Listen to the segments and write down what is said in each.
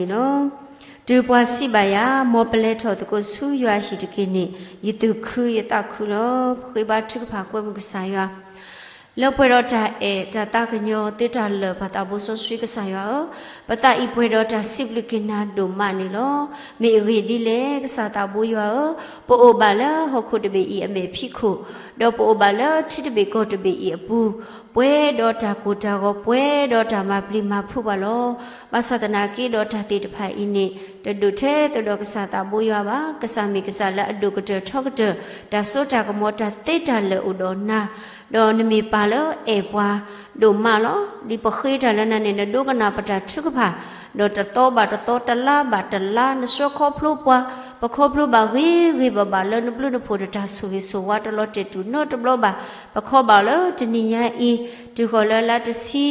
လီၤ. တုၤပှၤစံးဘၣ်ယၤ, မ်ပလဲၤထီၣ်သကိးဆူယွၤအဟံၣ်တက့ၢ်န့ၣ်, ယသူၣ်ခုယသးခုလီၤ. ပဃ့ဘါထုကဖၣ်ကွဲမုာ်ကစၢ်ယွၤ လၢပှဲၤဒီးတၢ်အဲၣ်တၢ်သးကညီၤ သုတၢ်လၢာ်ပှၤသးဘိစီဆှံကစၢ်ယွၤဧၢ, ပသးအံၤပှဲၤဒီးတၢ်စံးဘျုးက့ၤနၤဒိၣ်မးန့ၣ်လီၤ. မ့ၢ်အဂ့ၢ်ဒ်လဲၣ်, ကစၢ်သးဘိယွၤဧၢ, ပအိၣ်ဘၣ်လၢဟီၣ်ခိၣ်တဘ့ၣ်အံၤအမဲာ်ဖံးခိၣ်, ဒီးပအိၣ်ဘၣ်လၢထံတဘ့ၣ်ကီၢ်တဘ့ၣ်အံၤအပူၤ, ပှဲၤဒီးတၢ်ကိၢ်တၢ်ဂီၤ, ပှဲၤဒီးတၢ်မၤပျံၤမၤဖုးပှၤလီၤ. ဘၣ်ဆၣ်သနာ်က့ဒီးတၢ်သ့ၣ်တဖၣ်အံၤန့ၣ် တဒိၣ်ထဲသိးဒီးကစၢ်သးဘိယွၤဘၣ်. ကစၢ်မ့ၢ်ကစၢ်လၢအဒိၣ်ကတၢၢ်ထီကတၢၢ်, တၢ်စိတၢ်ကမီၤတၢ်သ့တၢ်လၢာ်အိၣ်ဒီးနၤ, ဒီးနမ့ၢ်ပၢ်လၢအဲၣ်ပှၤဒိၣ်မးလီၤ. ဒ်ပဃ့တၢ်လၢနၤန့ၣ် နဒိကနၣ်ပတၢ်ထုကဖၣ်, ဒီးတသီဘၣ်တသီ, တလါဘၣ်တလါ, နဆှၢခီဖျိပှၤ, ပခီဖျိဘၣ်ဂ့ၤဂ့ၤဘၣ်ဘၣ်လၢနဘျုးနဖှိၣ်ဒီးတၢ်ဆိၣ်ဂ့ၤဆိၣ်ဝါတလီၤတဲာ်တူၢ်နီတဘျီဘၣ်. ပခီဘၣ်လၢတနံၤညါအံၤ တုၤဃီၤလၢလါတဆံ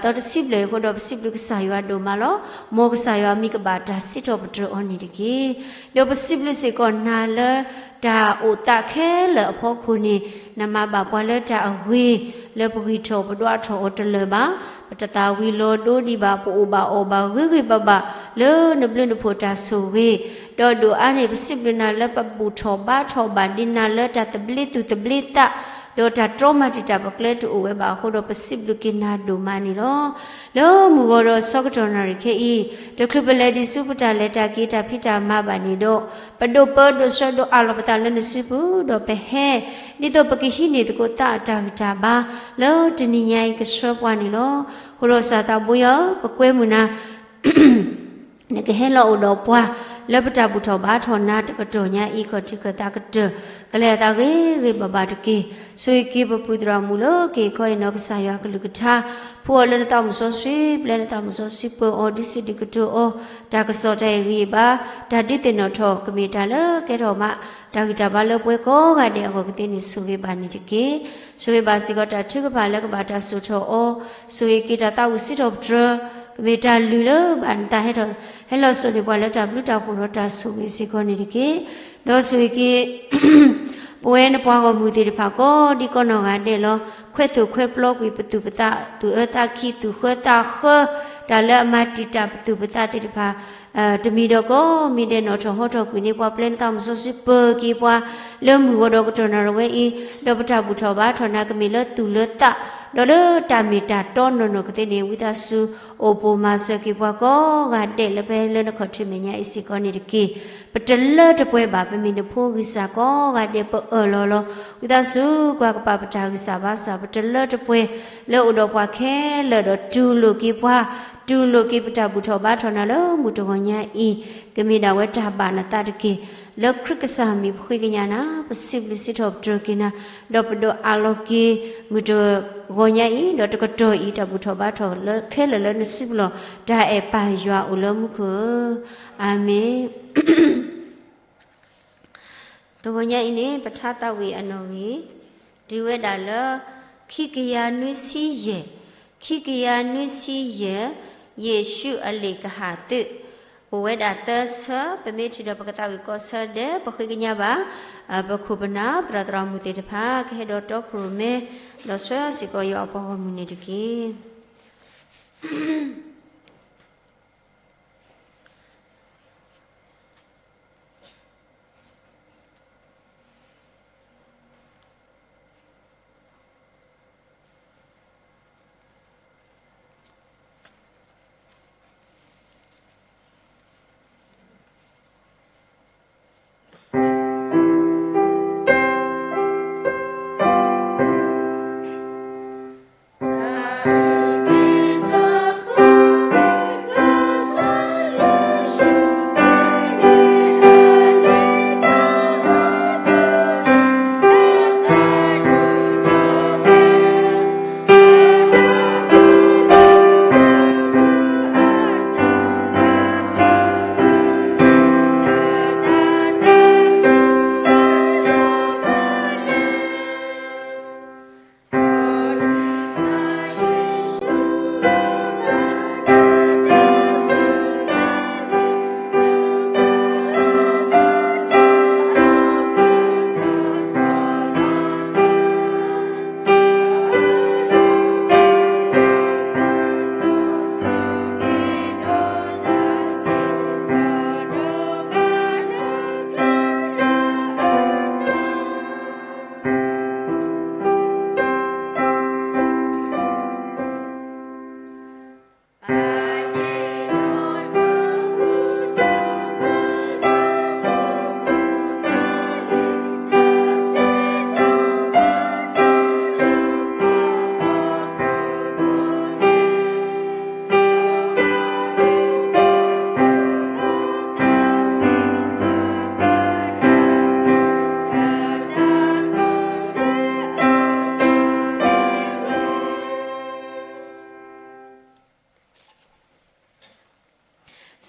သီတဆံဘျဲၣ်အဃိဒီး ပစံးဘျုးကစၢ်ယွၤဒိၣ်မးလီၤ. မ်ကစၢ်ယွၤမံၤကဘၣ်တၢ်စံးထီၣ်ပတြၢၤအီၤန့ၣ်တက့ၢ်. ဒီးပစံးဘျုးစ့ၢ်ကီးနၤလၢ တၢ်အိၣ်သးခဲလၢာ်အဖီခိၣ်န့ၣ် နမၤဘၣ်ပှၤလၢတၢ်အဂ့ၤ, လၢပဂံၢ်ထီၣ်ပဒွးထီၣ်အီၤတလၢာ်ဘၣ်, ပတသးဝံၤလီၤဒိဒံးဘၣ်, ပအိၣ်ဘၣ်အီၣ်ဘၣ်ဂ့ၤဂ့ၤဘၣ်ဘၣ် လၢနဘျုးနဖှိၣ်တၢ်ဆိၣ်ဂ့ၤ, ဒီးဒိၣ်အါန့ၣ် ပစံးဘျုးနၤလၢပဘူၣ်ထီၣ်ဘါထီၣ်ဘၣ်ဒံးနၤလၢတၢ်သဘျ့သူၣ်သဘျ့သး, ဒီးတၢ်တြီမၤတံာ်တာ်ပကျဲတအိၣ်ဝဲဘၣ်အဃိဒီး ပစံးဘျုးက့ၤနၤဒိၣ်မးန့ၣ်လီၤ. လၢမုၢ်ဂီၤဒီးဆၢကတီၢ်နၣ်ရံၣ်ခဲအံၤ တချုးပလဲၤဒံးဆူပတၢ်လဲၤတၢ်က့ၤတၢ်ဖံးတၢ်မၤဘၣ်န့ၣ်ဒီး ပဒိးပၢဒိးဆှၢဒိးအးလီၤပသးလၢနစုပူၤ, ဒီးပဟဲ ဒ်သိးပကဟံးန့ၢ်သကိးသးအတၢ်ဂံၢ်တၢ်ဘါ လၢတနံၤညါအံၤကဆှၢပှၤန့ၣ်လီၤ. အဃိဒီးကစၢ်သးဘိယွၤဧၢ, ပကွဲမုာ်နၤ နကဟဲလီၤအိၣ်ဒီးပှၤ လၢပတၢ်ဘူၣ်ထီၣ်ဘါထီၣ်နၤတကတီၢ်ညါအံၤ ခီၣ်ထံးခၢၣ်သးကတၢၢ် ကလဲၤအသးဂ့ၤဂ့ၤဘၣ်ဘၣ်တက့ၢ်. ဆိၣ်ဂ့ၤက့ၤပပုၢ်သရၣ်မုၣ်လၢက့ၤခီအံၤနီၢ်ကစၢ်ယွၤကလုၢ်ကထါ, ဖှူအီၤလၢနသးမုၢ်စီဆှံ, ပျဲနသးမုၢ်စီဆှံပၢၤအီၤ ဒုးစံးဒုးကတိၤအီၤ, တၢ်ကစီၣ်တၢ်အံၤဂံၢ်ဘါ, တၢ်ဒုးသ့ၣ်နီၣ်ထီၣ် ကမ့ၢ်တၢ်လၢကဲထီၣ်မး တၢ်ဂံၢ်တၢ်ဘါလၢပှၤကိးဂၤဒဲးအဂီၢ်ကသ့န့ၣ် ဆိၣ်ဂ့ၤဘၣ်န့ၣ်တက့ၢ်. ဆိၣ်ဂ့ၤဘၣ်စ့ၢ်ကီးတၢ်ထုကဖၣ်လၢကဘၣ်တၢ်စိာ်ထီၣ်အီၤ, ဆိၣ်ဂ့ၤက့ၤတၢ်သးဝံၣ်စံးထီၣ်ပတြၢၤ, ကမ့ၢ်တၢ်လုၢ်လၢဘၣ်နသးဟဲထီၣ် ဟဲလီၤစိာ်န့ၢ်ပှၤလၢတၢ်ဘျုးတၢ်ဖှိၣ်ဒီးတၢ်ဆိၣ်ဂ့ၤစ့ၢ်ကီးန့ၣ်တက့ၢ်. ဒီးဆိၣ်ဂ့ၤက့ၤ ပဝဲနပှၤဂီၢ်မုၢ်သ့ၣ်တဖၣ်ကိးဒံကိးနီၢ်ဂၤဒဲးလီၤ. ခွဲးသိၣ်ခွဲးပျီကွံာ်ပသူၣ်ပသး, သူၣ်အၢသးခံ, သူၣ်ဃၢသးဃၢ, တၢ်လၢအမၤတံာ်တာ်ပသူၣ်ပသးသ့ၣ်တဖၣ် တမံၤဒီးကိးမံၤဒဲး နီၣ်ထီၣ်ဟီထီၣ်ကွံာ်န့ၢ်ပှၤ ပျဲနသးမုၢ်စီဆှံပၢၤက့ၤပှၤ လၢမုၢ်ဂီၤဒီးကတီၢ်နၣ်ရံၣ်ဝဲအံၤ, ဒီးပတၢ်ဘူၣ်ထီၣ်ဘါထီၣ်နၤ ကမ့ၢ်လၢသူၣ်လၢသး, ဒီးလၢတၢ်မ့ၢ်တၢ်တီနီၢ်နီၢ်ကသ့န့ၣ် ဝံသးစူၤ အိၣ်ပိာ်မၤစၢၤက့ၤပှၤကိးဂၤဒဲး လၢပဟဲလၢနခီၣ်ထံးမဲာ်ညါအံၤစ့ၢ်ကီးန့ၣ်တက့ၢ်. ပတလၢတပှဲၤဘၣ်, ပမ့ၢ်နဖိဂံၢ်စၢ်ကိးဂၤဒဲး ပအၢၣ်လီၤလီၤ. ဝံသးစူၤ ကွၢ်ကပၤပတၢ်ဂံၢ်စၢ်ဘါစၢ်, ပတလၢတပှဲၤ လၢအိၣ်ဒီးပှၤခဲလၢာ်ဒီး တူၢ်လိာ်က့ၤပှၤ, တူၢ်လိာ်က့ၤပတၢ်ဘူၣ်ထီၣ်ဘါထီၣ်နၤလၢမုၢ်တဂီၤညါအံၤ, ကမ့ၢ်ဒၣ်ဝဲတၢ်ဘၣ်နသးတက့ၢ်. လၢခရံာ်ကစၢ်မံၤ ပဃ့ကညးနၤ, ပစံးဘျုးစံးထီၣ်ပတြၢၤက့ၤနၤ, ဒီးပဒိးအးလီၤက့ၤ မုၢ်တဂီၤညါအံၤ ဒီးတကတီၢ်အံၤ တၢ်ဘူၣ်ထီၣ်ဘါထီၣ်လၢခဲလၢာ်လၢနစုပူၤလီၤ. တၢ်အဲၣ်ပၢ်ယွၤအိၣ်လၢမူခိၣ်ဧၢ, အၤမ့ၣ်. တဂီၤညါအံၤန့ၣ် ပထါသးဝံၣ်အနီၣ်ဂံၢ် တုၤဝဲဒၣ်လၢ ခံကယၤနွံဆံယဲၢ်, ခံကယၤနွံဆံယဲၢ်, ယ့ၣ်ၡူးအလံာ်ကဟၣ်သုး, အိၣ်ဝဲဒၣ်သၢဆၢ, ပမ့ၢ်ထုးဒီးပကသးဝံၣ်ကိးဆၢဒဲး ပဃ့ကညးဘၣ် ပခိၣ်ပနၢ် သရၣ်သရၣ်မုၣ်သ့ၣ်တဖၣ် ကဟဲဒီးတီခိၣ်ရိၣ်မဲ ဒီးဆှၢစ့ၢ်ကီးယွၤအပှၤဂီၢ်မုၢ်န့ၣ်တက့ၢ်.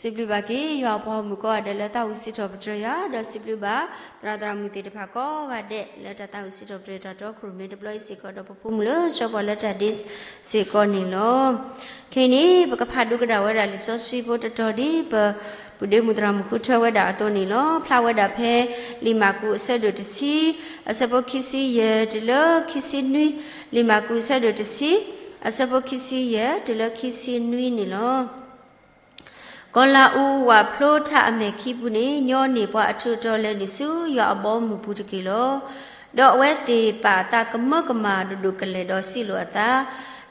စံးဘျုးဘၣ်က့ၤ ယွၤအပှၤဂီၢ်မုၢ်ကိးဂၤဒဲးလၢတၢ်အိၣ်စံးထီၣ်ပတြၢၤယွၤ, ဒီးစံးဘျုးဘၣ် သရၣ်သရၣ်မုၣ်သ့ၣ်တဖၣ်ကိးဂၤဒဲး လၢတၢ်သးအိၣ်စံးထီၣ်ပတြၢၤတၢ်တီခိၣ်ရိၣ်မဲတဘျီအံၤစ့ၢ်ကီး ဒီးပဖိမုၣ်လၢစီၤပှၤလၢတၢ်ဒ့စ့ၢ်ကီးန့ၣ်လီၤ. ခဲအံၤန့ၣ် ပကဖးဒိကနၣ်ဝဲဒၣ်လံာ်စီဆှံဖိတတီၤဒ် ပပုၢ်ဒ့မုၣ်သရၣ်မုၣ်ဃုထၢဝဲဒၣ်အသိးန့ၣ်လီၤ. ဖျါဝဲဒၣ်ဖဲ လံာ်မၢ်ကူးအဆၢဒိၣ်တဆံ အဆၢဖိခံဆံယဲၢ်တုၤလၢခံဆံနွံ, လံာ်မၢ်ကူးအဆၢဒိၣ်တဆံ အဆၢဖိခံဆံယဲၢ်တုၤလၢခံဆံနွံန့ၣ်လီၤ. ကီၤလၤအူးဝးဖျိထးအမဲာ်ခံပူၤန့ၣ် ညီနုၢ်ပှၤအထူးအတီၤလဲၤနုာ်ဆူယွၤအဘီအမုၢ်ပူၤတက့ၢ်လီၤ. ဒီးအဝဲသ့ၣ်ပာ်အသးကမၢကမၣ်ဒိၣ်ဒိၣ်ကလဲာ်ဒီးစံးလိာ်အသး,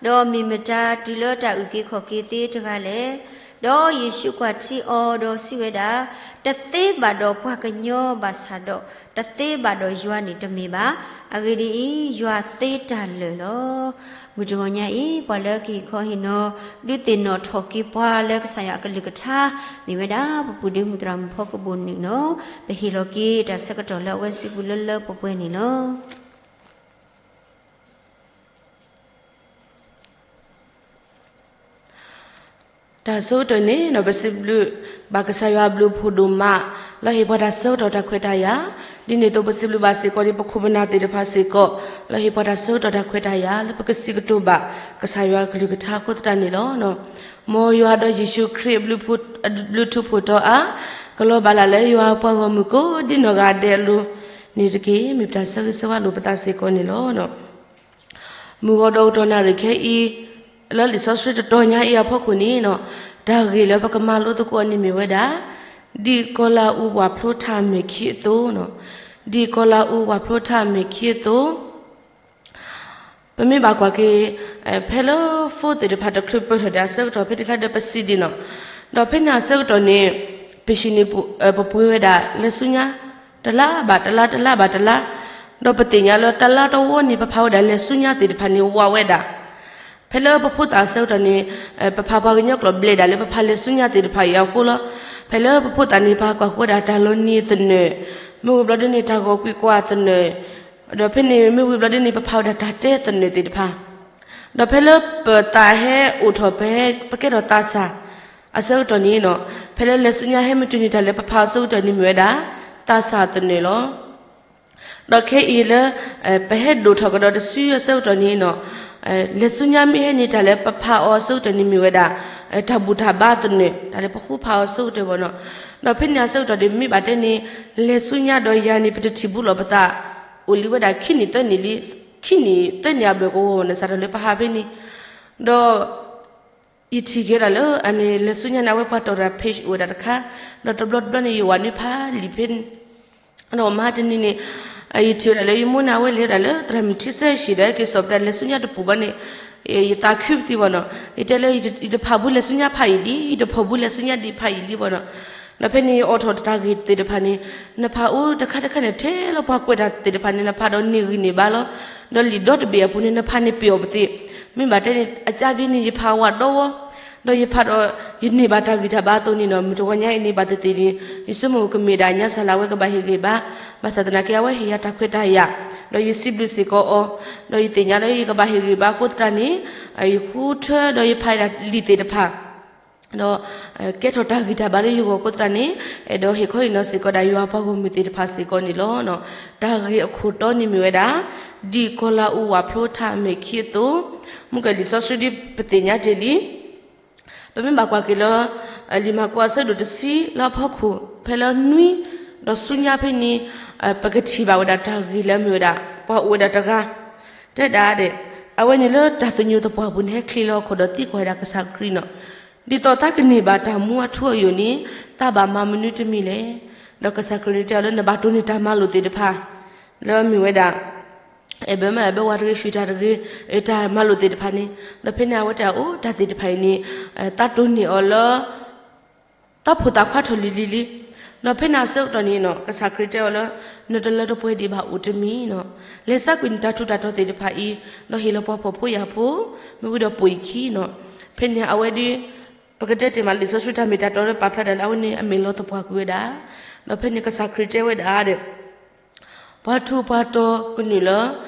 ဒီးမ့ၢ်မတၤတုၤလၢတၢ်အုၣ်က့ၤခီၣ်က့ၤသ့တဂၤလဲၣ်. ဒီးယ့ၣ်ၡူးကွၢ်ထံအီၤဒီးစံးဝဲဒၣ်, တသ့ဘၣ်ဒီးပှၤကညီဘၣ်ဆၣ်ဒီး တသ့ဘၣ်ဒီးယွၤန့ၣ်တမ့ၢ်ဘၣ်. အဂ့ၢ်ဒ်အံၤ, ယွၤသ့တၢ်လၢာ်လီၤ. မုၢ်တဂီၤညါအံၤ ပှၤလၢကဟ့ၣ်ခီဟ့ၣ်နီၤ ဒုးသ့ၣ်နီၣ်ထီၣ်က့ၤပှၤလၢကစၢ်ယွၤအကလုၢ်ကထါ မ့ၢ်ဝဲဒၣ် ပပုၢ်ဒ့မုၣ်သရၣ်မုၣ်ဖီကဘိၣ်နုာ်လီၤ. ပဟ့ၣ်လီၤက့ၤတၢ်ဆၢကတီၢ်လၢအဝဲစုပူၤလၢလၢပှဲၤပှဲၤန့ၣ်လီၤ. တၢ်ဆၢကတီၢ်န့ၣ် ပစံးဘျုးဘၣ်ကစၢ်ယွၤအဘျုးအဖှိၣ်ဒိၣ်မး လၢဟ့ၣ်ပှၤတၢ်ဆၢကတီၢ်တၢ်ခွဲးတၢ်ယာ်, ဒ်န့ၣ်အသိးပစံးဘျုးဘၣ်စ့ၢ်ကီးဒ်ပခိၣ်ပနၢ်သ့ၣ်တဖၣ်စ့ၢ်ကီး လၢဟ့ၣ်ပှၤတၢ်ဆၢကတီၢ်တၢ်ခွဲးတၢ်ယာ် လၢပကစံးကတိၤဘၣ်ကစၢ်ယွၤအကလုၢ်ကထါအဃိသတးန့ၣ်လီၤ. မ်ယွၤဒီးယ့ၣ်ၡူးခရံာ် ဘျုးထူးဖှိၣ်တီအါ, ကလီၤဘၣ်လၢ်လၢယွၤအပှၤဂီၢ်မုၢ်ကိးဒ်နီၢ်ဂၤဒဲးအလိၤန့ၣ်တက့ၢ်. မ့ၢ်ပတၢ်ဆၢဂ့ၤဆၢဝါလိာ်ပသးစ့ၢ်ကီးန့ၣ်လီၤ. မုၢ်ဂီၤဒီးကတီၢ်နၣ်ရံၣ်ခဲအံၤ လၢလံာ်စီဆှံတတီၤညါအံၤအဖီခိၣ်န့ၣ်, တၢ်ဂ့ၢ်လၢပကမၤလိသကိးအီၤန့ၣ်မ့ၢ်ဝဲဒၣ်, ဒ်ကီၤလၤအူးဝးဖျိထးအမဲာ်ခံအသိး, ဒ်ကီၤလၤအူးဝးဖျိထးအမဲာ်ခံအသိး ပမ့ၢ်ဘၣ်ကွၢ်က့ၤ ဖဲလၢဖိသ့ၣ်တဖၣ်တချုးပၢၢ်ထီၣ်ဒံးအဆၢကတီၢ်ဖဲန့ၣ်အခါဒီးပစံးဒ်န့ၣ်, ဒီးဖဲန့ၣ်အဆၢကတီၢ်န့ၣ် ပဟံးန့ၢ် ပပှ့ၤဝဲဒၣ်လဲၤဆူညါ တလါဘၣ်တလါ တလါဘၣ်တလါ, ဒီးပသ့ၣ်ညါလၢတလါတဝီန့ၣ် ပဖးဝဲဒၣ်လဲၤဆူညါသ့ၣ်တဖၣ်န့ၣ် ဝးဝဲဒၣ်. ဖဲလၢပဖိသၣ်အဆၢကတီၢ်န့ၣ် ပဖးပှၤကညီကျိာ်ဘျဲးဒၣ်လၢပဖးလဲၤဆူညါသ့ၣ်တဖၣ်အံၤအဃိလီၤ. ဖဲလၢပဖိသၣ်န့ၣ် ပကွၢ်ဃီဝဲဒၣ်တၢ်လီၤနံၤသနၢၣ်, မ့ၢ်ဝံၤဘျီဒ်န့ၣ် တၢ်ဂီၤကွံာ်ကွၢ်သနၢၣ်, ဒီးဖဲန့ၣ်မ့ၢ်ဝံၤဘျီဒ်န့ၣ် ပဖးဝဲဒၣ်တၢ်တဲသနၢၣ်သ့ၣ်တဖၣ် ဒီးဖဲလၢပသးဟဲအိၣ်ထီၣ်ဖဲ ပကဲထီၣ်သးစၢ်အဆၢကတီၢ်န့ၣ်နီၤ, ဖဲလၢလဲၤဆူညါဟဲမုၢ်တနံၤတၢ်လၢပဖးအီၤအဆၢကတီၢ်န့ၣ်မ့ၢ်ဝဲဒၣ် သးစၢ်သနၢၣ်လီၤ. ဒီးခဲအံၤလၢ ပဟဲဒိၣ်ထီၣ်ကဒီးတစုအဆၢကတီၢ်န့ၣ်နီၤ, လဲၤဆူညါမ့ၢ်ဟဲန့ၣ်တၢ်လၢပဖးအီၤအဆၢကတီၢ်န့ၣ်မ့ၢ်ဝဲဒၣ် တၢ်ဘူၣ်တၢ်ဘါသနၢၣ် တၢ်လၢပဃုဖးအီၤအဆၢကတီၢ်ဘၣ်နီၤ. ဒီးဖဲန့ၣ်အဆၢကတီၢ်န့ၣ် မ့ၢ်ဘၣ်တဲန့ၣ် လဲၤဆူညါဒီးယၤန့ၣ် ပတထံၣ်ဘူးလီၤပသး အိၣ်လံဝဲဒၣ်ခံနံၣ်သၢနံၣ်လံ, ခံနံၣ်သၢနံၣ်အဘၢၣ်ကဝီၤဝဲန့ၣ် စးထီၣ်လၢပဟးဖဲန့ၣ်, ဒီး ယထံၣ်က့ၤဝဲဒၣ်လၢ အန့ၣ် လဲၤဆူညါန့ၣ် အဝဲပှၤတီၢ်တၢ် page အိၣ်ဝဲဒၣ်တခါ, ဒီးတဘျီတဘျီန့ၣ် ယဝၤနွံဖးလံာ်ဖဲန့ၣ်, ဒီးမဟါတနံၤန့ၣ် ယထံၣ်ဝဲဒၣ်လၢယမိၢ်န့ၣ် အဝဲလဲၤဝဲဒၣ်လၢသရၣ်မုၣ်ထံဆၢဟံၣ်ဒီး က့ၤစိာ်ပတၢ်လဲၤဆူညါတပူၤဘၣ်န့ၣ်, ယသးခုပသံဘၣ်နီၤ, ယတဲလၢ ယတဖးဘူးလဲၤဆူညါဖးယံာ်လံ, ယတဖီၣ်ဘူးလဲၤဆူညါဒံးဖးယံာ်လံဘၣ်နီၤ. ဒီးဖဲန့ၣ်ယအိးထီၣ်တၢ်ဂ့ၢ်သ့ၣ်တဖၣ်န့ၣ်, နဖးအိၣ်တခါတခါန့ၣ် ထဲလၢပှၤကွဲးတၢ်သ့ၣ်တဖၣ်န့ၣ် နဖးဒီးန့ၢ်ဂံၢ်န့ၢ်ဘါလီၤ. ဒီးလံာ်ဒီတဘ့ၣ်အပူၤန့ၣ် နဖးန့ၣ်ပ့ၤအီၤပသ့, မ့ၢ်ဘၣ်တဲန့ၣ် အကၢ်ဘ့န့ၣ် ယဖးဝးဒီဝီ, ဒီးယဖးဒီး ယန့ၢ်ဘၣ်တၢ်ဂံၢ်တၢ်ဘါအသိးန့ၣ်နီၤ, မုၢ်တဂီၤညါအံၤန့ၣ် ဘၣ်သ့ၣ်သ့ၣ်န့ၣ် ယဆိကမိၣ်ကမ့ၢ်ဒၣ်ညါစၢ်လၢအဝဲကဘၣ်ဟ့ၣ်ဂံၢ်ဘါ, ဘၣ်ဆၣ်သနာ်က့ အဝဲဟ့ၣ်ယၤတၢ်ခွဲးတၢ်ယာ်, ဒီးယစံးဘျုးစ့ၢ်ကီးအီၤ, ဒီးယသ့ၣ်ညါလၢယကဘၣ်ဟ့ၣ်ဂံၢ်ဘါအဃိသတးန့ၣ်, ယဃုထၢဒီးယဖးဒၣ်လံာ်သ့ၣ်တဖၣ် ဒီး ကဲထီၣ်တၢ်ဂံၢ်တၢ်ဘါလၢယဂီၢ်အဃိသတးန့ၣ်, အဲၣ်ဒိးဟ့ၣ်ခီဟ့ၣ်နီၤစ့ၢ်ကီးဒၣ်ယွၤအပှၤဂီၢ်မုၢ်သ့ၣ်တဖၣ်စ့ၢ်ကီးန့ၣ်လီၤ. တၢ်ဂ့ၢ်အခိၣ်တီန့ၣ်မ့ၢ်ဝဲဒၣ်, ဒ်ကီၤလၤအူးဝးဖျိထးအမဲာ်ခံအသိး, မုၢ်ကဲလံာ်စီဆှံဒ်ပသ့ၣ်ညါတ့ၢ်လံ ပမ့ၢ်ဘၣ်ကွၢ်က့ၤလၢ လံာ်မၢ်ကူးအဆၢဒိၣ်တဆံလၢအဖီခိၣ် ဖဲလၢနွံ ဒီးဆူညါဖဲန့ၣ်, ပကထံၣ်ဘၣ်ဝဲဒၣ်တၢ်ဂ့ၢ်လၢအမ့ၢ်ဝဲဒၣ် ပှၤအိၣ်ဝဲဒၣ်တဂၤ တဲဒၣ်ဒဲး, အဝဲန့ၣ်လၢတၢ်သညိးသပှၢ်ပူၤန့ၣ် ဟဲချ့လီၤအခီၣ်ဒီးသံကွၢ်ဝဲဒၣ်ကစၢ်ခရံာ်နီၤ, ဒ်သိးတၢ်ကန့ၢ်ဘၣ်တၢ်မူအထူအယိာ်န့ၣ် တၢ်ဘၣ်မၤမနုၤတမံၤလဲၣ်. ဒီးကစၢ်ခရံာ်န့ၣ်တဲအီၤလၢ နဘၣ်တိၢ်န့ၢ်တၢ်မၤလိာ်သ့ၣ်တဖၣ် လၢအမ့ၢ်ဝဲဒၣ် အဲၣ်ဘၢမး အဲၣ်ဘၢဝါတဂ့ၤ ဆှံတၢ်တဂ့ၤ တၢ်မၤလိာ်သ့ၣ်တဖၣ်န့ၣ်, ဒီးဖဲန့ၣ်အဝဲတဲအီၤ တၢ်သ့ၣ်တဖၣ်အံၤန့ၣ် တၢ်တိၢ်န့ၢ်အီၤလၢ တၢ်ဖိသၣ်ခွါထီၣ်လံၤလံၤလံၤ, ဒီးဖဲန့ၣ်အဆၢကတီၢ်န့ၣ်နီၤ ကစၢ်ခရံာ်တဲအီၤလၢ နတလၢတပှဲၤဒံးဘၣ်အိၣ်တမံၤနီၤ, လဲၤသးကွံာ်နတၢ်ထူးတၢ်တီၤသ့ၣ်တဖၣ်အံၤ, ဒီးဟ့ၣ်လီၤပှၤဖှီၣ်ဖိယာ်ဖိ, မ့ၢ်ဝံၤဒီးပိာ်ယခံနီၤ, ဖဲန့ၣ်အဝဲဒ် ပကတဲတ့ၢ်မးလံာ်စီဆှံတၢ်မ့ၢ်တၢ်တီလၢပာ်ဖျါတၢ်လၢအဝဲန့ၣ် အမဲာ်လီၤသပှၢ်ကွံာ်ဝဲဒၣ်, ဒီးဖဲန့ၣ်ကစၢ်ခရံာ်တဲဝဲဒၣ်ဒီး ပှၤထူးပှၤတီၤကနုာ်လၢ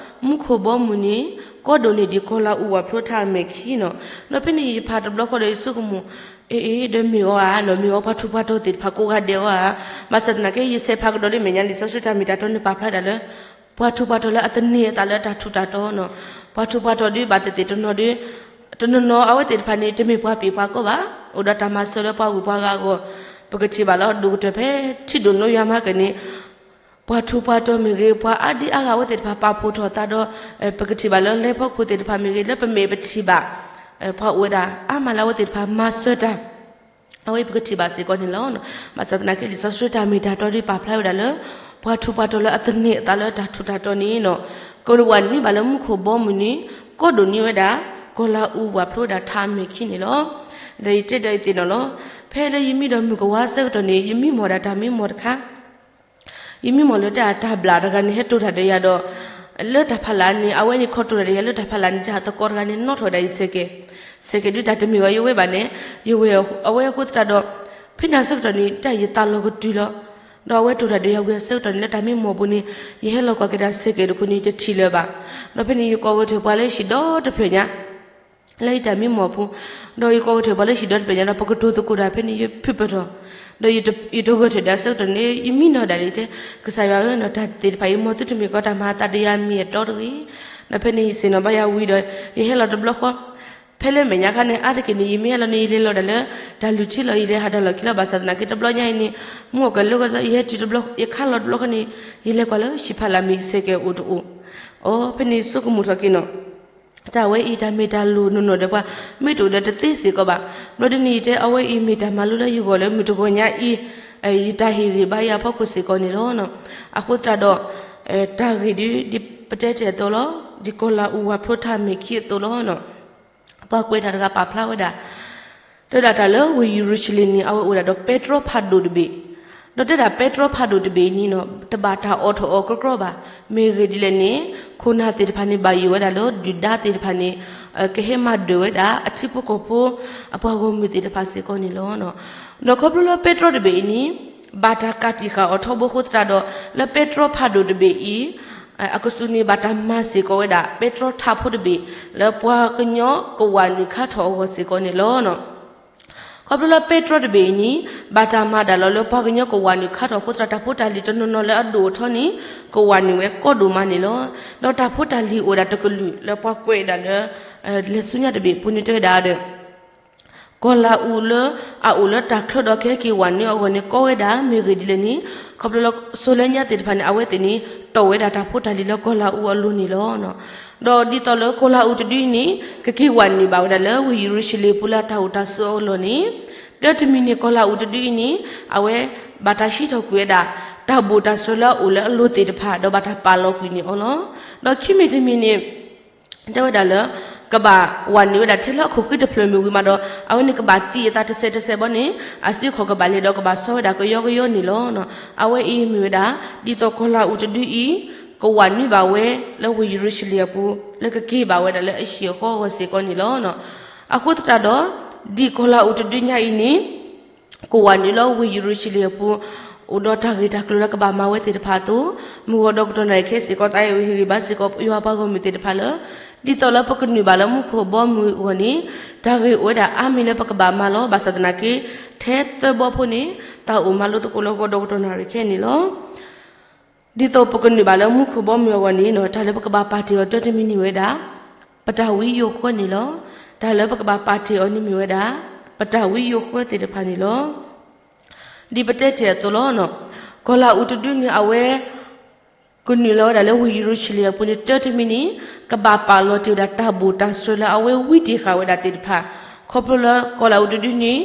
မူခိၣ်ဘီမုၢ်န့ၣ် ကီဒိၣ်န့ၢ်ဒံးကီၤလၤအူးဝးဖျိထးအမဲာ်ခံနီၤ, ဒီးဖဲန့ၣ်ယဖးတဘျီဃီဒီးယဆိကမိၣ် အ့ ဒီးမ့ၢ်အီၤဧါနီၤ, မ့ၢ်အီၤပှၤထူးပှၤတီၤသ့ၣ်တဖၣ်ကိးဂၤဒဲးအီၤဧါ. ဘၣ်ဆၣ်သနာ်က့ ယဆဲးဖးကဒီးလၢမဲာ်ညါလံာ်စီဆှံတၢ်မ့ၢ်တၢ်တီန့ၣ် ပာ်ဖျါဝဲဒၣ်လၢ ပှၤထူးပှၤတီၤလၢအသန့ၤအသးလၢတၢ်ထူးတၢ်တီနီၤ. ပှၤထူးပှၤတီၤဒုး ဘၣ်သ့ၣ်သ့ၣ်တနီၤဒီး တနီၤနီၤအဝဲသ့ၣ်တဖၣ်န့ၣ် တမ့ၢ်ပှၤပ့ၢ်ပှၤကီဘၣ်, အိၣ်ဒီးတၢ်မၤစၢၤလၢပှၤဂုၤပှၤဂၤအဂီၢ်, ပကထံၣ်ဘၣ်လၢဒိၣ်ကတၢၢ်ဖဲထံဒိၣ်နိယွၤမၤက့ၤန့ၣ် ပှၤထူးပှၤတီၤမ့ၢ်ဂ့ၤ, ပှၤအါဒံအါဂၤအဝဲသ့ၣ်တဖၣ် ပာ်ဖှိၣ်ထီၣ်သးဒီး ပကထံၣ်ဘၣ်လၢလၢဖီခိၣ်သ့ၣ်တဖၣ်မ့ၢ်ဂ့ၤ, လၢပမဲာ်ပထံၣ်ဘၣ် ပှၤအိၣ်ဝဲဒၣ်အါမးလၢအဝဲသ့ၣ်တဖၣ်မၤစၢၤတၢ် အဝဲအံၤပကထံၣ်ဘၣ်စ့ၢ်ကီးန့ၣ်လီၤ. ဘၣ်ဆၣ်သနာ်က့ လံာ်စီဆှံတၢ်မ့ၢ်တၢ်တီဒ်ပာ်ဖျါဝဲဒၣ်လၢ ပှၤထူးပှၤတီၤလၢအသန့ၤအသးလၢတၢ်ထူးတၢ်တီၤန့ၣ်နီၤ, ကအိၣ်ဝးနံၣ်ဘၣ်လၢမူခိၣ်ဘီမုၢ်န့ၣ် ကီၢ်ဒိၣ်န့ၢ်ဝဲဒၣ် ကီၢ်လၤအူဝးဖျိဝဲဒၣ်ထးမဲာ်ခံန့ၣ်လီၤ. ဒီးယတဲဒီးယသ့ၣ်နီၤလီၤ. ဖဲလၢယမံဒီးမုၢ်ကဝါဆၢကတီၢ်န့ၣ် ယမံမီၢ်ဒၣ်တၢ်မံမီၢ်တခါ ယမံမီၢ်လၢတၢ်တၢ်ဘျၣ်တဂၤန့ၣ် ဟဲတိၢ်တၢ်ဒီးယၤဒီး လၢတၢ်ဖးလၢ်န့ၣ် အဝဲန့ၣ်ခီတိၢ်တၢ်ဒီးယၤလၢတၢ်ဖးလၢ်န့ၣ် တၢ်သကိးတဂၤန့ၣ် နီၣ်ထီၣ်ဝဲဒၣ်ယဆဲးကဲး, ဆဲးကဲးဒုးတၢ်တမ့ၢ်ဂီၤယဝဲဘၣ်န့ၣ်, ယဝဲအဝဲအဃိသတးဒီး ဖဲန့ၣ်ဆၢကတီၢ်န့ၣ် တၢ်ယသးလီၤကတုၤလီၤ. ဒီးအဝဲတိၢ်တၢ်ဒီးယၤဝံၤအဆၢကတီၢ်န့ၣ် လၢတၢ်မံမီၢ်ပူၤန့ၣ် ယဟဲလီၤကွၢ်က့ၤတၢ်ဆဲးကဲးတခိၣ်န့ၣ် ယတထံၣ်လၢၤဘၣ်. ဒီးဖဲန့ၣ်ယကိးက့ၤထၢၣ်ပှၤလၢဟံၣ်ဒီတဖျၢၣ်ညါ လၢယတၢ်မံမီၢ်ပူၤ, ဒီးယကိးက့ၤထၢၣ်ပှၤလၢဟံၣ်ဒီတဖျၢၣ်ညါဒီး ပကတိၤသကိးတၢ်ဖဲန့ၣ် ယဖုၣ်ပၢၢ်ထီၣ်, ဒီးယတဂၢၢ်ထၢၣ်ဒၣ်ဆၢကတီၢ်န့ၣ် ယမံနီၢ်ဒၣ်လံတဲ, ကစၢ်ယွၤဧၢ, တၢ်သ့ၣ်တဖၣ်အံၤ မ်သုတမ့ၢ်ကီတၢ်မၤအသးဒီးယၤမ့ၢ်အတီတဂ့ၤ. ဒီးဖဲန့ၣ်ယဆ့ၣ်နီၤဘၣ်ယၤဝံၤဒီး ယဟဲလီၤတဘျီဃီ, ဖဲလၢမဲာ်ညါခါန့ၣ် အါတက့ၢ်န့ၣ် ယမ့ၢ်ဟဲလီၤန့ၣ် ယလဲၤလီၤဒၣ်လၢ တၢ်လုၢ်ထံလီၤ ယလဲၤဟးတၢ်လီၢ်ခံလီၤ. ဘၣ်ဆၣ်သနာ်က့ တဘျီညါအံၤန့ၣ် မူအီၣ်ကဲၤလၢ ယဟဲတုၤတဘျီ ယခါလီၤတဘျီဃီန့ၣ် ယလဲၤကွၢ်လၢဟံၣ်ဖးလၢ်မ့ၢ်ဆဲးကဲးအိၣ်တအိၣ်, အိ ဖဲန့ၣ်ဆိကမိၣ်ထီၣ်က့ၤနီၤ တၢ်ဝဲအံၤတၢ်မ့ၢ်တၢ်လိၣ်နီၢ်နီၢ်ဒီးပှၤ မ့ၢ်တအိၣ်ဒီးတသ့စ့ၢ်ကီးဘၣ်. ဘျီဒ်န့ၣ်ယတဲ အဝဲအံၤမ့ၢ်တၢ်မၤလိလၢယဂီၢ်လၢမုၢ်တဂီၤညါအံၤ ယတၢ်ဟ့ၣ်ဂံၢ်ဘါယၤအဖီခိၣ်စ့ၢ်ကီးန့ၣ်လီၤ. အဃိသတးဒီး တၢ်ဂ့ၢ်ဒ်ပတဲတ့ၢ်အသိးလီၤ, ဒ်ကီၤလၤအူဝးဖျိထးမဲာ်ခံအသိးလီၤ. ပှၤကွဲးတၢ်တဂၤပာ်ဖျါဝဲဒၣ် တဲဝဲဒၣ်တၢ်လၢဝ့ၢ်ယရူၤၡလ့ၣ်န့ၣ် အဝဲအိၣ်ဝဲဒၣ်ဒီးပဲတြီဖးဒိၣ်တဘ့ၣ်, ဒီးတဲဒၣ်ပဲတြီဖးဒိၣ်တဘ့ၣ်န့ၣ်နီၤ တဘၣ်တၢ်အိးထီၣ်အီၤကြီကြီဘၣ်. မ့ၢ်ဂ့ၢ်ဒ်လဲၣ်န့ၣ် ခိၣ်နၢ်သ့ၣ်တဖၣ်န့ၣ် ဘၣ်ယိၣ်ဝဲဒၣ်လၢဒုၣ်ဒါသ့ၣ်တဖၣ်န့ၣ် ကဟဲမၤဒၢၣ်ဝဲဒၣ်အထံဖိကီၢ်ဖိ အပှၤဂီၢ်မုၢ်သ့ၣ်တဖၣ်စ့ၢ်ကီးန့ၣ်လီၤ. ဒီးခီဖျိလၢပဲတြီတဘ့ၣ်အံၤန့ၣ် ဘၣ်တၢ်ကးတံာ်ဃာ်အီၤထီဘိအဃိသတးဒီး လၢပဲတြီဖးဒိၣ်တဘ့ၣ်အံၤ အကစူးန့ၣ် ဘၣ်တၢ်မၤစ့ၢ်ကီးဝဲဒၣ် ပဲတြီထးဖိတဘ့ၣ် လၢပှၤကညီကဝးနုာ်ခါထီၣ်အဂီၢ်စ့ၢ်ကီးန့ၣ်လီၤ. ခီဖျိလၢပဲတြီတဘ့ၣ်အံၤန့ၣ် ဘၣ်တၢ်မၤဒၣ်လီၤလၢပှၤကညီကဝးနုာ်ခါထီၣ်အဃိသတးဒီး တၢ်ဖိတၢ်လံၤတနီၤနီၤလၢအဒိၣ်အထီန့ၣ် ကဝးနုာ်ဝဲကီဒိၣ်မးန့ၣ်လီၤ. ဒီးတၢ်ဖိတၢ်လံၤအိၣ်ဝဲဒၣ်တကလုာ်လၢပှၤကွဲးဒၣ်လၢ လဲၤဆူညါတဘ့ၣ်ပူၤန့ၣ်တဲဝဲဒၣ်ဒီး ကီၤလၤအူလၢအအိၣ်လၢတၢ်ချၢဒီးကဟဲက့ၤဝးနုာ်အဂီၢ်န့ၣ် ကီဝဲဒၣ် မ့ၢ်ဂ့ၢ်ဒ်လဲၣ်န့ၣ် ခီဖျိလၢစိၤလၢညါသ့ၣ်တဖၣ်န့ၣ် အဝဲသ့ၣ်န့ၣ် တီၢ်ဝဲဒၣ်တၢ်ဖိတၢ်လံၤလၢကီၤလၤအူအလိၤန့ၣ်လီၤ. ဒီးဒ်သိးလၢကီၤလၤအူတဒုအံၤန့ၣ် ကက့ၤဝးနုာ်ဘၣ်ဝဲဒၣ်လၢဝ့ၢ်ယရူၤၡလ့ၣ်ပူၤလၢအတၢ်အိၣ်တၢ်ဆိးအလိၤန့ၣ် တၢတမံၤန့ၣ် ကီၤလၤအူတဒုအံၤန့ၣ် အဝဲဘၣ်တၢ်ဟံးထီၣ်ကွံာ်ဝဲဒၣ် တၢ်ဘူၣ်တၢ်စၢၤလၢအအိၣ်လၢအလိၤသ့ၣ်တဖၣ် ဒီးဘၣ်တၢ်ပာ်လီၤကွံာ်န့ၢ်အီၤလီၤ. ဒီးခံမံၤတမံၤန့ၣ် တဲဝဲဒၣ်လၢ ကဘၣ်ဝးနုာ်ဝဲဒၣ်ထဲလၢအခိၣ်ဃံတဖျၢၣ်မ့ၢ်ဝံၤမးဒီး အဝဲန့ၣ်ကဘၣ်သံအသးတစဲးတစဲးဘီန့ၣ် အစုခီၣ်ကဘၣ်လဲၤဒီးကဘၣ်ဆီဝဲဒၣ်ကယီကယီန့ၣ်လီၤ. အဝဲအံၤမ့ၢ်ဝဲဒၣ် ဒ်သိးကီၤလၤအူတဒုအံၤ ကဝးနုာ်ဘၣ်ဝဲလၢဝ့ၢ်ယရူၤၡလ့ၣ်အပူၤ လၢကက့ၤဘၣ်ဝဲဒၣ်လၢအဟံၣ်အဃီအဂီၢ်စ့ၢ်ကီးန့ၣ်လီၤ. အဃိသတးဒီး ဒ်ကီၤလၤအူတဒုညါအံၤန့ၣ် ကဝးနုာ်လၢဝ့ၢ်ယရူၤၡလ့ၣ်အပူၤ အိၣ်ဒီးတၢ်ဂ့ၢ်တၢ်ကျိၤလၢကဘၣ်မၤဝဲသ့ၣ်တဖၣ်အသိး မုၢ်ဂီၤဒီးကတီၢ်နၣ်ရံၣ်ခဲစ့ၢ်ကီး သးအိၣ်ဟ့ၣ်ဂံၢ်ဘါစ့ၢ်ကီး ယွၤပှၤဂီၢ်မုၢ်သ့ၣ်တဖၣ်လၢ ဒ်သိးလၢပကနုာ်ဘၣ်လၢမူခိၣ်ဘီမုၢ်အဂီၢ်န့ၣ် တၢ်ဂ့ၢ်အိၣ်ဝဲဒၣ်အါမံၤလၢပကဘၣ်မၤလီၤ. ဘၣ်ဆၣ်သနာ်က့ ထဲသၢဘီဖိန့ၣ် တၢ်အိၣ်မၤလိသကိးလၢဂီၤဒီးကတီၢ်နၣ်ရံၣ်ခဲန့ၣ်လီၤ. ဒ်သိးပကနုာ်ဘၣ်လၢမူခိၣ်ဘီမုၢ်အဂီၢ်န့ၣ် တၢ်လၢပကဘၣ်ပာ်တ့ၢ်အီၤတၢတမံၤန့ၣ်ဝဲဒၣ် ပတၢ်ဝံယိၤဃၢန့ၣ်လီၤ. တၢ်လၢပကဘၣ်ပာ်တ့ၢ်အီၤန့ၣ်မ့ၢ်ဝဲဒၣ် ပတၢ်ဝံယိၤဃၢသ့ၣ်တဖၣ်န့ၣ်လီၤ. ဒ်ပတဲတ့ၢ်အသိးလီၤ. ကီၤလၤအူတဒုန့ၣ် အဝဲ ကနုာ်လီၤဝဲဒၣ်လၢဝ့ၢ်ယရူၤၡလ့ၣ်အပူၤန့ၣ် တၢတမံၤန့ၣ် ကဘၣ်ပာ်လီၤတ့ၢ်ဝဲဒၣ်တၢ်ဘူၣ်တၢ်စၢၤလၢအဝဲဝံတ့ၢ်ဃာ်ဝဲဒၣ်သ့ၣ်တဖၣ် ခီဖျိလၢကီၤလၤအူတဒုန့ၣ်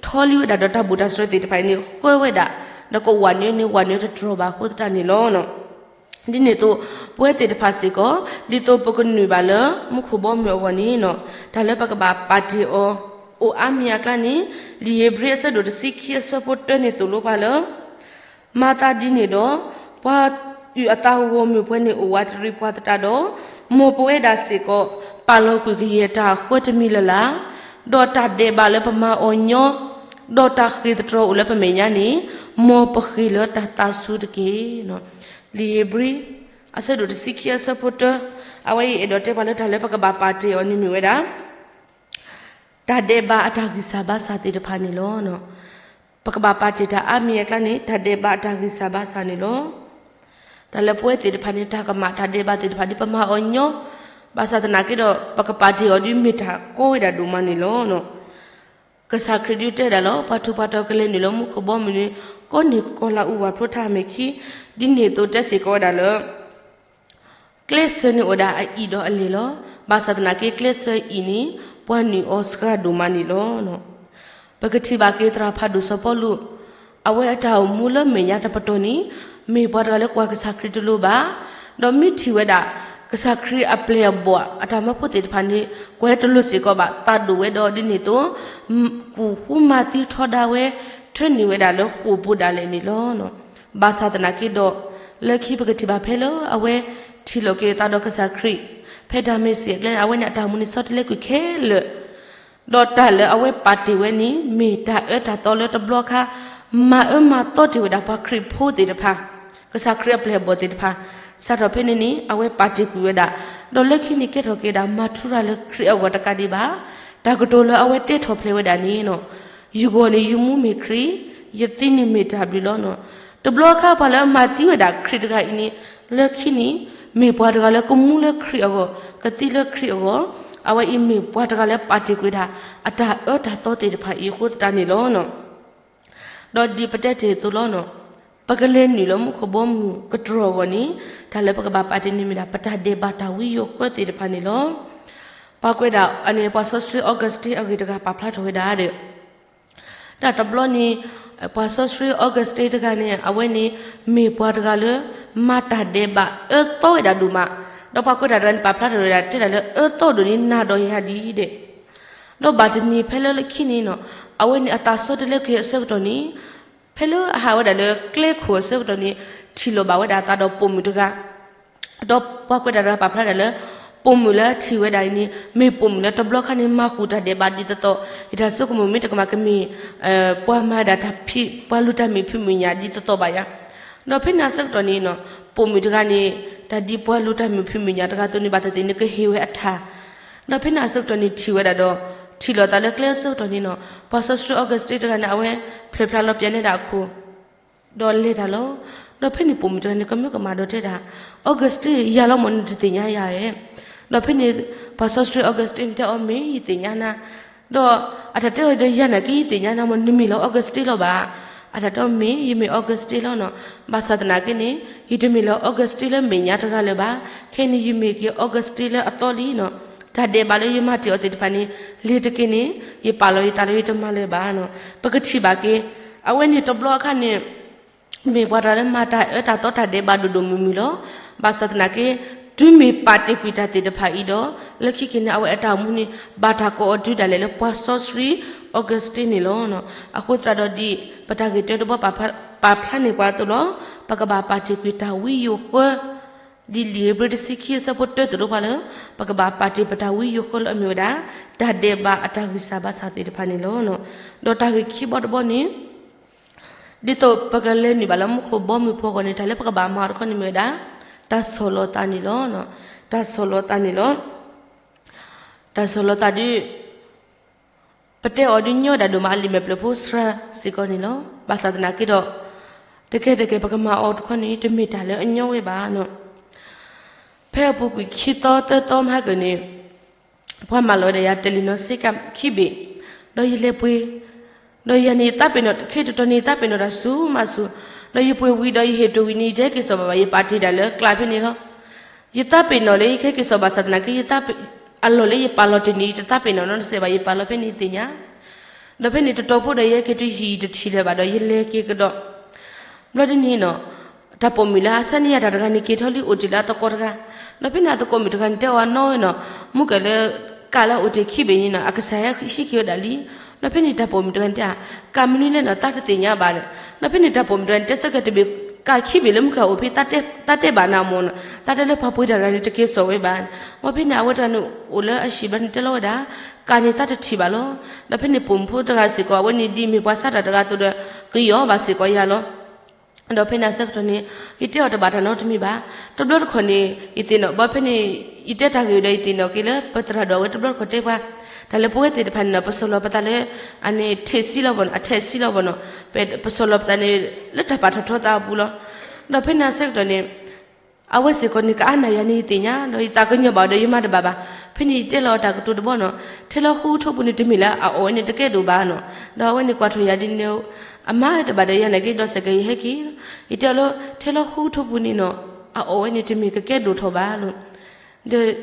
ထီလံဝဲဒၣ်ဒီးတၢ်ဘူၣ်တၢ်စၢၤသ့ၣ်တဖၣ်အံၤန့ၣ် ဃၢဝဲဒၣ် ဒီးကဝးနုာ်န့ၣ် ဝးနုာ်တတြီၢ်ဘၣ်အဃိသတးန့ၣ်လီၤ. ဒ်န့ၣ်အသိး ပဝဲသ့ၣ်တဖၣ်စ့ၢ်ကီး ဒ်သိးပကနုာ်ဘၣ်လၢမူခိၣ်ဘီမုၢ်အဂီၢ်န့ၣ် တၢ်လၢပကဘၣ်ပာ်တ့ၢ်အီၤ အိၣ်အါမံၤအကျါန့ၣ် လံာ်ဧ့ၤဘြံၤအဆၢဒိၣ်တဆံခံအဆၢဖိတၢန့ၣ်သိၣ်လိပှၤလၢ မၤသးဒ်န့ၣ်ဒီး ပှၤအုၣ်အသးဂီၢ်မုၢ်ပှဲၤန့ၣ်အိၣ်ဝးတရံးပှၤသတးဒီး မ်ပဝဲဒၣ်စ့ၢ်ကီး ပာ်လီၤကွံာ်ကယဲၢ်တၢ်အဃၢတမံၤလၢ်လၢ်, ဒီးတၢ်ဒဲးဘးလၢပမၤအီၤညီ, ဒီးတၢ်ဃ့ၢ်သတြီၤအိၣ်လၢပမဲာ်ညါန့ၣ် မ်ပဃ့ၢ်လၢတၢ်သးဆူတက့ၢ်. လံာ်ဧ့ၤဘြံၤ အဆၢဒိၣ်တဆံခံအဆၢဖိတၢ, အဝဲအံၤအဲၣ်ဒိးတဲပှၤလၢတၢ်လၢပကဘၣ်ပာ်တ့ၢ်အီၤန့ၣ်မ့ၢ်ဝဲဒၣ် တၢ်ဒဲးဘးအတၢ်ဂံၢ်စၢ်ဘါစၢ်သ့ၣ်တဖၣ်န့ၣ်လီၤ. ပကဘၣ်ပာ်တ့ၢ်တၢ်အါမံၤအကျါန့ၣ် တၢ်ဒဲးဘးအတၢ်ဂံၢ်စၢ်ဘါစၢ်န့ၣ်လီၤ. တၢ်လၢပဝဲသ့ၣ်တဖၣ်န့ၣ် တၢ်ကမၣ်တၢ်ဒဲးဘးသ့ၣ်တဖၣ်ဒ်ပမၤအီၤညီ, ဘၣ်ဆၣ်သနာ်က့ဒီး ပကပာ်တ့ၢ်အီၤဒ်မ့ၢ်တၢ်ကီဝဲဒၣ်ဒိၣ်မးန့ၣ်လီၤ. ကစၢ်ခရံာ်ဒုးတဲဒၣ်လီၤ ပှၤထူးပှၤတီၤကလဲၤနုာ်လၢမူခိၣ်ဘီမုၢ်န့ၣ် ကိးန့ၢ်ကီၢ်လၤအူဝၣ်ဖျိထါမဲာ်ခံ, ဒ်န့ၣ်အသိးတဲစ့ၢ်ကီးဝဲဒၣ်လၢ ကျဲးစၢးန့ၣ်အိၣ်ဒၣ်အအံၤဒီးအလဲၢ်လီၤ. ဘၣ်ဆၣ်သနာ်က့ကျဲးစၢးအံၤန့ၣ် ပှၤနုာ်အီၤစှၤဒိၣ်မးန့ၣ်လီၤ. ပကထံၣ်ဘၣ်က့ၤသရၣ်ဖးဒိၣ်စီၤပီလူး, အဝဲအတၢ်အိၣ်မူလၢမဲာ်ညါတပတီၢ်န့ၣ် မ့ၢ်ပှၤတဂၤလၢကွၢ်ကစၢ်ခရံာ်တလိၤဘၣ်, ဒီးမ့ၢ်ထံၣ်ဝဲဒၣ် ကစၢ်ခရံာ်အပျဲၢ်အဘီၣ်အတၢ်မၢဖိသ့ၣ်တဖၣ်န့ၣ် ကွၢ်တလိၤစ့ၢ်ကီးဘၣ် သးဒိၣ်ဝဲဒီးဒ်န့ၣ်အသိး ကူၣ်ဃူမၤသံထီဒါဝဲ ထၢနုာ်ဝဲဒၣ်လၢဃိာ်ပူၤဒၣ်လဲာ်န့ၣ်လီၤ. ဘၣ်ဆၣ်သနာ်က့ဒီး လၢခံပကထံၣ်ဘၣ်ဖဲလၢအဝဲထံၣ်လိာ်က့ၤအသးဒီးကစၢ်ခရံာ် ဖဲတၢ်မ့ၢ်စ့ၢ်အကျဲန့ၣ် အဝဲန့ၣ်အတၢ်အိၣ်မူန့ၣ်ဆီတလဲကွံာ်ခဲလၢာ် ဒီးတၢ်လၢအဝဲပာ်တ့ၢ်ဝဲန့ၣ် မ့ၢ်တၢ်အၢတၢ်သီလၢတဘျီခါ မၤအၢမၤသီတ့ၢ်ဝဲဒၣ်ပှၤခရံာ်ဖိသ့ၣ်တဖၣ်, ကစၢ်ခရံာ်အပျဲၢ်အဘီၣ်သ့ၣ်တဖၣ်, စးထီၣ်ဖဲန့ၣ်န့ၣ် အဝဲပာ်တ့ၢ်ကွံာ်ဝဲဒၣ်, ဒီးလၢခံန့ၣ်ကဲထီၣ်က့ၤဒၣ်မၤထူရၤလၢခရံာ်အဂီၢ်တကးဒံးဘၣ်, တၢ်ကတိၤလၢအဝဲတဲထီၣ်ဖျဲးဝဲဒၣ်န့ၣ် ယဂီၢ်န့ၣ်ယမူမ့ၢ်ခရံာ်, ယသံန့ၣ်မ့ၢ်တၢ်ဘျုးလီၤ. တဘျီခါပှၤလၢအမၤသံဝဲဒၣ်ခရံာ်တဂၤအံၤန့ၣ် လၢခံန့ၣ် မ့ၢ်ပှၤတဂၤလၢကမူလၢခရံာ်အဂီၢ်, ကသံလၢခရံာ်အဂီၢ်, အဝဲအံၤမ့ၢ်ပှၤတဂၤလၢပာ်တ့ၢ်ကွံာ်ဒၣ် အတၢ်အၢတၢ်သီသ့ၣ်တဖၣ်အံၤအဃိသတးန့ၣ်လီၤ. ဒီးဒ်ပတဲတ့ၢ်အသိးလီၤ, ပကလဲၤနုာ်လၢမူခိၣ်ဘီမုၢ်ကတြီၢ်အဂီၢ်န့ၣ် တၢ်လၢပကဘၣ်ပာ်တ့ၢ်န့ၣ်မ့ၢ်ဒၣ် ပတၢ်ဒဲးဘးတၢ်ဝံယိၤဃၢသ့ၣ်တဖၣ်န့ၣ်လီၤ. ပှၤကွဲးဒၣ်အန့ၣ် ပှၤစီဆှံ Augustine အဂ့ၢ်တဂၤပာ်ဖျါထီၣ်ဝဲဒၣ်ဒီး တၢ်တဘျီန့ၣ် ပှၤစီဆှံ Augustine တဂၤန့ၣ် အဝဲန့ၣ် မ့ၢ်ပှၤတဂၤလၢ မၤတၢ်ဒဲးဘးအၢသီဝဲဒၣ်ဒိၣ်မး, ဒီးပှၤကွဲးတၢ်တဂၤန့ၣ် ပာ်ဖျါထီၣ်ဝဲဒၣ် တဲဒၣ်လၢအၢသီဒိၣ်န့ၣ်နၤဒီးယၤဒ်အံၤဒဲး, ဒီးဘၣ်တနံၤဖဲလၢလၢခံန့ၣ်နီၤ အဝဲန့ၣ်အသးဆီတလဲကွံာ်အဆၢကတီၢ်န့ၣ် ဖဲလၢအဟးဝဲဒၣ်လၢကျဲခိၣ်အဆၢကတီၢ်န့ၣ် ထံၣ်လိာ်ဘၣ်ဝဲဒၣ်အသးဒီးပိာ်မုၣ်တဂၤ ဒီးပှၤကွဲးတၢ်တဂၤပာ်ဖျါဒၣ်လၢ ပိာ်မုၣ်လၢအထံၣ်ဝဲဒၣ်အံၤန့ၣ် မ့ၢ်ပိာ်မုၣ်လၢတဘျီခါန့ၣ် မၤဃုာ်တၢ်ဒဲးဘးဒ်သိးသိး, ယတၢ်ဆိကမိၣ်မ့ၢ်တကမၣ်ကမ့ၢ် ပှၤမၤဒၣ်တၢ်ဖံး ပှၤလူၤတၢ်မုာ်ဖံးမုာ်ညၣ်ဒ်သိးသိးဘၣ်ယၤ, ဒီးဖဲန့ၣ်အဆၢကတီၢ်န့ၣ်နီၤ ပိာ်မုၣ်တဂၤန့ၣ် တၢ်ဒ်ပှၤလူၤတၢ်မုာ်ဖံးမုာ်ညၣ်တဂၤအသိးန့ၣ် ဘၣ်သ့ၣ်သ့ၣ်န့ၣ်ကဟ့ၣ်ဝဲအထၢၣ်, ဒီးဖဲန့ၣ်အဆၢကတီၢ်န့ၣ်ထံၣ်ဝဲဒၣ်ဒီး ထံၣ်လိာ်သးလၢကျဲအဆၢကတီၢ်န့ၣ်နီၤ ပှၤစီဆှံ Augustine တဂၤန့ၣ် အဝဲဖျဲးဖျါလီၤပၠးန့ၢ်ဒၣ်အခိၣ် ဒီးလဲၤတၢ်လီၤ. ဒီးဖဲန့ၣ်ပိာ်မုၣ်တဂၤန့ၣ် ကမၢကမၣ်ဒီးတဲဒၣ် Augustine ယၤလီၤမၢ် နတသ့ၣ်ညါယၤဧါ, ဒီးဖဲန့ၣ် ပှၤစီဆှံ Augustine တဲအီၤ မ့ၢ်ယသ့ၣ်ညါနၤ, ဒီးအတၢ်တဲအီၤဒီး ယၤနာ်က့ယသ့ၣ်ညါနၤမၢ် နမ့ၢ်လၢ Augustine လီၤဘၣ်, အတၢ်တဲအီၤ မ့ၢ်ယမ့ၢ် Augustine လီၤနီၤ, ဘၣ်ဆၣ်သနာ်က့န့ၣ် ယတမ့ၢ်လၢ Augustine လၢမဲာ်ညါတဂၤလၢၤဘၣ်, ခဲအံၤန့ၣ် ယမ့ၢ်က့ၤ Augustine လၢအသီလံနီၤ, တၢ်ဒဲးဘးလၢယမၤတ့ၢ်အီၤသ့ၣ်တဖၣ်န့ၣ် လ့ၤတက့ၢ်န့ၣ် ယပာ်လီၤယသးလၢယတမၤလၢၤဘၣ်နီၤ, ပကထံၣ်ဘၣ်က့ၤ အဝဲန့ၣ်တဘျီအခါန့ၣ် မ့ၢ်ပှၤတဂၤလၢမၤတၢ်အၢတၢ်သီတၢ်ဒဲးဘးဒိၣ်ဒိၣ်မုၢ်မုၢ်လီၤ. ဘၣ်ဆၣ်သနာ်က့ တုၤမ့ၢ်ပာ်တ့ၢ်ကွံာ်တၢ်သ့ၣ်တဖၣ်အံၤဒီး လၢခံက့ၤန့ၣ် အဝဲအတၢ်အိၣ်မူန့ၣ် ဘၣ်တၢ်ကိးအီၤတုၤဒၣ်လဲာ်လၢပှၤစီဆှံ Augustine န့ၣ်လီၤ. အဃိသတးဒီးဒ် ပတၢ်ဂ့ၢ်တၢတဘီပာ်ဖျါန့ၢ်ပှၤအသိးလီၤ. ပကဘၣ်ပာ်တ့ၢ်ကွံာ်တၢ်ဝံယိၤဃၢ ဒ်လံာ်ဧ့ၤဘြံၤတဆံခံအဆၢဖိတၢ သိၣ်လိပှၤလၢ ပကဘၣ်ပာ်တ့ၢ်ပတၢ်ဝံယိၤဃၢလၢအမ့ၢ်ဝဲဒၣ် တၢ်ဒဲးဘးအတၢ်ဂံၢ်စၢ်ဘါစၢ်သ့ၣ်တဖၣ်န့ၣ်လီၤ. ဒီးတၢ်ဂ့ၢ်ခံဘီတဘီန့ၣ် ဒ်သိးပကလဲၤနုာ်ဘၣ်လၢမူခိၣ်ဘီမုၢ်ဖီအဂီၢ်န့ၣ် တၢ်လၢပကဘၣ်မၤအီၤတခီန့ၣ်မ့ၢ်ဝဲဒၣ် တၢ်ဆီၣ်လီၤသးန့ၣ်လီၤ. တၢ်ဆီၣ်လီၤသးန့ၣ်လီၤ. တၢ်ဆီၣ်လီၤသးဒီး ပတဲအီၤဒုးညီဒၣ်ဒိၣ်မး အလံာ်မဲာ်ဖျၢၣ်ဖိစှၤစ့ၢ်ကီးန့ၣ်လီၤ. ဘၣ်ဆၣ်သနာ်က့ဒီး တကဲတကဲပကမၤအီၤတခီန့ၣ် တမ့ၢ်တၢ်လၢအညီဝဲဘၣ်နီၤ. ဖဲအပူၤကွံာ်ခံသီသၢသီမဟါကၢၢ်န့ၣ် ပှၤမၢလီၤဝဲဒၣ်ယၤတလံၤနီၤစ့ကၤခံဘ့ၣ်, ဒီးယလဲၤပှ့ၤ, ဒီးယၤန့ၣ်ယသးပ့ၤနီၣ် ခဲအံၤတတီၤန့ၣ် ယသးပ့ၤနီၣ်တၢ်ဆူၣ်မးဆူၣ်, ဒီးယပှ့ၤဝံၤဒီးယဟ့ၣ်တိၢ်ဝံၤန့ၣ် ယတဟဲက့ၤစိာ်ဘၣ်ဘၣ် ယပာ်တ့ၢ်ဒၣ်လၢကျးဖဲန့ၣ်လီၤ. ယသးပ့ၤနီၣ်လၢယကဟဲက့ၤစိာ်ဘၣ်ဆၣ်သနာ်က့ ယသးပ့ၤ, အလီၢ်လၢယပာ်လီၤတ့ၢ်န့ၣ် ယတသးပ့ၤနီၣ်နီတစဲးဘၣ် ယပာ်လီၤဖဲန့ၣ်ယသ့ၣ်ညါ ဒီးဖဲန့ၣ်တတီၤဖိဒီးယဟဲက့ၤတုၤယံာ်တထံၣ်လၢၤဘၣ်ဒီး ယလဲၤက့ၤကဒီး, ဘျီဒ်န့ၣ်နီၤ, တၢ်ပိာ်မုၣ်လၢအဆါန့ၢ်ယၤတၢ်တဂၤန့ၣ် က့ၤထီၣ်လံအိၣ်တ့ၢ်လၢအသကိးတဂၤ, ဒီးဖဲန့ၣ်အသကိးမုၣ်တဂၤန့ၣ် တဲအီၤနီၣ်ဝဲနီၤ, မုၢ်ကၢၢ်လၢ ကးလၢအအိၣ်တ့ၢ်ခံဘ့ၣ်န့ၣ်နီၤ အကစၢ်ဟဲဟံးက့ၤဝဲဒၣ်လံ, ဒီးဖဲန့ၣ်တၢ်ပိာ်မုၣ်တဂၤန့ၣ်တဲ ကးမနုၤလဲၣ်နီၤ သးတသ့ၣ်ညါဘၣ်, ဒီးဖဲန့ၣ်တၢ်ပိာ်မုၣ်တဂၤန့ၣ် တဲဆၢကတီၢ်တဘ့ၣ် ကးခံဘ့ၣ်လၢမုၢ်ကၢၢ်အိၣ်ဖဲ သးတဲဘၣ်နၤမၢ်နီၤ, သးတဲလၢပှၤပှ့ၤတၢ်တဂၤန့ၣ် တက့ၤစိာ်ဝဲဘၣ်, ဝံၤဖဲန့ၣ် အဝဲတဂၤန့ၣ်အိၣ်လၢအဟံၣ်ဘျီန့ၣ်တဲလီၤဝဲဒၣ်, ကးန့ၣ်သးတထံၣ်ဘၣ်လီၤ, ဒီးဖဲန့ၣ်ပိာ်မုၣ်ဖိတဂၤစ့ၢ်ကီး အဝဲန့ၣ်ဒ်မ့ၢ်ပှၤဆါတၢ်တဂၤအသိးဒီး ကယီၤဘၣ်စ့ၢ်ကီးယၤလီၤ. ဒီးဖဲန့ၣ်အဆၢကတီၢ်န့ၣ် ယတဲအီၤတဘၣ်တၢ်နီတမံၤဘၣ်, တဘျီတခီၣ်န့ၣ် ယသ့ၣ်နီၣ် ဘၣ်ဖဲန့ၣ် ယတဲတၢ်ဂ့ၢ်ဒီးယသ့ၣ်နီၣ်က့ၤလၢပသရၣ်ဒိၣ်ဝဲတဘျီတခီၣ်တဲပှၤ, တၢ်လၢပဝဲသ့ၣ်တဖၣ်န့ၣ်ဒီး ပဆီၣ်လီၤပသးလၢ အန့ၣ် ထံးဆံလီၤဘၣ်နီၤ, အထဲးဆံလီၤဘၣ်နီၤ, ပဆီၣ်လီၤပသးန့ၣ် လၢတၢ်ပာ်ထီၣ်ထီသးအပူၤလီၤ. ဒီးဖဲန့ၣ်အဆၢကတီၢ်န့ၣ် အဝဲစ့ၢ်ကီးန့ၣ် ကအါနၢ်ယၤန့ၣ်ယသ့ၣ်ညါ, ဒီးယသးကညီၤဘၣ်ဒီးယမၤတဘၣ်ဘၣ်. ဖဲန့ၣ်ယတဲလီၤအတၢ်ကတိၤတဘီနီၤ, ထဲလီၤဃူထီပူၤန့ၣ် တမ့ၢ်လၢအအီၣ်ဝဲန့ၣ်တကဲဒိၣ်ဘၣ်နီၤ, ဒီးအဝဲန့ၣ်ကွၢ်ထီၣ်ယၤဒ်န့ၣ် အမၤတဘၣ်ဒီးယၤန့ၣ်က့ၤဒီးစဲးကဲၤယဟဲက့ၤ, ယတဲအီၤလၢ ထဲလီၤဃူထီပူၤန့ၣ်နီၤ အအီၣ်ဝဲန့ၣ်တမ့ၢ်ကကဲဒိၣ်ထီၣ်ဘၣ်လီၤ. ဒီး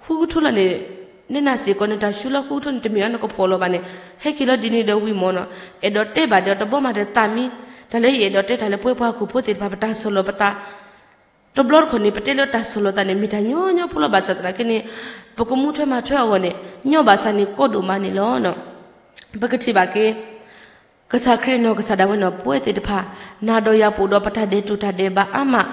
ဃူထီလီၤန့ၣ် နဲနၤစ့ၢ်ကီးန့ၣ် တၢ်ဆူလီၤဃူထီန့ၣ် တမ့ၢ်အီၤနကဖီၣ်လီၤဘၣ်န့ၣ် ဟဲက့ၤလီၤဒ်န့ၣ်ဒီးဝံၤမၢ်နီၤ, အဲၣ်ဒိးတဲဘၣ်ဒီးတဘီမးဒီးသးမံ, တၢ်လၢယအဲၣ်ဒိးတဲတၢ်လၢပဝဲပှၤဟီၣ်ခိၣ်ဖိသ့ၣ်တဖၣ် ပတၢ်ဆီၣ်လီၤပသး တဘျီတခီၣ်န့ၣ် ပတဲလၢတၢ်ဆီၣ်လီၤသးန့ၣ် မ့ၢ်တၢ်ညီညီဖိလီၤ. ဘၣ်ဆၣ်သနာ်က့န့ၣ် ပကမူထွဲမၤထွဲအဂီၢ်န့ၣ် ညီဘၣ်ဆၣ်န့ၣ်ကီဒိၣ်မးန့ၣ်လီၤ. ပကထံၣ်ဘၣ်က့ၤ ကစၢ်ခရံာ်နီၢ်ကစၢ်ဒၣ်ဝဲန့ၣ် ပဝဲသ့ၣ်တဖၣ် နၤဒီးယၤပအိၣ်ဒီးပတၢ်ဒဲးတူာ်တၢ်ဒဲးဘးအါမး,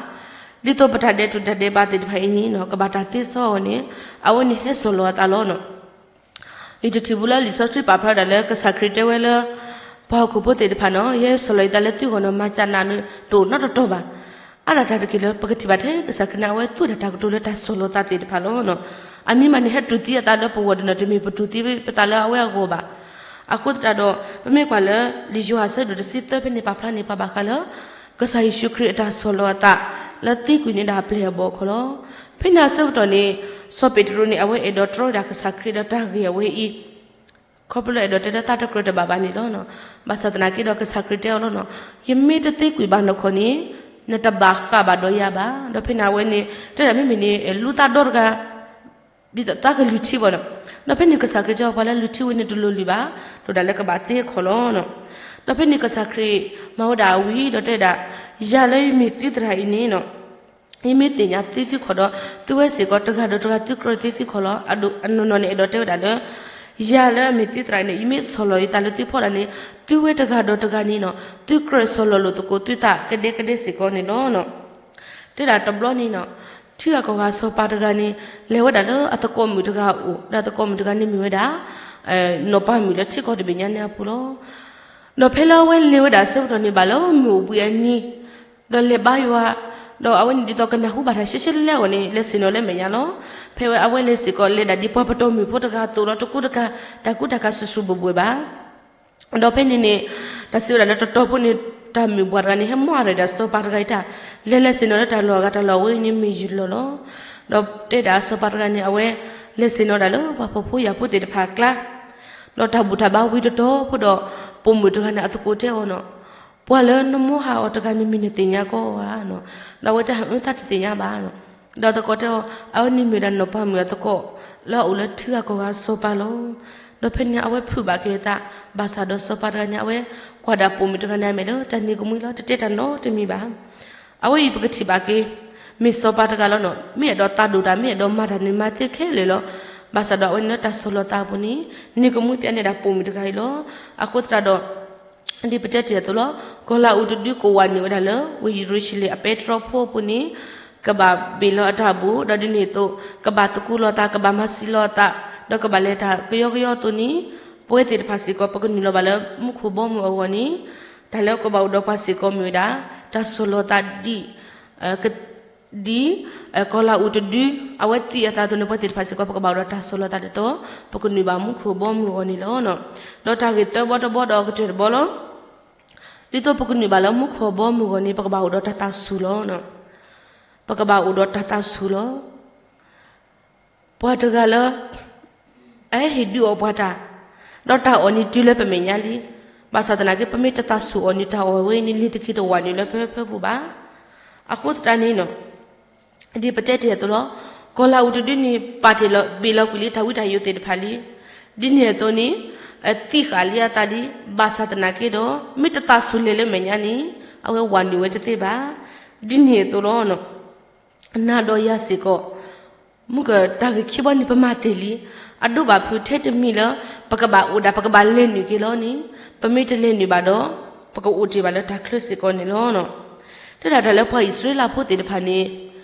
ဒ်သိးပတၢ်ဒဲးတူာ်တၢ်ဒဲးဘးသ့ၣ်တဖၣ်အံၤန့ၣ်နီၤ ကဘၣ်တၢ်သ့စီအဂီၢ်န့ၣ် အဝဲန့ၣ်ဟဲဆီၣ်လီၤအသးလီၤ. ယတထံၣ်ဘူးလၢလံာ်စီဆှံပာ်ဖျါဒၣ်လၢကစၢ်ခရံာ်တဲဝဲလၢ ပှၤဟီၣ်ခိၣ်ဖိသ့ၣ်တဖၣ်နီၤ ယဟဲဆီၣ်လီၤယသးလၢသုဂီၢ်နီၤ မၤစၢ်နးန့ၣ်တအိၣ်နီတတီၤဘၣ်. အါဒၣ်တၢ်တက့ၢ်လၢ ပကထံၣ်ဘၣ်ထဲကစၢ်ခရံာ်န့ၣ် အဝဲသူတၢ်တၢ်ကတိၤလၢတၢ်ဆီၣ်လီၤသးသ့ၣ်တဖၣ်လီၤ. အမ့ၢ်မးန့ၣ် ဟဲတူၢ်သံအသးလၢပဂီၢ်ဒီးနီၤ တမ့ၢ်ပတူၢ်သံပသးလၢအဝဲအဂီၢ်ဘၣ်. အဃိသတးဒီး ပမ့ၢ်ကွၢ်လၢ လံာ်ယိၤဟၣ်အဆၢဒိၣ်တဆံသၢဖဲန့ၣ် ပာ်ဖျါန့ၣ် ပှၤဘၣ်ဃးလၢ ကစၢ်ယ့ၣ်ၡူးခရံာ်အတၢ်ဆီၣ်လီၤအသး လၢသံကွံာ်န့ၢ်ဒၣ်အပျဲၢ်အဘီၣ်အဃိလီၤ. ဖဲန့ၣ်အဆၢကတီၢ်န့ၣ် စီၤပ့းတရူးန့ၣ် အဝဲအဲၣ်ဒိးတြီဒၣ်ကစၢ်ခရံာ်ဒီးတၢ်ဂ့ၢ်အဝဲအံၤ ခီဖျိလၢအဲၣ်ဒိးတဲလၢသးတကြၢးတဘၣ်ဘၣ်န့ၣ်လီၤ. ဘၣ်ဆၣ်သနာ်က့ဒီးကစၢ်ခရံာ်တဲအီၤလီၤနီၤ, ယမ့ၢ်တသံကွံာ်ဘၣ်နီၢ်ခိန့ၣ် နတဘၣ်ဃးဘၣ်ဒီးယၤဘၣ်. ဒီးဖဲန့ၣ်အဝဲန့ၣ် တဲဒၣ်မ့မ့ၢ်န့ၣ် လူသးဒီတဂၤ ဒ်သိးသးကလုၢ်ထံဘၣ်နီၤ. ဒီးဖဲန့ၣ်ကစၢ်ခရံာ်တဲအီၤ ပှၤလၢလုၢ်ထံဝဲန့ၣ်တလိၣ်လုၢ်ဘၣ်, လိၣ်ဒၣ်လၢကဘၣ်သ့အခီၣ်လီၤ. ဒီးဖဲန့ၣ်ကစၢ်ခရံာ်မၤဝဲဒၣ်အဝံၤ ဒီးတဲဒၣ်, ယၤလၢယမ့ၢ်သုသရၣ်အံၤန့ၣ်နီၤ ယမ့ၢ်သ့ၣ်ညါသ့သုခီၣ်ဒီး သုဝဲစ့ၢ်ကီးတဂၤဒီးတဂၤသုကြၢးသ့သုခီၣ်လီၤ. အနီၢ်နီၢ်န့ၣ် အဲၣ်ဒိးတဲဝဲဒၣ်လၢ ယၤလၢအမ့ၢ်သုသရၣ်န့ၣ် ယမ့ၢ်ဆီၣ်လီၤယသးလၢသုဖီလာ်န့ၣ် သုဝဲတဂၤဒီးတဂၤန့ၣ်နီၤ သုကြၢးဆီၣ်လီၤလိာ်သကိးသုသးကဒဲကဒဲစ့ၢ်ကီးန့ၣ်လီၤ. တဲဒၣ်တဘျီန့ၣ်နီၤ ထံဂၤကီၢ်ဂၤစီၤပၤတဂၤန့ၣ် လဲၤဝဲဒၣ်လၢအသကိးမုၣ်တဂၤအအိၣ်, ဒီးအသကိးမုၣ်တဂၤန့ၣ်မ့ၢ်ဝဲဒၣ် နီၢ်ပၤမုၣ်လၢထံကီၢ်တဘ့ၣ်ညါန့ၣ်အပူၤလီၤ. ဒီးဖဲလၢအဝဲလဲၤဝဲဒၣ်အဆၢကတီၢ်န့ၣ် ဘၣ်လၢမုၢ်အိၣ်ဘှံးအနံၤ ဒီးလဲၤဘါယွၤ, ဒီးအဝဲန့ၣ်ဒ်သိးကနၢ်ဟူဘၣ်တၢ်ရှဲရှဲလၢလဲၣ်အဂီၢ်န့ၣ် လဲၤဆ့ၣ်နီၤလၢမဲာ်ညါလီၤ. ဖဲအဝဲလဲၤစ့ၢ်ကီး လဲၤဒၣ်ဒ်ပှၤပတီၢ်မုၢ်ဖိတဂၤအသိးလီၤ. တကူတကၤ တၢ်ကူတၢ်ကၤစူၤစူၤဘှဲၣ်ဘှဲၣ်ဘၣ်. ဒီးဖဲန့ၣ်န့ၣ် တၢ်စံးဝဲဒၣ်လၢတတီၤဖိန့ၣ် တၢ်မုၣ်ပှၢ်တဂၤန့ၣ် ဟဲမၤရၤဒီးစီၤပၤတဂၤအံၤတၢ်, လဲၤလဲၤဆ့ၣ်နီၤလၢတၢ်လီၢ်အဂၤ တၢ်လီၢ်ဝဲအံၤန့ၣ်မ့ၢ်ယုၢ်လီၤလီၤ. ဒီးတဲဒၣ်စီၤပၤတဂၤန့ၣ် အဝဲလဲၤဆ့ၣ်နီၤဒၣ်လၢပှၤဖှီၣ်ဖိယာ်ဖိသ့ၣ်တဖၣ်အကျါ ဒီးတၢ်ဘူၣ်တၢ်ဘါဝံၤတတီၤဖိဒီး ပိာ်မုၣ်တဂၤန့ၣ် အသကိးတဲအီၤနီၤ, ပှၤလၢနမိၢ်ဟးအီၤတဂၤန့ၣ်မ့ၢ်နသ့ၣ်ညါကီဧါနီၤ. ဒီးအဝဲတဲ အၢ သးတသ့ၣ်ညါဘၣ်နီၤ. ဒီးသကိးတဲအီၤ အဝဲန့ၣ်မ့ၢ်ဝဲဒၣ်နီၢ်ပၤမုၣ်အသကိး လၢအအိၣ်လၢထံဂၤကီၢ်ဂၤစီၤပၤလီၤ. ဒီးဖဲန့ၣ်အဝဲဖုးဘၣ်က့ၤအသး ဘၣ်ဆၣ်ဒီးစီၤပၤတဂၤန့ၣ် အဝဲကွၢ်ဒၣ်ပိာ်မုၣ်တဂၤန့ၣ်အမဲာ်လၢတၢ်န့ၢ်ကမှံလီၤ တတဲတၢ်နီတမံၤဘၣ်. အဝဲအံၤပကထံၣ်ဘၣ်က့ၤ မ့ၢ်စီၤပၤတဂၤလီၤနီၤ. မ့ၢ်အဲၣ်ဒိးသးဒိၣ်တၢ် မ့ၢ်အဲၣ်ဒိးမၤတၢ်န့ၣ် မၤသ့ခဲလၢာ်လီၤ. ဘၣ်ဆၣ်ဒီးအဝဲန့ၣ်လၢတၢ်ဆီၣ်လီၤသးအပူၤန့ၣ် န့ၢ်ကမှံပျဲန့ၢ်ဒၣ်ပိာ်မုၣ်တဂၤအံၤလီၤ. အဃိသတးဒီး ဒ်ပတဲတ့ၢ်အသိးလီၤ. ကီၤလၤအူးတဒုကဝးနုာ်ဝဲဒၣ်လၢ ဝ့ၢ်ယရူၤၡလ့ၣ်အပဲတြီဖိအပူၤန့ၣ် ကဘၣ်ဘ့ၣ်လီၤအတၢ်ဘူၣ်, ဒီးဒ်န့ၣ်အသိး ကဘၣ်သကူးလီၤသး, ကဘၣ်မၤဆံးလီၤအသး, ဒီးကဘၣ်လဲၤတၢ်ကယီကယီအသိးန့ၣ် ပဝဲသ့ၣ်တဖၣ်စ့ၢ်ကီး ပကနုာ်လီၤဘၣ်လၢမူခိၣ်ဘီမုၢ်အဂီၢ်န့ၣ် တၢ်လၢကဘၣ်အိၣ်ဒီးပှၤစ့ၢ်ကီးမ့ၢ်ဝဲဒၣ် တၢ်ဆီၣ်လီၤသးဒ် ဒ် ကီၤလၤအူးတဒု အဝဲသံအသးအသိးန့ၣ် ပဝဲသ့ၣ်တဖၣ်စ့ၢ်ကီး ပကဘၣ်အိၣ်ဒီးတၢ်ဆီၣ်လီၤသးဒ်သိး ပကနုာ်ဘၣ်မူခိၣ်ဘီမုၢ်အဂီၢ်န့ၣ်လီၤ. ဒီးတၢ်ဂ့ၢ်သၢဘီတဘီဒီးအကတၢၢ်တဘီလီၤ. ဒ်သိးပကနုာ်ဘၣ်လၢမူခိၣ်ဘီမုၢ်အဂီၢ်န့ၣ် ပကဘၣ်အိၣ်ဒီးတၢ်သးဆူၣ်လီၤ. ပကဘၣ်အိၣ်ဒီးတၢ်သးဆူၣ်လီၤ. ပှၤတဂၤလၢ အဟဲဟ့ၣ်ဒုးအီၣ်ပှၤတၢ်, ဒီးတၢ်အီၣ်န့ၣ်တုၤလၢပမဲာ်ညါလံ. ဘၣ်ဆၣ်သနာ်က့ ပမ့ၢ်တသးဆူၣ်အီၤန့ၣ် တၢ်အီၣ်ဝဲန့ၣ် လ့ၤတက့ၤတဝးနုာ်လၢဖၢဖၢပူၤဘၣ်. အဃိသတးန့ၣ်နီၤ ဒ်ပတဲတ့ၢ်အသိးလီၤ. ကီၤလၤအူးတဒုန့ၣ် ပာ်တ့ၢ်လီၤ ဘ့ၣ်လီၤကွံာ်လံတၢ်ဝံတၢ်ယိးသ့ၣ်တဖၣ်လံ. ဒ်န့ၣ်အသိးန့ၣ် သံဃာ်လံအသးလံ. ဘၣ်ဆၣ်သနာ်က့ဒီး မ့ၢ်တသးဆူၣ်လဲၤလၢမဲာ်ညါန့ၣ် အဝဲဝးနုာ်ဝဲတသ့ဘၣ်. ဒ်န့ၣ်အသိးလီၤ. နၤဒီးယၤစ့ၢ်ကီး မုၢ်ကတၢ်ဂ့ၢ်ခံဘီန့ၣ် ပမၤတ့ၢ်လံ. အဒိဘၣ်ဖုးထဲတမံၤလၢ ပကဘၣ်အိၣ်ဒၣ် ပကဘၣ်လဲၤနုာ်က့ၤလီၤန့ၣ်, ပမ့ၢ်တလဲၤနုာ်ဘၣ်ဒီး ပကအိၣ်တ့ၢ်ဘၣ်လၢတၢ်ချၢစ့ၢ်ကီးန့ၣ်လီၤ. တဲဒၣ်တၢ်လၢပှၤအံၣ်စရ့လးဖိသ့ၣ်တဖၣ်န့ၣ်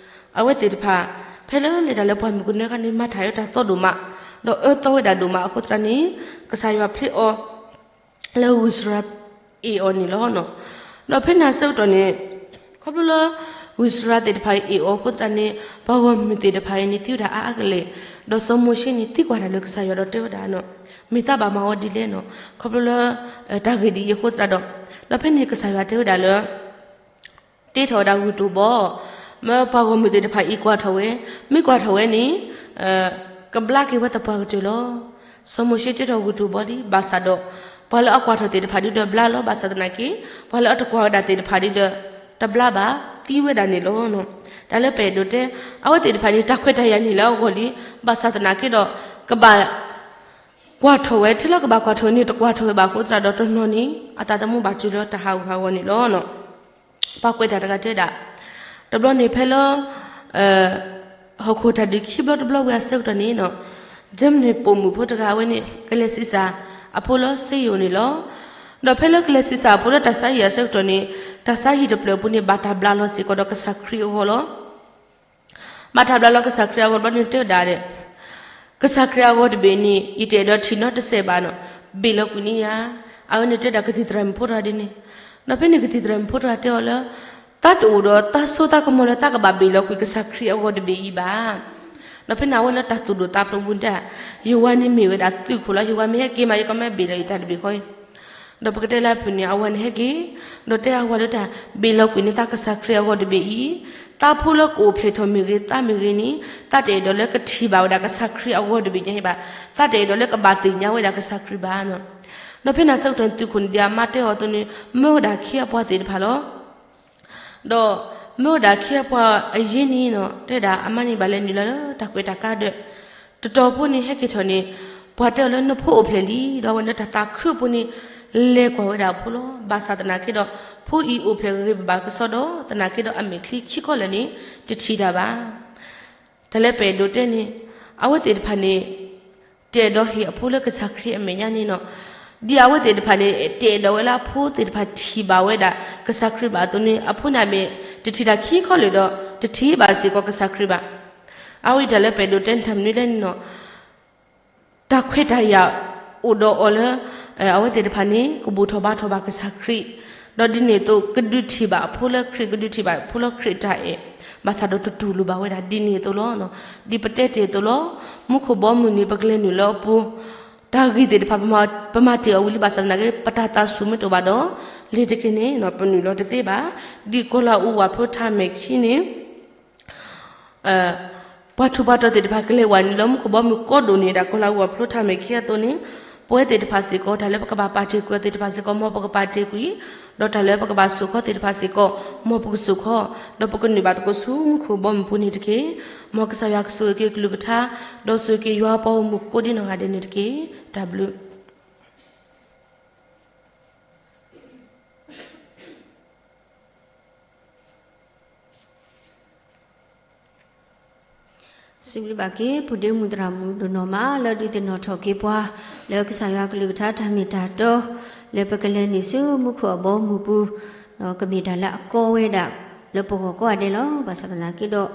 အဝဲသ့ၣ်တဖၣ် ဖဲလၢလဲၤတၢ်လၢပှၢ်မုၢ်ကနၢအခါန့ၣ် မၤတၢ်အၢတၢ်သီဒိၣ်မး, ဒီးအၢသီဝဲဒၣ်ဒိၣ်မးအဃိသတးန့ၣ် ကစၢ်ယွၤဖျ့အီၤ လၢဝံၡရၤအ့ၣ်အီၤန့ၣ်လီၤ. ဒီးဖဲန့ၣ်အဆၢကတီၢ်န့ၣ် ခီဖျိလၢ ဝံၡရၤသ့ၣ်တဖၣ်အံၤအ့ၣ်အီၤအဃိသတးန့ၣ် ပှၤဂီၢ်မုၢ်သ့ၣ်တဖၣ်အံၤန့ၣ် သံဝဲဒၣ်အါအါကလဲာ်, ဒီးစီၤမိၤၡ့န့ၣ် သံကွၢ်တၢ်လၢကစၢ်ယွၤဒီးတဲဝဲဒၣ်နီၤ, မ့ၢ်သးဘၣ်မၤဝဲဒ်လဲၣ်နီၤ, ခီဖျိလၢ တၢ်ဂ့ၢ်ဒ်အံၤအဃိသတးဒီး, ဒီးဖဲန့ၣ်ကစၢ်ယွၤတဲဝဲဒၣ်လၢ တ့ထီၣ်ဝဲဒၣ်ဂုၢ်တိၢ်ဘီ, မၢပှၤဂီၢ်မုၢ်သ့ၣ်တဖၣ်အံၤကွၢ်ထီၣ်ဝဲ, မ့ၢ်ကွၢ်ထီၣ်ဝဲန့ၣ် ကဘျါက့ၤဝဲသပှၢ်ကတၢၢ်လီၤ. စီၤမိၤၡ့တ့ထီၣ်ဂုၢ်တိၢ်ဘီလံ, ဘၣ်ဆၣ်ဒီး ပှၤလၢအကွၢ်ထီၣ်သ့ၣ်တဖၣ်ဒုဒီးဘျါလီၤ, ဘၣ်ဆၣ်သနာ်က့ ပှၤလၢအတကွၢ်ဝဲဒၣ်သ့ၣ်တဖၣ်ဒုဒီး တဘျါဘၣ်, သံဝဲဒၣ်န့ၣ်လီၤ. တၢ်လၢပအဲၣ်ဒိးတဲ, အဝဲသ့ၣ်တဖၣ်န့ၣ် တၢ်ခွဲးတၢ်ယာ်န့ၢ်လၢအဂီၢ်လံ, ဘၣ်ဆၣ်သနာ်က့ဒီး ကဘၣ် ကွၢ်ထီၣ်ဝဲ, ထဲလၢကဘၣ်ကွၢ်ထီၣ်န့ၣ် တကွၢ်ထီၣ်ဝဲဘၣ်အဃိသတးဒီး တနီၤန့ၣ် အသးသမူဘၣ်တုၤလၢတၢ်ဟးဂူာ်ဟးဂီၤန့ၣ်လီၤ. ပှၤကွဲးတၢ်တဂၤတဲဒၣ်, တဘျီန့ၣ်ဖဲလၢ ဟီၣ်ခိၣ်တၢ်ဒုးခံဘျီတဘျီဝံၤအဆၢကတီၢ်န့ၣ်, ကၠၢမနံၣ်ပိာ်မုၣ်ဖိတဂၤအဝဲန့ၣ် ကလဲၤဆံးစၢ်အဖိလၢစ့ယိၣ်န့ၣ်လီၤ. ဒီးဖဲလၢကလဲၤဆံးစၢ်အဖိလၢတၢ်ဆါဟံၣ်အဆၢကတီၢ်န့ၣ်, တၢ်ဆါဟံၣ်တဖျၢၣ်အပူၤန့ၣ် ဘၣ်တၢ်ဘျးလီၤစ့ၢ်ကီးဒီးကစၢ်ခရံာ်အဂီၢ်လီၤ. ဘၣ်တၢ်ဘျးလီၤကစၢ်ခရံာ်အဂီၢ်တဘျီန့ၣ်တဲဝဲဒၣ်, ကစၢ်ခရံာ်အဂီၢ်တဘ့ၣ်န့ၣ် ယတအဲၣ်ဒိးထံၣ်နီတစဲးဘၣ်နီၤ, ဘ့ၣ်လီၤကွံာ်န့ၢ်ယၤ. အဝဲန့ၣ်တဲဒၣ်ကသံၣ်သရၣ်မုၣ်ဖိတဂၤဒ်န့ၣ်. ဒီးဖဲန့ၣ်ကသံၣ်သရၣ်မုၣ်ဖိတဂၤတဲအီၤလၢ သးတအိၣ်ဒီးသးစိသးကမီၤလၢသးကဘၣ်ဘ့ၣ်လီၤကွံာ်ကစၢ်ခရံာ်အဂီၢ်တဘ့ၣ်အံၤဘၣ်. ဒီးဖဲန့ၣ်အဝဲလၢတၢ်သူၣ်ဒိၣ်သးဖျိးပူၤတဲ, ယဝၤန့ၣ်မ့ၢ်ဝဲဒၣ်သုးခိၣ်လီၤ, ယဝၤမ့ၢ်ဟဲက့ၤမး ယကမ့ၢ်ဘ့ၣ်လီၤယတၢ်တဘ့ၣ်ဃီအံၤ. ဒီးပကတဲလၢအဖုၣ်န့ၣ် အဝၤန့ၣ်ဟဲက့ၤ, ဒီးတဲအဝၤလၢတၢ်ဘ့ၣ်လီၤကွံာ်န့ၢ်သးကစၢ်ခရံာ်အဂီၢ်တဘ့ၣ်အံၤ, သးဖိလၢကအိၣ်ဖျဲၣ်ထီၣ်မ့ၢ်ဂ့ၤ, သးမ့ၢ်ဂ့ၤန့ၣ်, သးတအဲၣ်ဒိးလၢကထံၣ်ဘၣ်ဝဲဒၣ်ကစၢ်ခရံာ်အဂီၢ်တဘ့ၣ်ညါအံၤဘၣ်. သးတအဲၣ်ဒိးလၢကဘၣ်သ့ၣ်ညါဝဲဒၣ်ကစၢ်ခရံာ်ဘၣ်နီၤ. ဒီးဖဲန့ၣ်အဆၢကတီၢ်န့ၣ် သုးခိၣ်န့ၣ်ဒ်အမါတဲအီၤအသိးန့ၣ် မၢဝဲဒၣ်ခ့အပှၤသ့ၣ်တဖၣ်လီၤ. ဒီးမၢဝဲဒၣ်ခ့အပှၤအယ့ၢ်န့ၣ်နီၤ, တဲဒၣ်အမါန့ၣ်ဘၣ်လဲၤနုာ်လီၤလၢတၢ်ကွဲးတၢ်ကါဒီး တတီၤဖိန့ၣ်ဟဲက့ၤထီၣ်န့ၣ်, ပှၤတဲအီၤလၢနဖိအိၣ်ဖျဲၣ်လံ, ဒီးအဝဲလၢတၢ်သးခုအပူၤန့ၣ် လဲၤကွၢ်ဝဲဒၣ်အဖိလီၤ. ဘၣ်ဆၣ်သနာ်က့ဒီး ဖိအံၤအိၣ်ဖျဲၣ်ဂ့ၤဂ့ၤဘၣ်ဘၣ်ကစီဒီ, သနာ်က့ဒီးအမဲာ်ချံခံခီလၢာ်န့ၣ် တထံၣ်တၢ်ဘၣ်. တၢ်လၢပအဲၣ်ဒိးတဲန့ၣ်, အဝဲသ့ၣ်တဖၣ်န့ၣ် တအဲၣ်ဒိးဟ့ၣ်အဖိလၢကစၢ်ခရံာ်အမဲာ်ညါန့ၣ်နီၤ. ဒ်အဝဲသ့ၣ်တဖၣ်န့ၣ် တအဲၣ်ဒိးဝဲလၢအဖိသ့ၣ်တဖၣ်ထံၣ်ဘၣ်ဝဲဒၣ်ကစၢ်ခရံာ်ဘၣ်အသိးန့ၣ်, အဖိန့ၣ်အမဲာ်တထံၣ်တၢ်ခံခီလၢာ်ဒီး တထံၣ်ဘၣ်စ့ၢ်ကီးကစၢ်ခရံာ်ဘၣ်. အဝဲအံၤတၢ်လၢပအဲၣ်ဒိးတဲန့ၣ်တၢ်မနုၤလဲၣ်န့ၣ်နီၤ, တၢ်ခွဲးတၢ်ယာ်အိၣ်ဒီးအီၤလၢ အဝဲသ့ၣ်တဖၣ်န့ၣ် ကဘူၣ်ထီၣ်ဘါထီၣ်ဘၣ်ကစၢ်ခရံာ်, ဒီးဒ်န့ၣ်အသိး ကဒုးထံၣ်ဘၣ်အဖိလၢခရံာ်, ကဒုးထံၣ်ဘၣ်အဖိလၢခရံာ်အတၢ်အဲၣ်, ဘၣ်ဆၣ်ဒီးတတူၢ်လိာ်ဘၣ်ဝဲဒၣ်ဒ်န့ၣ်အသိးလီၤ. ဒ်ပတဲတ့ၢ်အသိးလီၤ, မူခိၣ်ဘီမုၢ်န့ၣ် ပကလဲၤနုာ်လၢအပူၤ, တၢ်ဂ့ၢ်သ့ၣ်တဖၣ် ပမၤတ့ၢ်အီၤဝံၤလံ ဘၣ်ဆၣ်သနာ်က့ ပတၢ်သးဆူၣ်မ့ၢ်တအိၣ်ဘၣ်ဒီး လ့ၤတက့ၢ်န့ၣ် ပနုာ်လီၤတသ့ဘၣ်. ဒ်ကီၤလၤအူဝၣ်ဖျိထးမဲာ်ခံန့ၣ် ပှၤထူးပှၤတီၤသ့ၣ်တဖၣ်ကလဲၤဝဲနုာ်လၢမူခိၣ်ဘီမုၢ်ကိးဒိၣ်န့ၣ် ဒ်ကီၤလၤအူဝၣ်ဖျိထးမဲာ်ခံအသိးန့ၣ်, ပဝဲသ့ၣ်တဖၣ်စ့ၢ်ကီး တၢ်လၢပကဘၣ်ပာ်တ့ၢ်ကွံာ်အီၤသ့ၣ်တဖၣ်စ့ၢ်ကီး မ်ပကပာ်တ့ၢ်ကွံာ်, ဒီးတၢ်လၢပကဘၣ်စိာ်ခီသ့ၣ်တဖၣ်စ့ၢ်ကီး မ်ပကစိာ်ခီ, ဒီးပကနုာ်ဘၣ်သကိးဆူမူခိၣ်ဘီမုၢ်ပူၤန့ၣ်တက့ၢ်. မ်ကစၢ်ယွၤကဆိၣ်ဂ့ၤက့ၤကလုၢ်ကထါ, ဒီးဆိၣ်ဂ့ၤက့ၤယွၤပှၤဂီၢ်မုၢ်ကိးဒ်နီၢ်ဂၤဒဲးန့ၣ်တက့ၢ်. တၢ်ဘျုး စံးဘျုးဘၣ်က့ၤ ဖိဒ့မုၣ်သရၣ်မုၣ်ဒိၣ်နီၢ်မး လၢဒုးသ့ၣ်နီၣ်ထီၣ်က့ၤပှၤ လၢကစၢ်ယွၤကလုၢ်ကထါတၢ်မ့ၢ်တၢ်တီ လၢပကလဲၤနုာ်ဆူမူခိၣ်အဘီအမုၢ်ပူၤ, ဒီးကမ့ၢ်တၢ်လၢအကီဝဲဒၣ် လၢပဂီၢ်ကိးဂၤဒဲးလီၤ. ဘၣ်ဆၣ်သနာ်က့ဒီး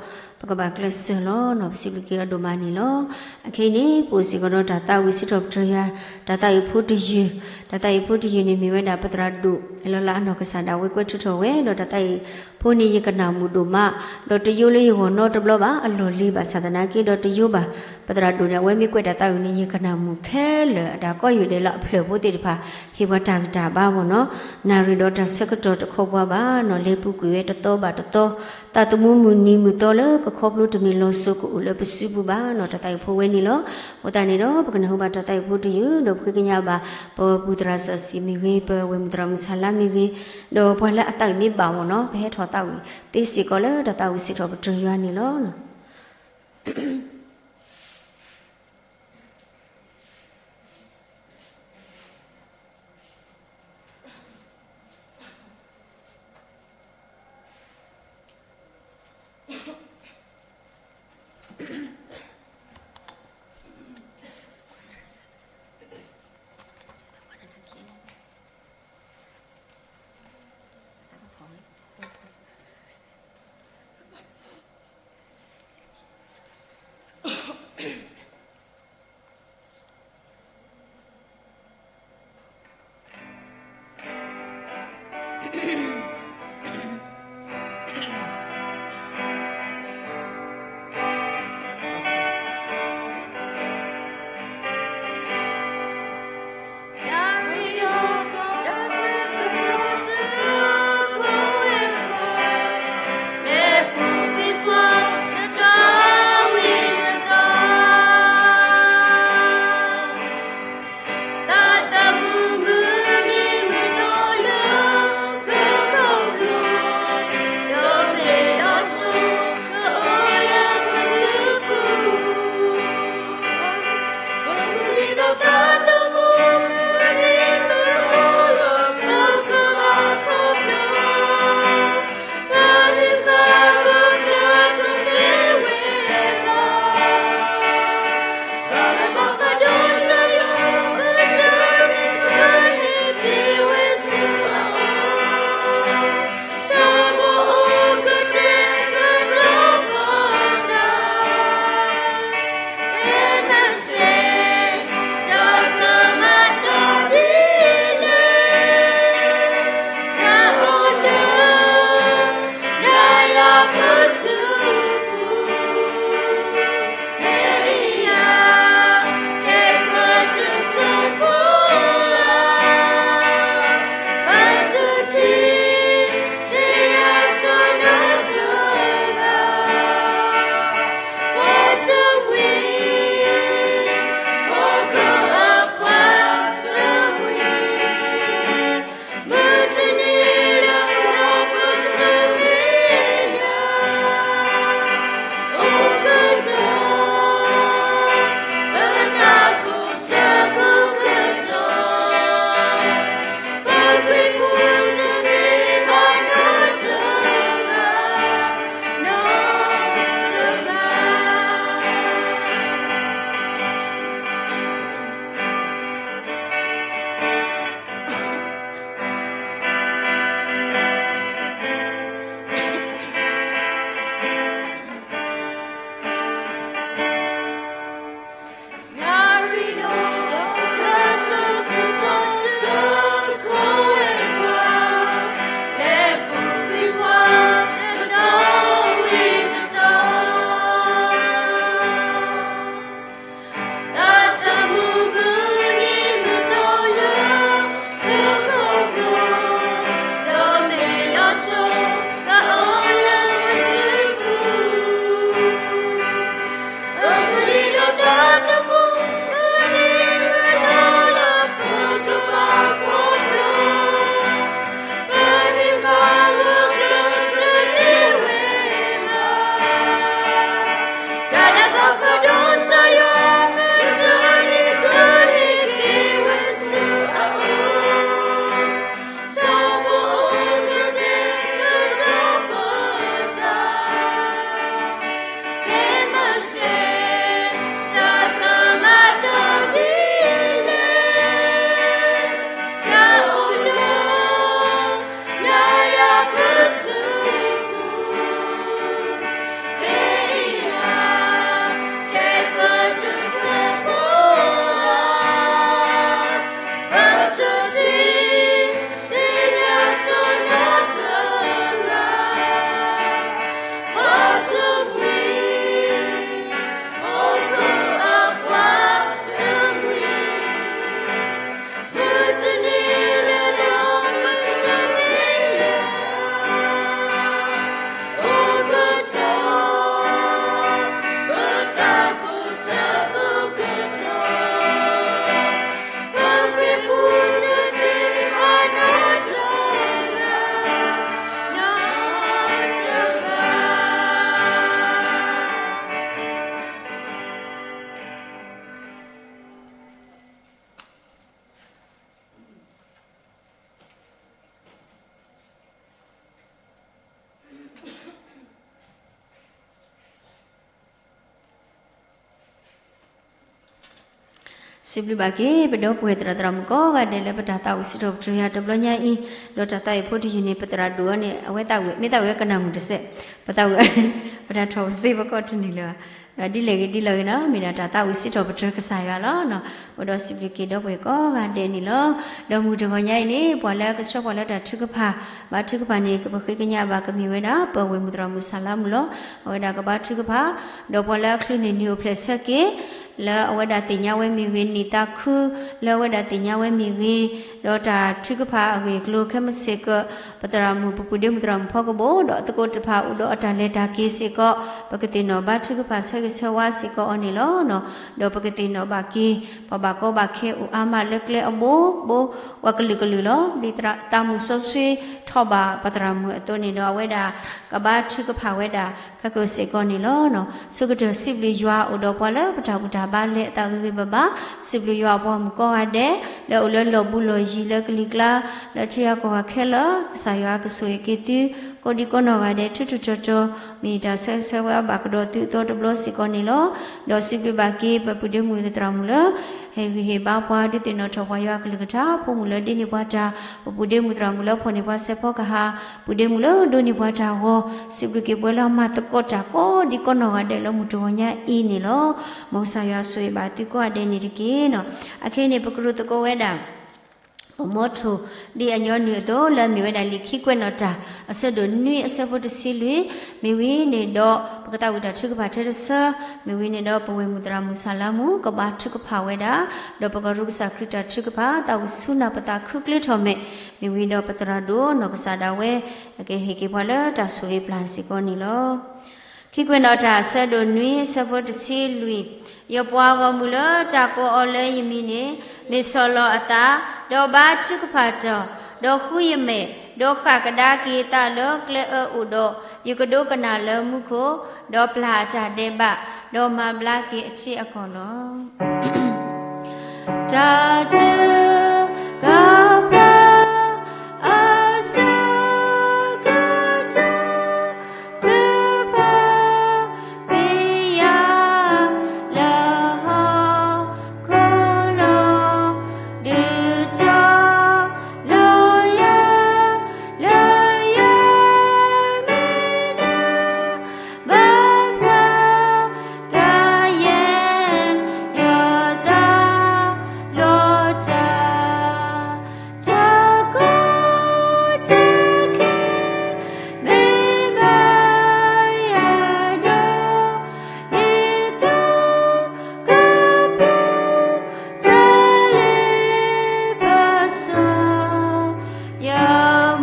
ပကဘၣ်ကျဲးစၢးလီၤနီၤ, ပစံးဘျုးက့ၤအီၤဒိၣ်မးန့ၣ်လီၤ. အခဲအံၤန့ၣ် ပအိၣ်စ့ၢ်ကီးဒီးတၢ်သးဝံၣ်စံးထီၣ်ပတြၢၤယွၤ, တၢ်သးဝံၣ်ဖိတယုၢ်, တၢ်သးဝံၣ်ဖိတယုၢ်န့ၣ်မ့ၢ်ဝဲဒၣ်ပသရၣ်ဒိၣ် အလီၤလးအနီၢ်ကစၢ်ဒၣ်ဝဲကွဲးထုးထီၣ်ဝဲ, ဒီးတၢ်သးဝံၣ်ဖိန့ၣ်ယကနၣ်မုာ်ဒိၣ်မး, ဒီးတယိလၢယဂီၢ်နီတဘျီဘၣ်အလီၢ်လံၤ, ဘၣ်ဆၣ်သနာ်က့ဒီးတယိဘၣ်, ပသရၣ်ဒိၣ်န့ၣ် အဝဲမ့ၢ်ကွဲးတၢ်သးဝံၣ်န့ၣ် ယကနၣ်မုာ်ခဲလၢာ်, အတၢ်ကီယုၢ်ဒဲးလၢအဖျၢၣ်ဖိသ့ၣ်တဖၣ် ဟ့ၣ်ပှၤတၢ်ဂံၢ်တၢ်ဘါမ့ၢ်နီၤ, နၣ်ရံၣ်ဒီးတၢ်ဆၢကတီၢ်တခီပှၤဘၣ်နီၤ, လဲၤပူၤကွံာ်ဝဲတသီဘၣ်တသီ, သးသမူမုၢ်နံၤမုၢ်သီလၢကခီဖျိတမံၤလီၤစိၤကအိၣ်လၢပစုပူၤဘၣ်နီၤ, တၢ်သးဝံၣ်ဖိဝဲန့ၣ်လီၤ. အဃိသတးန့ၣ်ဒီး ပကနၢ်ဟူဘၣ်တၢ်သးဝံၣ်ဖိတယုၢ်, ဒီးပဃ့ကညးဘၣ် ပပူၤသရၣ်စီဆှံမ့ၢ်ဂ့ၤ, ပဝဲၢ်မုၢ်သရၣ်မုၢ်ဆါလါမ့ၢ်ဂ့ၤ, ဒီးပှၤလၢအသးဝံၣ်မ့ၢ်ဘၣ်မ့ၢ်နီၤ, ပဟဲထီၣ်သးဝံၣ်သ့စ့ၢ်ကီးလၢတၢ်သးဝံၣ်စံးထီၣ်ပတြၢၤယွၤန့ၣ်လီၤ. စံးဘျုးဘၣ်က့ၤ ပဒီပုၢ်ဝဲၢ်သရၣ်သရၣ်မုၣ်ကိးဂၤဒဲးလၢပတၢ်သးဝံၣ်စံးထီၣ်ပတြၢၤယၤတဘျီညါအံၤ, ဒီးတၢ်သးဝံၣ်ဖိတယုၢ်န့ၣ် ပသရၣ်ဒိၣ်အီၤန့ၣ် အဝဲသးဝံၣ် မ့ၢ်သးဝံၣ်ဝဲကနၣ်မုၣ်တစဲး, ပသးဝံၣ် ပတၢ်ထီၣ်ပသ့ပကီၢ်တနံၤလၢၤဘၣ်. ဒ်လဲၣ်ဂ့ၤဒ်လဲၣ်ဂ့ၤနီၤ မ့ၢ်ဒၣ်တၢ်သးဝံၣ်စံးထီၣ်ပတြၢၤကစၢ်ယွၤလီၤ. အိၣ်ဒီးစံးဘျုးက့ၤဒီပုၢ်ဝဲၢ်ကိးဂၤဒဲးန့ၣ်လီၤ. ဒီးမုၢ်တဂီၤညါအံၤန့ၣ် ပှၤလၢကဆှၢပှၤလၢတၢ်ထုကဖၣ်, ဘါထုကဖၣ်န့ၣ် ပဃ့ကညးဘၣ်ကမ့ၢ်ဝဲဒၣ် ပဝဲၢ်မုၣ်သရၣ်မုၣ်ဆၣ်လါမုၣ်လီၤ. အဝဲဒၣ်ကဘါထုကဖၣ်, ဒီးပှၤလၢအချုးန့ၣ် နံၤအိၣ်ဖျဲၣ်ဆၢက့ၤ လၢအဝဲဒၣ်သ့ၣ်ညါဝဲမ့ၢ်ဂ့ၤ, နံၣ်သးခု လၢအဝဲဒၣ်သ့ၣ်ညါဝဲမ့ၢ်ဂ့ၤ, ဒီးတၢ်ထုကဖၣ်အဂ့ၢ်အကျိၤခဲမုၢ်စ့ၢ်ကီး ပသရၣ်မုၣ် ပပုၢ်ဒ့မုၣ်သရၣ်မုၣ်ဖီကဘိၣ် ဒီးအသကိးတဖၣ်အိၣ်ဒီးအတၢ်လဲၤတၢ်က့ၤစ့ၢ်ကီး ပကသ့ၣ်နီၣ်ဘါထုကဖၣ်ဆၢဂ့ၤဆၢဝါစ့ၢ်ကီးအီၤန့ၣ်လီၤ. ဒီးပကသ့ၣ်နီၣ်ဘၣ်က့ၤ ပှၤဘၣ်ကီဘၣ်ခဲအိၣ်အါမးလၢကျဲအဘိဘိ ပှၤကလုာ်ကလုာ်လီၤ. ဒ်သးမုၢ်စီဆှံထီၣ်ဘၣ်ပသရၣ်မုၣ်အသိးန့ၣ်ဒီး အဝဲဒၣ်ကဘါထုကဖၣ်ဝဲဒၣ် ခဲကိာ်စ့ၢ်ကီးန့ၣ်လီၤ. ဆိကတၢၢ်စံးဘျုးယွၤအိၣ်ဒီးပှၤလၢပတၢ်ဘူၣ်တၢ်ဘါလဲၤအသးဂ့ၤဂ့ၤဘၣ်ဘၣ်, စံးဘျုးယွၤအပှၤမုၣ်ကိးဂၤဒဲး လၢအအိၣ်လၢလီၢ်ဘူးလီၢ်ယံၤလၢကလံၤကျါ လၢထံဂၤကီၢ်ဂၤခဲလၢာ် ကစၢ်ယွၤကဆိၣ်ဂ့ၤက့ၤသု ကိးဒံကိးနီၢ်ဂၤဒဲး ထူထူတီတီ မ့ၢ်တၢ်ဆၢဂ့ၤဆၢဝါဘၣ်ကဒီးသုအသီတဘျီစ့ၢ်ကီးန့ၣ်လီၤ. ဒီးစံးဘျုးဘၣ်က့ၤ ပပုၢ်ဒ့မုၣ်သရၣ်မုၣ်လၢ ဟ့ၣ်ဂံၢ်ဟ့ၣ်ဘါပှၤ ဒုးသ့ၣ်နီၣ်ထီၣ်ပှၤယွၤအကလုၢ်ကထါ ဖိမုၣ်လၢဒ့န့ၢ်ပှၤတၢ်, ပပုၢ်ဒ့မုၣ်သရၣ်မုၣ်လၢဖီၣ်န့ၢ်ပှၤစဲးဖီကဟၣ်, ပုၢ်ဒ့မုၣ်လၢဒိးန့ၢ်ပှၤတၢ်ဂီၤ, စံးဘျုးက့ၤပှၤလၢအမၤသကိးတၢ်ကိးဒံကိးနီၢ်ဂၤဒဲးလၢမုၢ်တဂီၤညါအံၤန့ၣ်လီၤ. မ်ကစၢ်ယွၤဆိၣ်ဂ့ၤဘၣ်သုကိးဂၤဒဲးန့ၣ်တက့ၢ်နီၤ. အခဲအံၤန့ၣ် ပကရူၢ်သကိးဝဲဒၣ် ပမိထိၣ် ဒ်အညီနုၢ်အသိး လၢအမ့ၢ်ဝဲဒၣ်လံာ်ခံကွဲးနီၣ်တၢ် အဆၢဒိၣ်နွံအဆၢဖိတဆံလွံၢ်, မ့ၢ်ဝံၤန့ၣ်ဒီး ပကသးဝံၣ်တၢ်ထုကဖၣ်ထဲတဆၢ, မ့ၢ်ဝံၤန့ၣ်ဒီး ပဝဲၢ်မုၣ်သရၣ်မုၣ်ဆၣ်လါမုၣ် ကဘါထုကဖၣ်ဝဲဒၣ်, ဒီးပကရူၢ်ကစၢ်ခရံာ်တၢ်ထုကဖၣ် သးဝံၣ်ဆူနၢ်ပသးခုကျ့ထီၣ်မဲာ်, မ့ၢ်ဝံၤဒီးပသရၣ်ဒိၣ်နီၢ်ကစၢ်ဒၣ်ဝဲ အကဟ့ၣ်က့ၤပှၤလၢတၢ်ဆိၣ်ဂ့ၤပျၢ်စ့ၢ်ကီးန့ၣ်လီၤ. ခံကွဲးနီၣ်တၢ်အဆၢဒိၣ်နွံအဆၢဖိတဆံလွံၢ်, ယပှၤဂီၢ်မုၢ်လၢတၢ်ကိးအီၤလၢယမံၤန့ၣ် မ့ၢ်ဆီၣ်လီၤအသး, ဒီးဘါထုကဖၣ်တီၢ်, ဒီးဃုယမဲာ်, ဒီးဃၣ်ကဒါက့ၤသးလၢကျဲအၢအိၣ်ဒီး, ယကဒိကနၣ်လၢမူခိၣ်, ဒီးပျၢ်အတၢ်ဒဲးဘး, ဒီးမၤဘျါက့ၤအထံအကီၢ်လီၤ. တၢ်ထုကဖၣ် အဆၢကတီၢ် တဖၣ် ပယီၤလၢဟီၣ်ခိၣ်လီၤ ဒုးတီၤလီၤယၤ လၢယမ့ၢ်ဒၣ် ဘၣ်ဖျါ ကယဲၢ်ယသးလီၤတၢ် တၢ်ကိးတၢ်ခဲ မ့ၢ်ဘၣ်ယၤဒီး ဒ်သိးကပူၤ တၢ်လၢပစီၤ ယ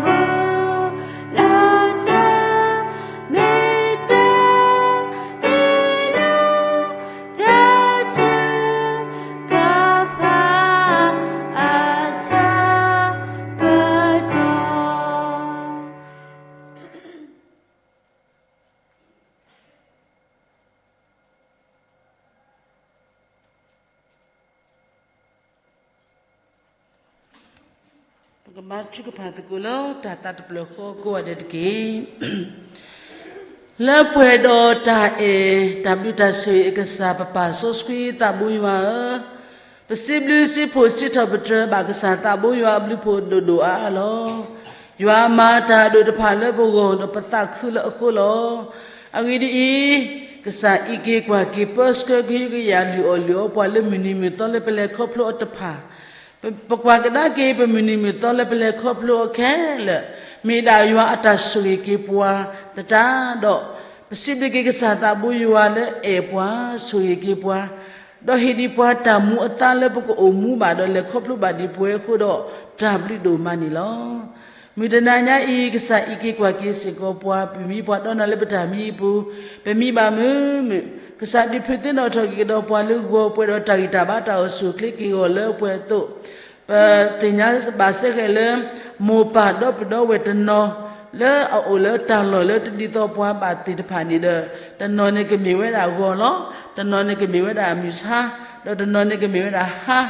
မူလီၤတၢ် မ့ၢ်တၢ်အ့ၣ်လိာ် တၢ်ထုကဖၣ် အဆၢကတီၢ် ပကဘါထုကဖၣ်သကိးလၢတၢ်သးတဖျၢၣ်ဃီကိးဂၤဒဲးတက့ၢ်. လၢပှဲၤဒီးတၢ်အဲၣ်တၢ်ဘျုးတၢ်ဆိၣ်ဂ့ၤအကစၢ် ပပၢ်စီဆှံသးဘိယွၤဧၢ, ပစံးဘျုးစံးဖှိၣ်စံးထီၣ်ပတြၢၤဘၣ်ကစၢ်သးဘိယွၤအဘျုးဖှိၣ်ဒိၣ်ဒိၣ်အါအါလီၤ. ယွၤမၤတၢ်ဒိၣ်တဖၣ်လၢပဂီၢ်ဒီးပသးခုလၢအဃိလီၤ. အဂ့ၢ်ဒ်အံၤ, ကစၢ်အံးက့ၤကွၢ်က့ၤ ပၢဆှၢကဟုကယာ်လုၢ်အီၣ်လုၢ်အီပှၤလၢ မုၢ်နံၤမုၢ်သီလၢပလဲၤခီဖျိအီၤတဖၣ်, ပကွၢ်ကဒါက့ၤ ပမုၢ်နံၤမုၢ်သီလၢပလဲၤခီဖျိအီၤခဲလၢာ်, မ့ၢ်ဒၣ်ယွၤအတၢ်ဆိၣ်ဂ့ၤက့ၤပှၤသတးဒီး, ပစံးဘျုးက့ၤကစၢ်သးဘိယွၤလၢအဲၣ်ပှၤဆိၣ်ဂ့ၤက့ၤပှၤ, ဒီးဟ့ၣ်ဒံးပှၤတၢ်မူအသါလၢပကအိၣ်မူဘၣ်ဒီးလဲၤခီဖျိဘၣ်ဒံးပဝဲအဃိဒီး တၢ်ဘျုးဒိၣ်မးန့ၣ်လီၤ. မုၢ်တနၤညါအံၤ ကစၢ်အံးက့ၤကွၢ်က့ၤစ့ၢ်ကီးပှၤ ပမံပှၤဒီးနၤလၢပတၢ်မံအပူၤ, ပမံဘၣ်မုာ်မုာ်, ကစၢ်ဒုးဖုးသ့ၣ်နီၣ်ထီၣ်က့ၤကဒီးပှၤလၢဂီၤပှဲၤဒီးတၢ်ဂံၢ်တၢ်ဘါတၢ်အိၣ်ဆူၣ်အိၣ်ချ့က့ၤအဂီၢ်လၢပှဲၤအသိး, ပသ့ၣ်ညါဘၣ်စ့ၢ်ကီးလၢ မိၢ်ပၢ်ဒီပုၢ်ဒီဝဲၢ်တနီၤ လၢအအိၣ်လၢတၢ်လီၢ်လၢတဒ်သိးပှၤဘၣ်သ့ၣ်တဖၣ်န့ၣ်ဒီး, တနီၤန့ၣ်ကမ့ၢ်ဝဲဒၣ်ဂီၤလီၤ, တနီၤန့ၣ်ကမ့ၢ်ဝဲဒၣ်မုၢ်ဆါ, ဒီးတနီၤန့ၣ်ကမ့ၢ်ဝဲဒၣ်ဟါ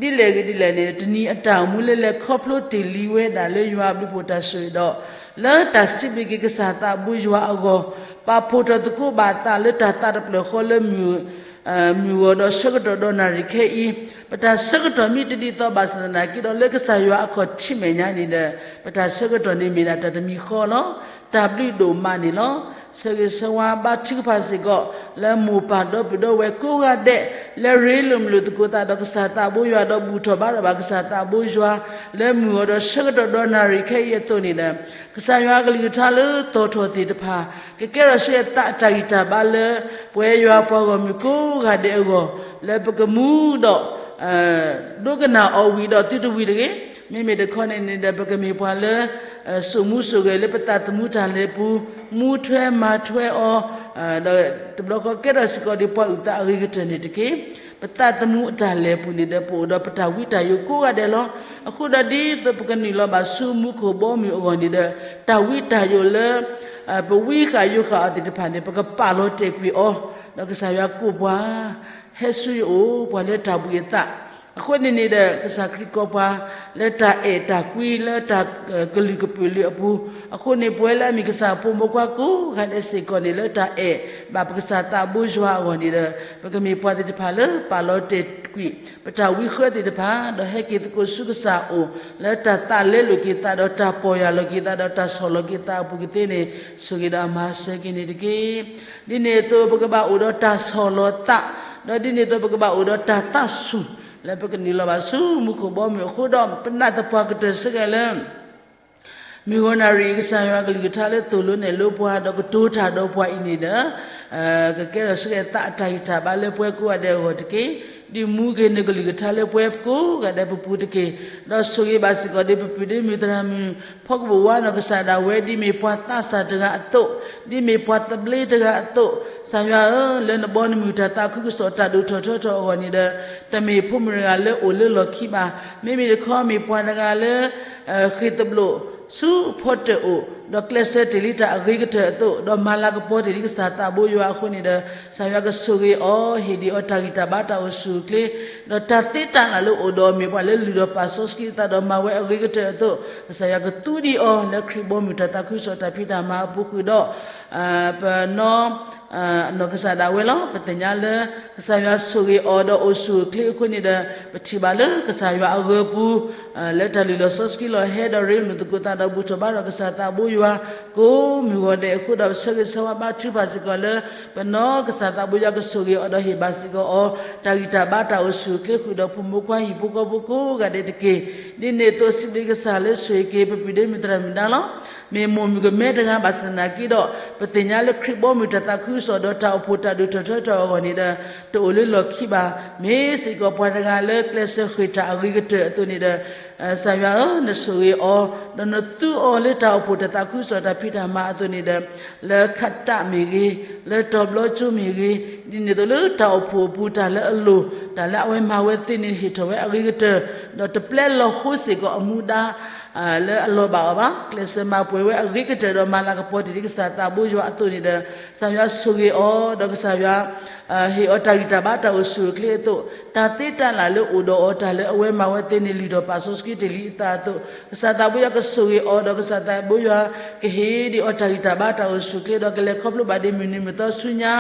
ဒ်လဲၣ်ဂ့ၤဒ်လဲၣ်န့ၣ် တနံၤအတၢ်အိၣ်မူလၢလဲၤခီဖျိတ့ၢ်လံဝဲဒၣ်လၢယွၤအဘျုးဖှိၣ်တၢ်ဆိၣ်ဂ့ၤဒီး, လၢတၢ်စံးဘျုးက့ၤကစၢ်သးဘိယွၤအဂီၢ်, ပာ်ဖှိၣ်ထီၣ်သကိးဘၣ်အသးလၢတၢ်သးတဖျၢၣ်ဃီလၢမုၢ် မုၢ်ဂီၤဒီးဆၢကတီၢ်ဒီးနၣ်ရံၣ်ခဲအံၤ, ပတၢ်ဆၢကတီၢ်မ့ၢ်တဒ်သိးဘၣ်ဆၣ်သနာ်က့ဒီး လၢကစၢ်ယွၤအခီၣ်ထံးမဲာ်ညါန့ၣ်ဒီး ပတၢ်ဆၢကတီၢ်န့ၣ်မ့ၢ်ဒၣ်တၢ်တမံၤဃီလီၤ. တၢ်ဘျုးဒိၣ်မးန့ၣ်လီၤ. ဆၢဂ့ၤဆၢဝါဘါထုကဖၣ်စ့ၢ်ကီး လၢမိၢ်ပၢ်ဒီပုၢ်ဒီဝဲၢ်ကိးဂၤဒဲး လၢရ့လိာ်မုာ်လိာ်သကိးသးဒီးကစၢ်သးဘိယွၤ ဒီးဘူၣ်ထီၣ်ဘါထီၣ်ဘၣ်ကစၢ်သးဘိယွၤ လၢမုၢ်ဂီၤဒီးဆၢကတီၢ်ဒီးနၣ်ရံၣ်ခဲအံၤအသိးန့ၣ်ဒီး ကစၢ်ယွၤအကလုၢ်ကထါလၢတီၤထီၣ်သ့ၣ်တဖၣ် ကကဲထီၣ်ဆူအသးအတၢ်ဂံၢ်တၢ်ဘါလၢ ပဝဲယွၤပှၤဂီၢ်မုၢ်ကိးဂၤဒဲးအဂီၢ် လၢပကမူဒီး ဒိကနၣ်အီၤဝံၤဒီးသုတဝံၤတဂ့ၤ. မ့မ့ၢ်တခီန့ၣ်န့ၣ်ဒီး ပကမ့ၢ်ပှၤလၢ စိာ်မူစိာ်ဂဲၤလၢပသးသမူတၢ်လဲၤပူၤ မူထွဲမၤထွဲအီၤ ဒီးတဘျီဃီကဲထီၣ်စ့ၢ်ကီးဒ်ပှၤအုၣ်သးအဂ့ၤကတၢၢ်န့ၣ်တက့ၢ်. ပသးသမူအတၢ်လဲၤပူၤန့ၣ်ဒီး ပအိၣ်ဒီးပတၢ်ဝံတၢ်ယိးကိးဂၤဒဲးလီၤ. အဃိဒီးဒ်သိးပကနုာ်လီၤဘၣ်ဆူမူခိၣ်ဘီမုၢ်အဂီၢ်န့ၣ်ဒီး တၢ်ဝံတၢ်ယိးလၢ ပဝံဃာ်ယိးဃာ်အီၤသ့ၣ်တဖၣ်န့ၣ် ပကပာ်လီၤတဲာ်ကွံာ်အီၤ ဒီးကစၢ်ယွၤကိးပှၤ ဟဲဆူယအိၣ် ပှၤလၢတၢ်ဘှံးအသး အဃိန့ၣ်န့ၣ်ဒီး ကစၢ်ခရံာ်ကိးပှၤ လၢတၢ်အဲၣ်တၢ်ကွံလၢတၢ်ကလုာ်ကပုာ်လုာ်အပူၤ အဃိန့ၣ် ပဝဲလၢအမ့ၢ်ကစၢ်အဖိမုၣ်ဖိခွါကိးဂၤဒဲးစ့ၢ်ကီးန့ၣ် လၢတၢ်အဲၣ်ဘၣ်ပကစၢ်သးဘိယွၤအဂီၢ်န့ၣ်ဒီး ပကမ့ၢ်ပှၤသ့ၣ်တဖၣ်လၢပာ်လီၤတဲာ်ကွံာ် ပတၢ်ဝံဃၢသ့ၣ်တဖၣ် ဒီးဟဲက့ၤသကိးဆူကစၢ်အအိၣ် လၢတၢ်သးလဲလိာ်က့ၤသး ဒီးတၢ်ပီၢ်ယၢ်လီၤက့ၤသး ဒီးတၢ်ဆီၣ်လီၤက့ၤသးအပူၤကသ့န့ၣ် ဆိၣ်ဂ့ၤဒီးမၤစၢၤက့ၤန့ၣ်တက့ၢ်. ဒ်န့ၣ်အသိး ပကဘၣ်အိၣ်ဒီးတၢ်ဆီၣ်လီၤသး ဒီးဒ်န့ၣ်အသိး ပကဘၣ်အိၣ်ဒီးတၢ်သးဆူၣ် လၢပကနုာ်လီၤဘၣ်ဆူမူခိၣ်ဘီမုၢ်အဃိဒီး ပနာ်သပှၢ်ကတၢၢ်စ့ၢ်ကီးလၢ မုၢ်ဂီၤနၣ်ရံၣ်အံၤ ကစၢ်ယွၤအကလုၢ်ကထါလၢသိၣ်လိနဲၣ်လိပှၤ ဒီးကတိၤတၢ်ဒီးပှၤအံၤန့ၣ်ဒီး ကကဲထီၣ်ဆူအသးအတၢ်ဂံၢ်တၢ်ဘါလၢပဝဲကိးဂၤဒဲးအဂီၢ်တက့ၢ်. ဒုးမူက့ၤနကလုၢ်ကထါလၢပဝဲကိးဂၤဒဲးပပူၤတက့ၢ်. ဒီးဆိၣ်ဂ့ၤဘၣ်စ့ၢ်ကီးဒ်ပပုၢ်ဒ့မုၣ်သရၣ်မုၣ် ဖီကဘိၣ်ဝါနီၢ်ကစၢ်ဒၣ်ဝဲ ဒ်မ့ၢ်ပှၤသးစၢ်တဂၤအသိး, ဒ်မ့ၢ်ပှၤသဘျ့တဂၤအသိး, ကစၢ်ယွၤဧၢ, လၢနဘီနမုၢ်တၢ်သးခုကစီၣ်တၢ်ဒိၣ်ထီၣ်ထီထီၣ်အဂီၢ်န့ၣ်ဒီး တမ့ၢ်ဖိမုၣ်တဂၤလၢအိၣ်လၢလီၢ်ခံဘၣ်. မ့မ့ၢ်တခီမ့ၢ်ပှၤတဂၤလၢ ဃ့ၢ်သဘျိးဆူဖီတၢၣ်အိၣ်, ဒီးကျဲးစၢးတ့ၢ်လံတၢ်အဂ့ၤကတၢၢ်အသိး, ဒီးမၤလၤကပီၤတ့ၢ်လံကစၢ်သးဘိယွၤအဃိန့ၣ်ဒီး ကစၢ်ယွၤကဆိၣ်ဂ့ၤအီၤ, ဟ့ၣ်ဒံးအီၤတၢ်ဂံၢ်တၢ်ဘါတၢ်အိၣ်ဆူၣ်အိၣ်ချ့, ဒီးတၢ်သ့တၢ်လၢ်လၢအိၣ်ဒီးအီၤမ့ၢ်ပှၤလၢလုၢ်ထီၣ်ပာ်စီဆှံအသးဒီးမၤဝဲအဂ့ၤကတၢၢ်အသိး, ကစၢ်ယွၤကသူဒံးအီၤလၢခရံာ်ဘီမုၢ်တၢ်သးခုကစီၣ်တၢ်ဖံးတၢ်မၤအပူၤဃုာ်ဒီး ပနီၢ် နီၢ်ကစၢ်ဒၣ်ဝဲလီၤ. ပသ့ၣ်ညါလၢ ကစၢ်ယွၤဆိၣ်ဂ့ၤအီၤဒီးအိၣ်ဆူၣ်အိၣ်ချ့အဃိန့ၣ်ဒီး ပထံၣ်ဘၣ်လၢကစၢ်ယွၤအဂၢၤပူၤ လၢတၢ်လုၢ်လီၢ်စီဆှံလီၤ ဟဲဒီးရ့လိာ်သကိးသးဒီးဘူၣ်ထီၣ်ဘါထီၣ်ကစၢ်သးဘိယွၤ ကိးမုၢ်ဂီၤဒဲးအဃိဒီး ပဆၢဂ့ၤဆၢဝါဘါထုကဖၣ်စ့ၢ်ကီးလၢ ပနီၢ်ကစၢ်သးဘိယွၤကဆိၣ်ဂ့ၤအီၤဒီးဟ့ၣ်ဘၣ်စ့ၢ်ကီးအီၤ တၢ်ဂံၢ်တၢ်ဘါတၢ်အိၣ်ဆူၣ်အိၣ်ချ့ဃုာ်ဒီးဖိမုၣ်ဖိခွါဟံၣ်ဖိဃီဖိကိးဂၤဒဲးတက့ၢ်. ဒ်န့ၣ်အသိးစံးဘျုးကစၢ်လၢဆိၣ်ဂ့ၤက့ၤပပုၢ်ဒ့မုၣ်သရၣ်မုၣ်ဒါလီၤ. မ့ၢ်မိၢ်မုၣ်ကမဲတဂၤဘၣ်ဆၣ်သနာ်က့ဒီး ပသ့ၣ်ညါလၢခရံာ်ဘီမုၢ်တၢ်သးခုကစီၣ်ဒီးတၢ်အိၣ်ဖှိၣ်တၢ်ဒိၣ်ထီၣ်ထီထီၣ်အဂီၢ်န့ၣ်ဒီး တအိၣ်လၢလီၢ်ခံဘၣ်. မ့ၢ်စ့ၢ်ကီးပှၤတဂၤလၢကျဲးစၢးဃ့ၢ်တၢ်အဂ့ၤကတၢၢ်အသိးန့ၣ်ဒီး ကစၢ်ယွၤဧၢ, နဆိၣ်ဂ့ၤအီၤ ဒီးနသူအီၤလၢတၢ်အိၣ်ဖှိၣ်တၢ်သးခုကစီၣ်တၢ်ဖံးတၢ်မၤအသိးန့ၣ်ဒီး လၢခးတၢ်မ့ၢ်ဂ့ၤ, လၢတီၤဘျီကၠိမ့ၢ်ဂ့ၤ, ဒ်န့ၣ်အသိးလၢတၢ်အိၣ်ဖှိၣ်အပူၤ တၢ်လၢအလိၣ် တၢ်လၢအဝဲမၤဝဲသ့န့ၣ် ဟ့ၣ်ထီၣ်ဝဲအဂ့ၤကတၢၢ်, ဒီးတပျဲလီၤဃိစ့ၢ်ကီးအမူဒါ လၢအလီၤဘၣ်အီၤဘၣ်. ကျဲးစၢးမၤပှဲၤဝဲအဂ့ၤကတၢၢ်ဒီးမၤလၤကပီၤတ့ၢ်လံကစၢ်သးဘိယွၤအသိးန့ၣ်ဒီး ကစၢ်ယွၤဆိၣ်ဂ့ၤအီၤ ဒီးကစၢ်ယွၤ ဟ့ၣ်အီၤတၢ်ဂံၢ်တၢ်ဘါတၢ်အိၣ်ဆူၣ်အိၣ်ချ့အသိး, တၢ်သ့တၢ်လၢ်လၢအိၣ်ဒီးအီၤ တၢ်လၢအဝဲမၤဝဲသ့န့ၣ် လုၢ်ထီၣ်ပာ်စီဆှံတ့ၢ်လံအသးအသိး, ကစၢ်သးဘိယွၤကဆိၣ်ဂ့ၤအီၤ ဒီးကစၢ်သးဘိယွၤကဟ့ၣ်ဒံးအီၤတၢ်ဂံၢ်တၢ်ဘါတၢ်အိၣ်ဆူၣ်အိၣ်ချ့ ဒီးကလဲၤခီဖျိဘၣ်ဒ်မုၢ်နံၤမုၢ်သီဆူညါ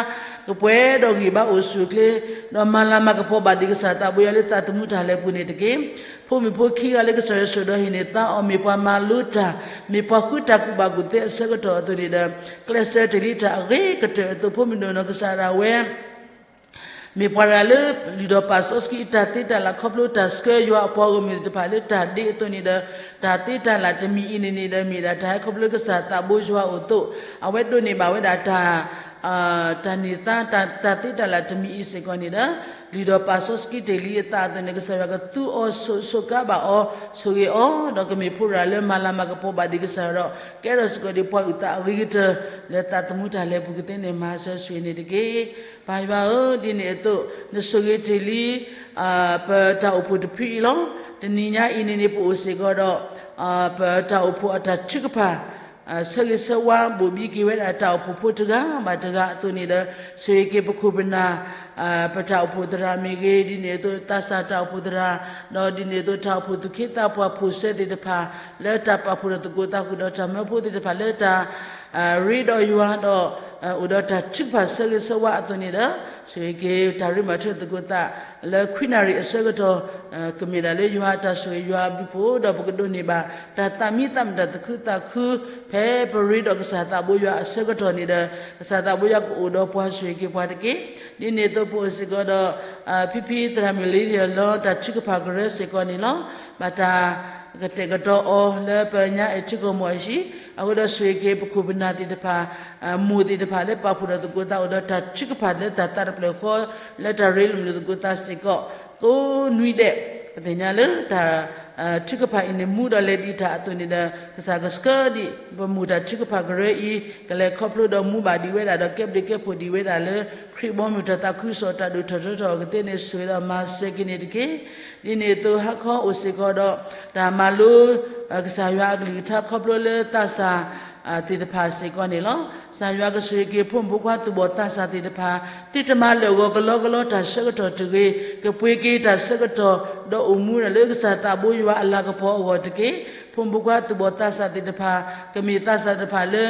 ကပှဲၤဒီးဂံၢ်ဘါအိၣ်ဆူၣ်အိၣ်ချ့ ဒီးမၤလၤမၤကပီၤဘၣ်ဒံးကစၢ်သးဘိယွၤလၢသးသမူတၢ်လဲၤပူၤန့ၣ်တက့ၢ်. ဖိမုၣ်ဖိခံဂၤလၢကစၢ်ယွၤဆိၣ်ဒီးဟ့ၣ်န့ၢ်သါအီၤ မ့ၢ်ပှၤမၤလိတၢ်, မ့ၢ်ပှၤဃုတၢ်ကူၣ်ဘၣ်ကူၣ်သ့အဆၢကတီၢ်အသိးန့ၣ်ဒီး ကျဲးစၢးတ့ၢ်လံတၢ်အဂ့ၤကတၢၢ်အသိး ဖိမုၣ်ဒိၣ်နီၢ်ကစၢ်ဒၣ်ဝဲ မ့ၢ်ပှၤတဂၤလၢ လုၢ်ထီၣ်ပာ်စီဆှံအတၢ်သ့တၢ်လၢ်ခီဖျိတၢ်ဆှၢယွၤအပှၤဂီၢ်မုၢ်သ့ၣ်တဖၣ်လၢတၢ်ဒ့အသိးန့ၣ်ဒီး တၢ်သ့တၢ်လၢ်တမံၤအံၤန့ၣ်န့ၣ်ဒီး မ့ၢ်ဒၣ်တၢ်ဟဲခီဖျိလၢကစၢ်သးဘိယွၤအအိၣ်အသိး အဝဲဒိးန့ၢ်ဘၣ်ဝဲဒၣ်တၢ် တၢ်န့ၢ်သါ တၢ်သ့တၢ်လၢ်တမံၤအံၤစ့ၢ်ကီးန့ၣ်ဒီး လုၢ်ထီၣ်ပာ်စီဆှံတ့ၢ်လံအသးအသိးန့ၣ် ကစၢ်ယွၤကသူအီၤစိးစိးကါဘၣ်အီၤ ဆိၣ်ဂ့ၤအီၤ ဒီးကမ့ၢ်ဖိတဂၤလၢမၤလၤမၤကပီၤဘၣ်ဒံးကစၢ်ယွၤဒီး ကဲထီၣ်စ့ၢ်ကီးဒ်ပှၤအုၣ်သးအဂ့ၤကတၢၢ် လၢသးသမူတၢ်လဲၤပူၤကသ့န့ၣ် မၤစၢၤဆိၣ်ဂ့ၤန့ၣ်တက့ၢ်. ပၢ်ယွၤဧၢ, ဒ်န့ၣ်အသိး နဆိၣ်ဂ့ၤတ့ၢ်လံ ပတၢ်အိၣ်ဖှိၣ်တဖုအံၤလီၤ. တနံၤညါအံၤန့ၣ်န့ၣ် ပအိၣ်စ့ၢ်ကီးဒီး ပတၢ်အိၣ်ဖှိၣ်အတၢ်ထုကဖၣ် ဆၢဂ့ၤဆၢဝါဘိၣ်ဘံက့ၤဝဲဒၣ်တၢ်အိၣ်ဖှိၣ်ဖိတဂၤဘၣ်တဂၤအသိးန့ၣ်ဒီး ဆိၣ်ဂ့ၤက့ၤပခိၣ်ပနၢ် ပတၢ်အိၣ်ဖှိၣ်သရၣ်မ့ၢ်ဂ့ၤ, ဒ်န့ၣ်အသိးသးစၢ်တၢ်အိၣ်ဖှိၣ်သရၣ်, ဒီးဒ်န့ၣ်အသိးတၢ်အိၣ်ဖှိၣ်သူၣ်က့သးပှၢ်ဖိၣ်စဲသ့ၣ်တဖၣ် လၢတၢ်ပာ်ဖှိၣ်ဒီးသကိးသးဃုာ်ဒီးတၢ်မၢဖိသ့ၣ်တဖၣ်လၢတၢ် ရ့ဒီးယွၤဒီး အိၣ်ဒီးတၢ်ထုကဖၣ်ဆၢဂ့ၤဆၢဝါအသိးန့ၣ်ဒီး ဆိၣ်ဂ့ၤက့ၤတၢ်ရ့မၤထွဲသကိးသး လၢခွံနၣ်ရံၣ်အဆၢကတီၢ် ကမ့ၢ်ဒၣ်လၢယွၤအတၢ်ဆိၣ်ဂ့ၤယွၤအဘျုးအဖှိၣ် ဒီးပကဒိးန့ၢ်ဘၣ် တၢ်သးမံသးမုာ်တၢ်သးခုသးခု ဖဲပရ့ဒီးကစၢ်သးဘိယွၤအဆၢကတီၢ်န့ၣ်ဒီး ကစၢ်သးဘိယွၤကအိၣ်ဒီးပှၤဆိၣ်ဂ့ၤက့ၤပှၤတက့ၢ်. ဒ်န့ၣ်အသိးပအိၣ်စ့ၢ်ကီးဒီး ဖံဖံသရၣ်မုၣ်လ့လီၤ တၢ်ထုကဖၣ်ကရၢစ့ၢ်ကီးန့ၣ်လီၤ. ဘၣ်တၢ်ကတဲာ်ကတီၤအီၤလၢပညါအဲၣ်ထံကီၢ်မီၢ်အဟံၣ် အဃိဒီးဆိၣ်ဂ့ၤက့ၤပခိၣ်ပနၢ်သ့ၣ်တဖၣ် မိၢ်သ့ၣ်တဖၣ်လၢပာ်ဖှိၣ်ဒီးသကိးသးအိၣ်ဒီးတၢ်ထုကဖၣ်လၢတၢ်သးတဖျၢၣ်ဃီ လၢတၢ်ရ့လိာ်မုာ်လိာ်သကိးသးစ့ၢ်ကီး ကိးနွံဒဲး ပသ့ၣ်ညါလၢတၢ် ထုကဖၣ်အံၤန့ၣ် မူဒီးလဲၤဒံးတၢ်အသိးန့ၣ်ဒီး ကစၢ်ကဆှၢဒံး ပမိၢ်တၢ်ထုကဖၣ်ကရၢအံၤ ကလဲၤခီဖျိဒီးမူဘၣ်ဒံးဝဲဒၣ်ဒီးကဲဘျုးကဲဖှိၣ်ဒံးဝဲဒၣ်လၢ ခရံာ်ဘီမုၢ်တၢ်သးခုကစီၣ်တၢ်ဒိၣ်ထီၣ်ထီထီၣ်အဂီၢ်သ့ၣ်န့ၣ် ဆိၣ်ဂ့ၤဒီးမၤစၢၤက့ၤန့ၣ်တက့ၢ်. ဒ်န့ၣ်အသိးဟါခီအိၣ်စ့ၢ်ကီးဒီး တၢ်မၤလိ ကစၢ်ယွၤအကလုၢ်ကထါခီဖျိလၢသးစၢ် သ့ၣ်တဖၣ်စ့ၢ်ကီးန့ၣ်လီၤ. ကစၢ်ယွၤကဆိၣ်ဂ့ၤက့ၤဖိမုၣ်ဖိခွါသူၣ်ဘီၣ်သးစၢ်သ့ၣ်တဖၣ် သုတမၤလၢာ်ဂီၤကလီကလီတၢ်ဆၢကတီၢ်တဂ့ၤ, ကပှ့ၤက့ၤတၢ်ဆၢကတီၢ် ဒီးအိၣ်မူဒီးလၢကစၢ်သးဘိယွၤအလၤကပီၤအဂီၢ်တက့ၢ်. ဖိမုၣ်ဖိခွါသူၣ်ဘီၣ်သးစၢ်သ့ၣ်တဖၣ် ကမ့ၢ်သးစၢ်တဖၣ်လၢ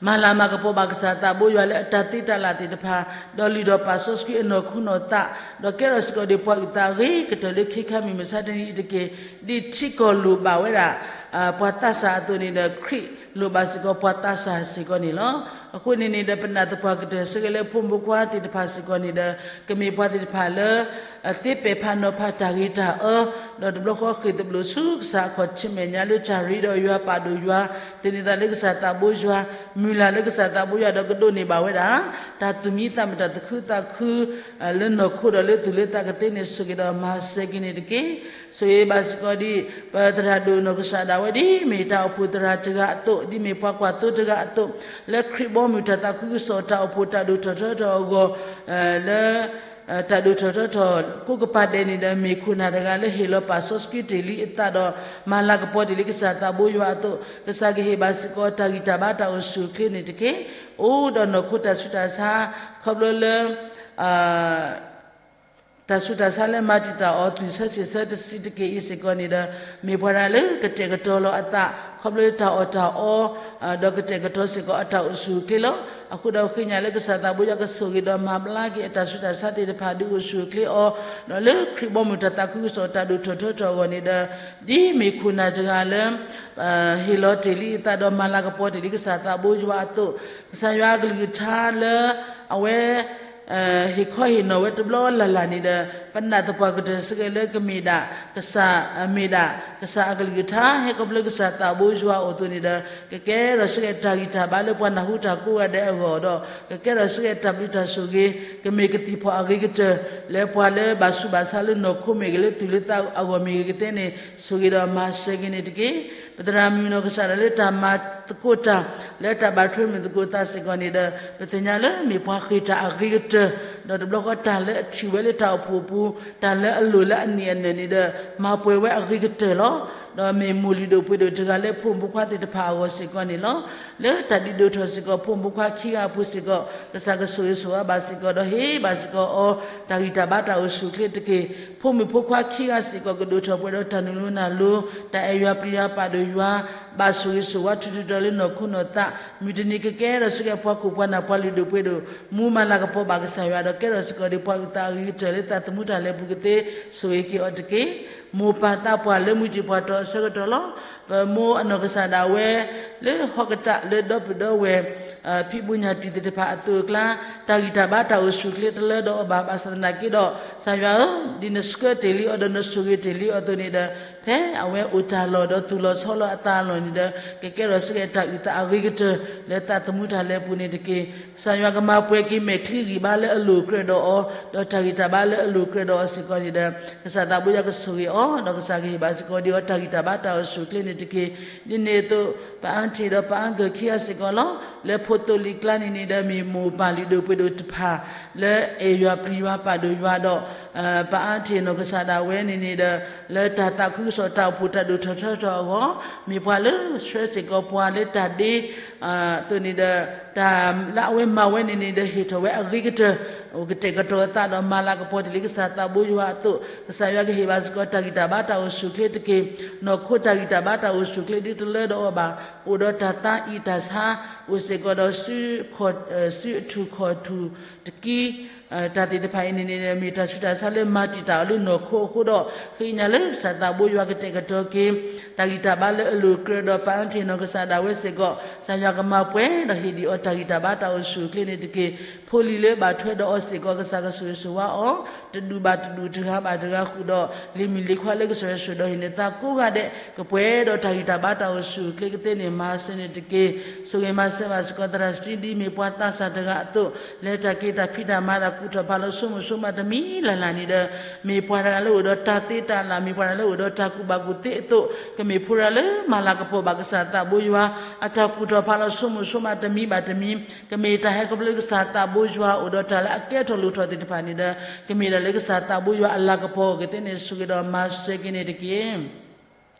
မၤလၤမၤကပီၤဘၣ်ကစၢ်သးဘိယွၤလၢအတၢ်သ့တၢ်လၢ်သ့ၣ်တဖၣ်, ဒီးလုၢ်ထီၣ်ပာ်စီဆှံအနီၢ်ခိနီၢ်သး, ဒီးကဲထီၣ်စ့ၢ်ကီးဒံးပှၤအုၣ်သးအဂ့ၤကတၢၢ်လၢခ့ခါမုၢ်မဆါတနံၤအံၤတက့ၢ်. ဒ်ထံကီၢ်လိၣ်ဘၣ်ဝဲဒၣ် ပှၤသးစၢ်အသိးန့ၣ်ဒီး ခရံာ်လိၣ်ဘၣ်စ့ၢ်ကီးပှၤသးစၢ်စ့ၢ်ကီးန့ၣ်လီၤ. အဃိန့ၣ်န့ၣ်ဒီး ပနာ်သပှၢ်ကတၢၢ်ဆၢက့ၤလၢဖိမုၣ်ဖိခွါသ့ၣ်တဖၣ်စ့ၢ်ကီးန့ၣ်ဒီး ကမ့ၢ်ပှၤသ့ၣ်တဖၣ်လၢ သ့ပဲာ်ဖးနီၤဖးတၢ်ဂ့ၤတၢ်အၢ, ဒီးတဘျီဃီဃ့ၢ်သဘျိးဆူကစၢ်အခီၣ်ထံးမဲာ်ညါလၢတၢ်ရ့ဒီးယွၤပာ်ဒိၣ်ယွၤ, သန့ၤသးလၢကစၢ်သးဘိယွၤ, မုၢ်လၢ်လၢကစၢ်သးဘိယွၤဒီးကဒိးန့ၢ်ဘၣ်ဝဲဒၣ် တၢ်သူၣ်မံသးမုာ်တၢ်သးခုသးခု လၢနီၢ်ခိဒီးလၢသူၣ်လၢသးကသ့န့ၣ် ဆိၣ်ဂ့ၤဒီးမၤစၢၤက့ၤန့ၣ်တက့ၢ်. ဆိၣ်ဂ့ၤဘၣ်စ့ၢ်ကီးဒ် ပသရၣ်ဒိၣ်နီၢ်ကစၢ်ဒၣ်ဝဲ ဒ်မ့ၢ်တၢ်အိၣ်ဖှိၣ်သရၣ်တဂၤအသိး, ဒ်မ့ၢ်ပှၤကွၢ်သိတဂၤအသိး, လၢခရံာ်ဘီမုၢ်တၢ်သးခုကစီၣ်တၢ်အိၣ်ဖှိၣ်တၢ်ဒိၣ်ထီၣ်ထီထီၣ်အဂီၢ် လၢ တၢ်ဒိၣ်ထီၣ်ထီထီၣ်ကိးကပၤဒဲးန့ၣ်ဒီး မ့ၢ်ခိၣ်နၢ်တဂၤလၢဟ့ၣ်လီၤပာ်စီဆှံတ့ၢ်လံအသးဒီး မၤလၤကပီၤတ့ၢ်လံကစၢ်သးဘိယွၤအသိး, ကစၢ်ကဟ့ၣ်ဘၣ်စ့ၢ်ကီးတၢ်ဂံၢ်တၢ်ဘါတၢ်အိၣ်ဆူၣ်အိၣ်ချ့န့ၣ်တက့ၢ်. အိၣ်ဒီးနီၢ်ခိတၢ်ဆူးတၢ်ဆါ ခီဖျိလၢ တၢ်ဆူးတၢ်ဆါလၢမၤတံာ်တာ်အီၤ သွံၣ်ဆၢစ့ၣ်ဆၢတဆံးတက့ၢ်အံၤစ့ၢ်ကီးန့ၣ်ဒီး မ့ၢ်ပှၤတဂၤလၢကတဲာ်ကတီၤလီၤအသး ခီဖျိလၢတၢ်အီၣ်တၢ်အီ ဒီးကတဲာ်ကတီၤစ့ၢ်ကီးအတၢ်အိၣ်ဆူၣ်အိၣ်ချ့လီၤ. အဃိဒီးဃ့ညါလၢကစၢ်သးဘိယွၤကဆိၣ်ဂ့ၤဒီးမၤဘျါက့ၤအတၢ်ဆူးတၢ်ဆါသ့ၣ်တဖၣ်ဒုးအိၣ်ဆူၣ်အိၣ်ချ့အီၤ, ဒီးလၢခရံာ်ဘီမုၢ်တၢ်သးခုကစီၣ်တၢ်ဒိၣ်ထီၣ်ထီထီၣ်အဂီၢ်န့ၣ်ဒီး ဒ်မ့ၢ်ခိၣ်နၢ်တဂၤလၢ ဟ့ၣ်လီၤတ့ၢ်လံအသးဒီးမၤလၤကပီၤတ့ၢ်လံကစၢ်သးဘိယွၤအသိး, ကစၢ်ယွၤအကလုၢ်ကထါလၢ အဝဲ ဟ့ၣ်ခီဟ့ၣ်နီၤဝဲတဘျီလၢ်လၢ်န့ၣ်ဒီး ပနာ်သပှၢ်ကတၢၢ်ဆၢက့ၤလၢကမ့ၢ်ဒၣ် ကစၢ်မ့ၢ်ဒၣ် ကစၢ်အကလုၢ်ကထါ ဟဲခီဖျိကစၢ်သးဘိယွၤအအိၣ်အသိးန့ၣ်ဒီး ကကဲထီၣ်ဆၢက့ၤတၢ်ဂံၢ်တၢ်ဘါလၢပှၤနၢ်ဟူတၢ်ကိးဂၤဒဲးအဂီၢ်ဒီး ကကဲထီၣ်ဆၢက့ၤတၢ်ဘျုးတၢ်ဆိၣ်ဂ့ၤ ကမ့ၢ်ကသံၣ်ဖီၣ်အဂ့ၤကတၢၢ် လၢပှၤလၢဘၣ်ဆူးဘၣ်ဆါလၢနီၢ်ခိမ့ၢ်ဂ့ၤ လၢသူၣ်လၢသးအဂီၢ်မ့ၢ်ဂ့ၤကသ့န့ၣ် ဆိၣ်ဂ့ၤဒီးမၤစၢၤက့ၤန့ၣ်တက့ၢ်. ပသရၣ်မုၣ်နီၢ်ကစၢ်ဒၣ်လၢတၢ်မၤသကိးတၢ် လၢတၢ်ဘၣ်ထွဲမုာ်သကိးသးစ့ၢ်ကီးန့ၣ်ဒီး ပသ့ၣ်ညါလၢမ့ၢ်ပှၤဃ့ၢ်တၢ်အဂ့ၤကတၢၢ်, ဒီးတဘျီဃီတၢ်လၢအထံၣ်ဝဲလၢတၢ်အိၣ်ဖှိၣ်ပူၤ တၢ်လၢအလိၣ်လၢအနံၣ်အနၢၣ်န့ၣ်ဒီး မၤပှဲၤဝဲအဂ့ၤကတၢၢ်လီၤ. ဒီးမ့ၢ်မိၢ်လုၢ်ဒိၣ်ပှ့ၤဒိၣ်တဂၤလၢဖိမုၣ်ဖိခွါသ့ၣ်တဖၣ်အဂီၢ်စ့ၢ်ကီးန့ၣ်လီၤ. လၢတၢ်ဒုးဒိၣ်ထီၣ်စ့ၢ်ကီးဖိမုၣ်ဖိခွါခံဂၤအပူၤစ့ၢ်ကီး ကစၢ်ကဆိၣ်ဂ့ၤဆိၣ်ဝါဘၣ်စ့ၢ်ကီး ဒီးဟ့ၣ်ဘၣ်စ့ၢ်ကီးအီၤ တၢ်ဂံၢ်တၢ်ဘါတၢ်အိၣ်ဆူၣ်အိၣ်ချ့တက့ၢ်. ဖိမုၣ်ဖိခွါခံဂၤစ့ၢ်ကီးကဒိၣ်ထီၣ်ပှဲၤဒီးတၢ်နုာ်လီၤနၢ်လီၤ တၢ်အဲၣ်ယွၤပျံၤယွၤပာ်ဒိၣ်ယွၤ ဘၣ်ဆိၣ်ဂ့ၤဆိၣ်ဝါထူးထူးတီၤလၢနီၢ်ခိနီၢ်သး မုၢ်တနံၤကကဲထီၣ်ဆၢက့ၤပှၤခိၣ်ပှၤနၢ်ပှၤလုၢ်ဒိၣ်ပှ့ၤဒိၣ် မူမၤလၤကပီၤဘၣ်ကစၢ်ယွၤဒီး ကဲထီၣ်စ့ၢ်ကီးဒံးပှၤအုၣ်သးအဂ့ၤကတၢၢ်လၢသးသမူတၢ်လဲၤပူၤကသ့ ဆိၣ်ဂ့ၤက့ၤအီၤတက့ၢ်. မိၢ်ပၢ်သးပှၢ်လၢမုၢ်ကံၣ်ပှၢ်တီၢ်အဆၢကတီၢ်လီၤ. ပမိၢ်အနီၢ်ကစၢ်ဒၣ်ဝဲ လၢဟီၣ်ကတၢၢ်လၢဒီပုၢ်ဒီဝဲၢ် ဖံးဘူးညၣ်တံၢ်သ့ၣ်တဖၣ်အသိးအကျါ တၢ်ဂံၢ်တၢ်ဘါတၢ်အိၣ်ဆူၣ်အိၣ်ချ့တလၢဒီးအီၤဘၣ် ဘၣ်ဆၣ်သနာ်က့ဒီး ကစၢ်ယွၤဧၢ, ဒ်နဆှၢတ့ၢ်လံအီၤဒီးနဆိၣ်ဂ့ၤတ့ၢ်လံအီၤအသိးန့ၣ်ဒီး ဖဲအဝဲအိၣ်တၢ်လီၢ်ဒီးသူၣ်လီၤဆီလီၤအသးအလီၢ်န့ၣ်ဒီး ကကဲထီၣ်စ့ၢ်ကီးတၢ်အုၣ်သးအဂ့ၤကတၢၢ် လၢသးသမူတၢ်လဲၤပူၤန့ၣ်တက့ၢ်. ကစၢ်ယွၤကမၤပှဲၤက့ၤမဲာ်ချံဂံၢ်ဘါလၢအလိၣ်ကြၢးဒီးအီၤ ဒီးတၢ်ဂံၢ်တၢ်ဘါလၢအလိၣ်ကြၢးဒီးအီၤစ့ၢ်ကီးန့ၣ်ဒီး ကစၢ်သးဘိယွၤကဆိၣ်ဂ့ၤအီၤ ဒီးကစၢ်ကဟ့ၣ်ဘၣ်စ့ၢ်ကီးဒံးအီၤတၢ်ဂံၢ်တၢ်ဘါတၢ်အိၣ်ဆူၣ်အိၣ်ချ့န့ၣ်တက့ၢ်. ဒ်န့ၣ်အသိး ပအါထံၣ်ဒီးပအါဂၢၢ်ခံဂၤစ့ၢ်ကီးလီၤ. လၢဖိသိလံၤကျါန့ၣ်န့ၣ်ဒီး မ့ၢ်မိၢ်ပၢ်လုၢ်ဒိၣ်ပှ့ၤဒိၣ်တဖၣ် လၢအဲၣ်ယွၤပျံၤယွၤပာ်ဒိၣ်ယွၤဒီး ပအါထံၣ်နီၢ်ကစၢ်ဒၣ်ဝဲန့ၣ်န့ၣ်ဒီး လၢတၢ်သးခုက တၢ်သးခုကစီၣ်တၢ်အိၣ်ဖှိၣ်တၢ်ဒိၣ်ထီၣ်ထီထီၣ်အဂီၢ်, မ့ၢ်ပှၤလၢဆှၢစ့ၢ်ကီးပှၤလၢတၢ်ဒ့ အသိးန့ၣ်ဒီး တၢ်လၢအဝဲမၤဝဲန့ၣ်န့ၣ်ဒီး ဟ့ၣ်ထီၣ်ဝဲအဂ့ၤကတၢၢ် အိၣ်ကတဲာ်ကတီၤအသးဒီးမၤလၤကပီၤတ့ၢ်လံကစၢ်သးဘိယွၤအသိး, ကစၢ်ယွၤကဟ့ၣ်ဘၣ်စ့ၢ်ကီးတၢ်ဂံၢ်တၢ်ဘါတၢ်အိၣ်ဆူၣ်အိၣ်ချ့တက့ၢ်. နီၢ်ခိတၢ်ဂံၢ်တၢ်ဘါတၢ်အိၣ်ဆူၣ်အိၣ်ချ့ဒ်တလၢဒီးအီၤဘၣ်, အိၣ်ဒီးတၢ်သါအံၣ်တၢ်ဆါ, အိၣ်စ့ၢ်ကီးဒီး စုအထူၣ်ခီၣ်ထူၣ်တကံ တၢ်သ့ၣ်တဖၣ်အံၤန့ၣ်န့ၣ် မ့ၢ်တၢ်ဆူးတၢ်ဆါလၢမၤတံာ်တာ်အီၤလၢနီၢ်ခိအဃိဒီး ဃ့ကညးလၢကစၢ်သးဘိယွၤကတဲာ်ကတီၤက့ၤ တၢ်ဂံၢ်တၢ်ဘါလၢအလိၤကြၢးဒီးပာ်အထံၣ်နီၢ်ကစၢ်ဒၣ်ဝဲစ့ၢ်ကီး, ကစၢ်ယွၤကမၤပှဲၤဒီးဟ့ၣ်ဒံးအီၤတၢ်ဂံၢ်တၢ်ဘါတၢ်အိၣ်ဆူၣ်အိၣ်ချ့န့ၣ်တက့ၢ်. ဖိလံၤလၢဘၣ်ထွဲဒီးအီၤစ့ၢ်ကီး ကစၢ်ကဆိၣ်ဂ့ၤဆိၣ်ဝါအီၤ တဒူၣ်ဘၣ်တဒူၣ်တဂၤဘၣ်တဂၤဃုာ်ဒီး လံၤမုၣ်လံၤခွါလၢကစၢ်ယွၤဆိၣ်ဒီးဟ့ၣ်န့ၢ်သါကိးဂၤဒဲး ကပှဲၤဒီးတၢ်ဂံၢ်တၢ်ဘါတၢ်အိၣ်ဆူၣ်အိၣ်ချ့ကသ့န့ၣ် မၤစၢၤန့ၣ်တက့ၢ်. ဆိၣ်ဂ့ၤမၤစၢၤဘၣ်စ့ၢ်ကီးသရၣ်စတံဒ်မ့ၢ်ပှၤသးစၢ်တဂၤအသိး လၢတၢ်က့ၤတၢ်ဖံးတၢ်မၤတၢ်ကူၣ်ထီၣ်ဖးလီၤဆိကမိၣ်ဆိကမးတမံၤလၢ်လၢ်န့ၣ်ဒီး မ့ၢ်ပှၤတဂၤလၢအိၣ်ဒီးတၢ်သ့တၢ်လၢ်, မ့ၢ်ပှၤတဂၤလၢအိၣ်ဒီးတၢ်ကူၣ်ဘၣ်ကူၣ်သ့အသိး, ကမ့ၢ်ဖိတဂၤလၢမၤလၤကပီၤဘၣ်ကစၢ်သးဘိယွၤ အတၢ်ကူၣ်ထီၣ်ဖးလီၤဆိကမိၣ်ဆိကမးတမံၤဘၣ်တမံၤ, ကမ့ၢ်တၢ်ဟဲခီဖျိလၢကစၢ်သးဘိယွၤအိၣ်ဒီးတၢ်လၢအကဲထီၣ်လိၣ်ထီၣ်သ့ၣ်တဖၣ်န့ၣ်ဒီး ကမ့ၢ်ဒၣ်လၢကစၢ်သးဘိယွၤအလၤကပီၤကသ့န့ၣ် ဆိၣ်ဂ့ၤဒီးမၤစၢၤက့ၤန့ၣ်တက့ၢ်.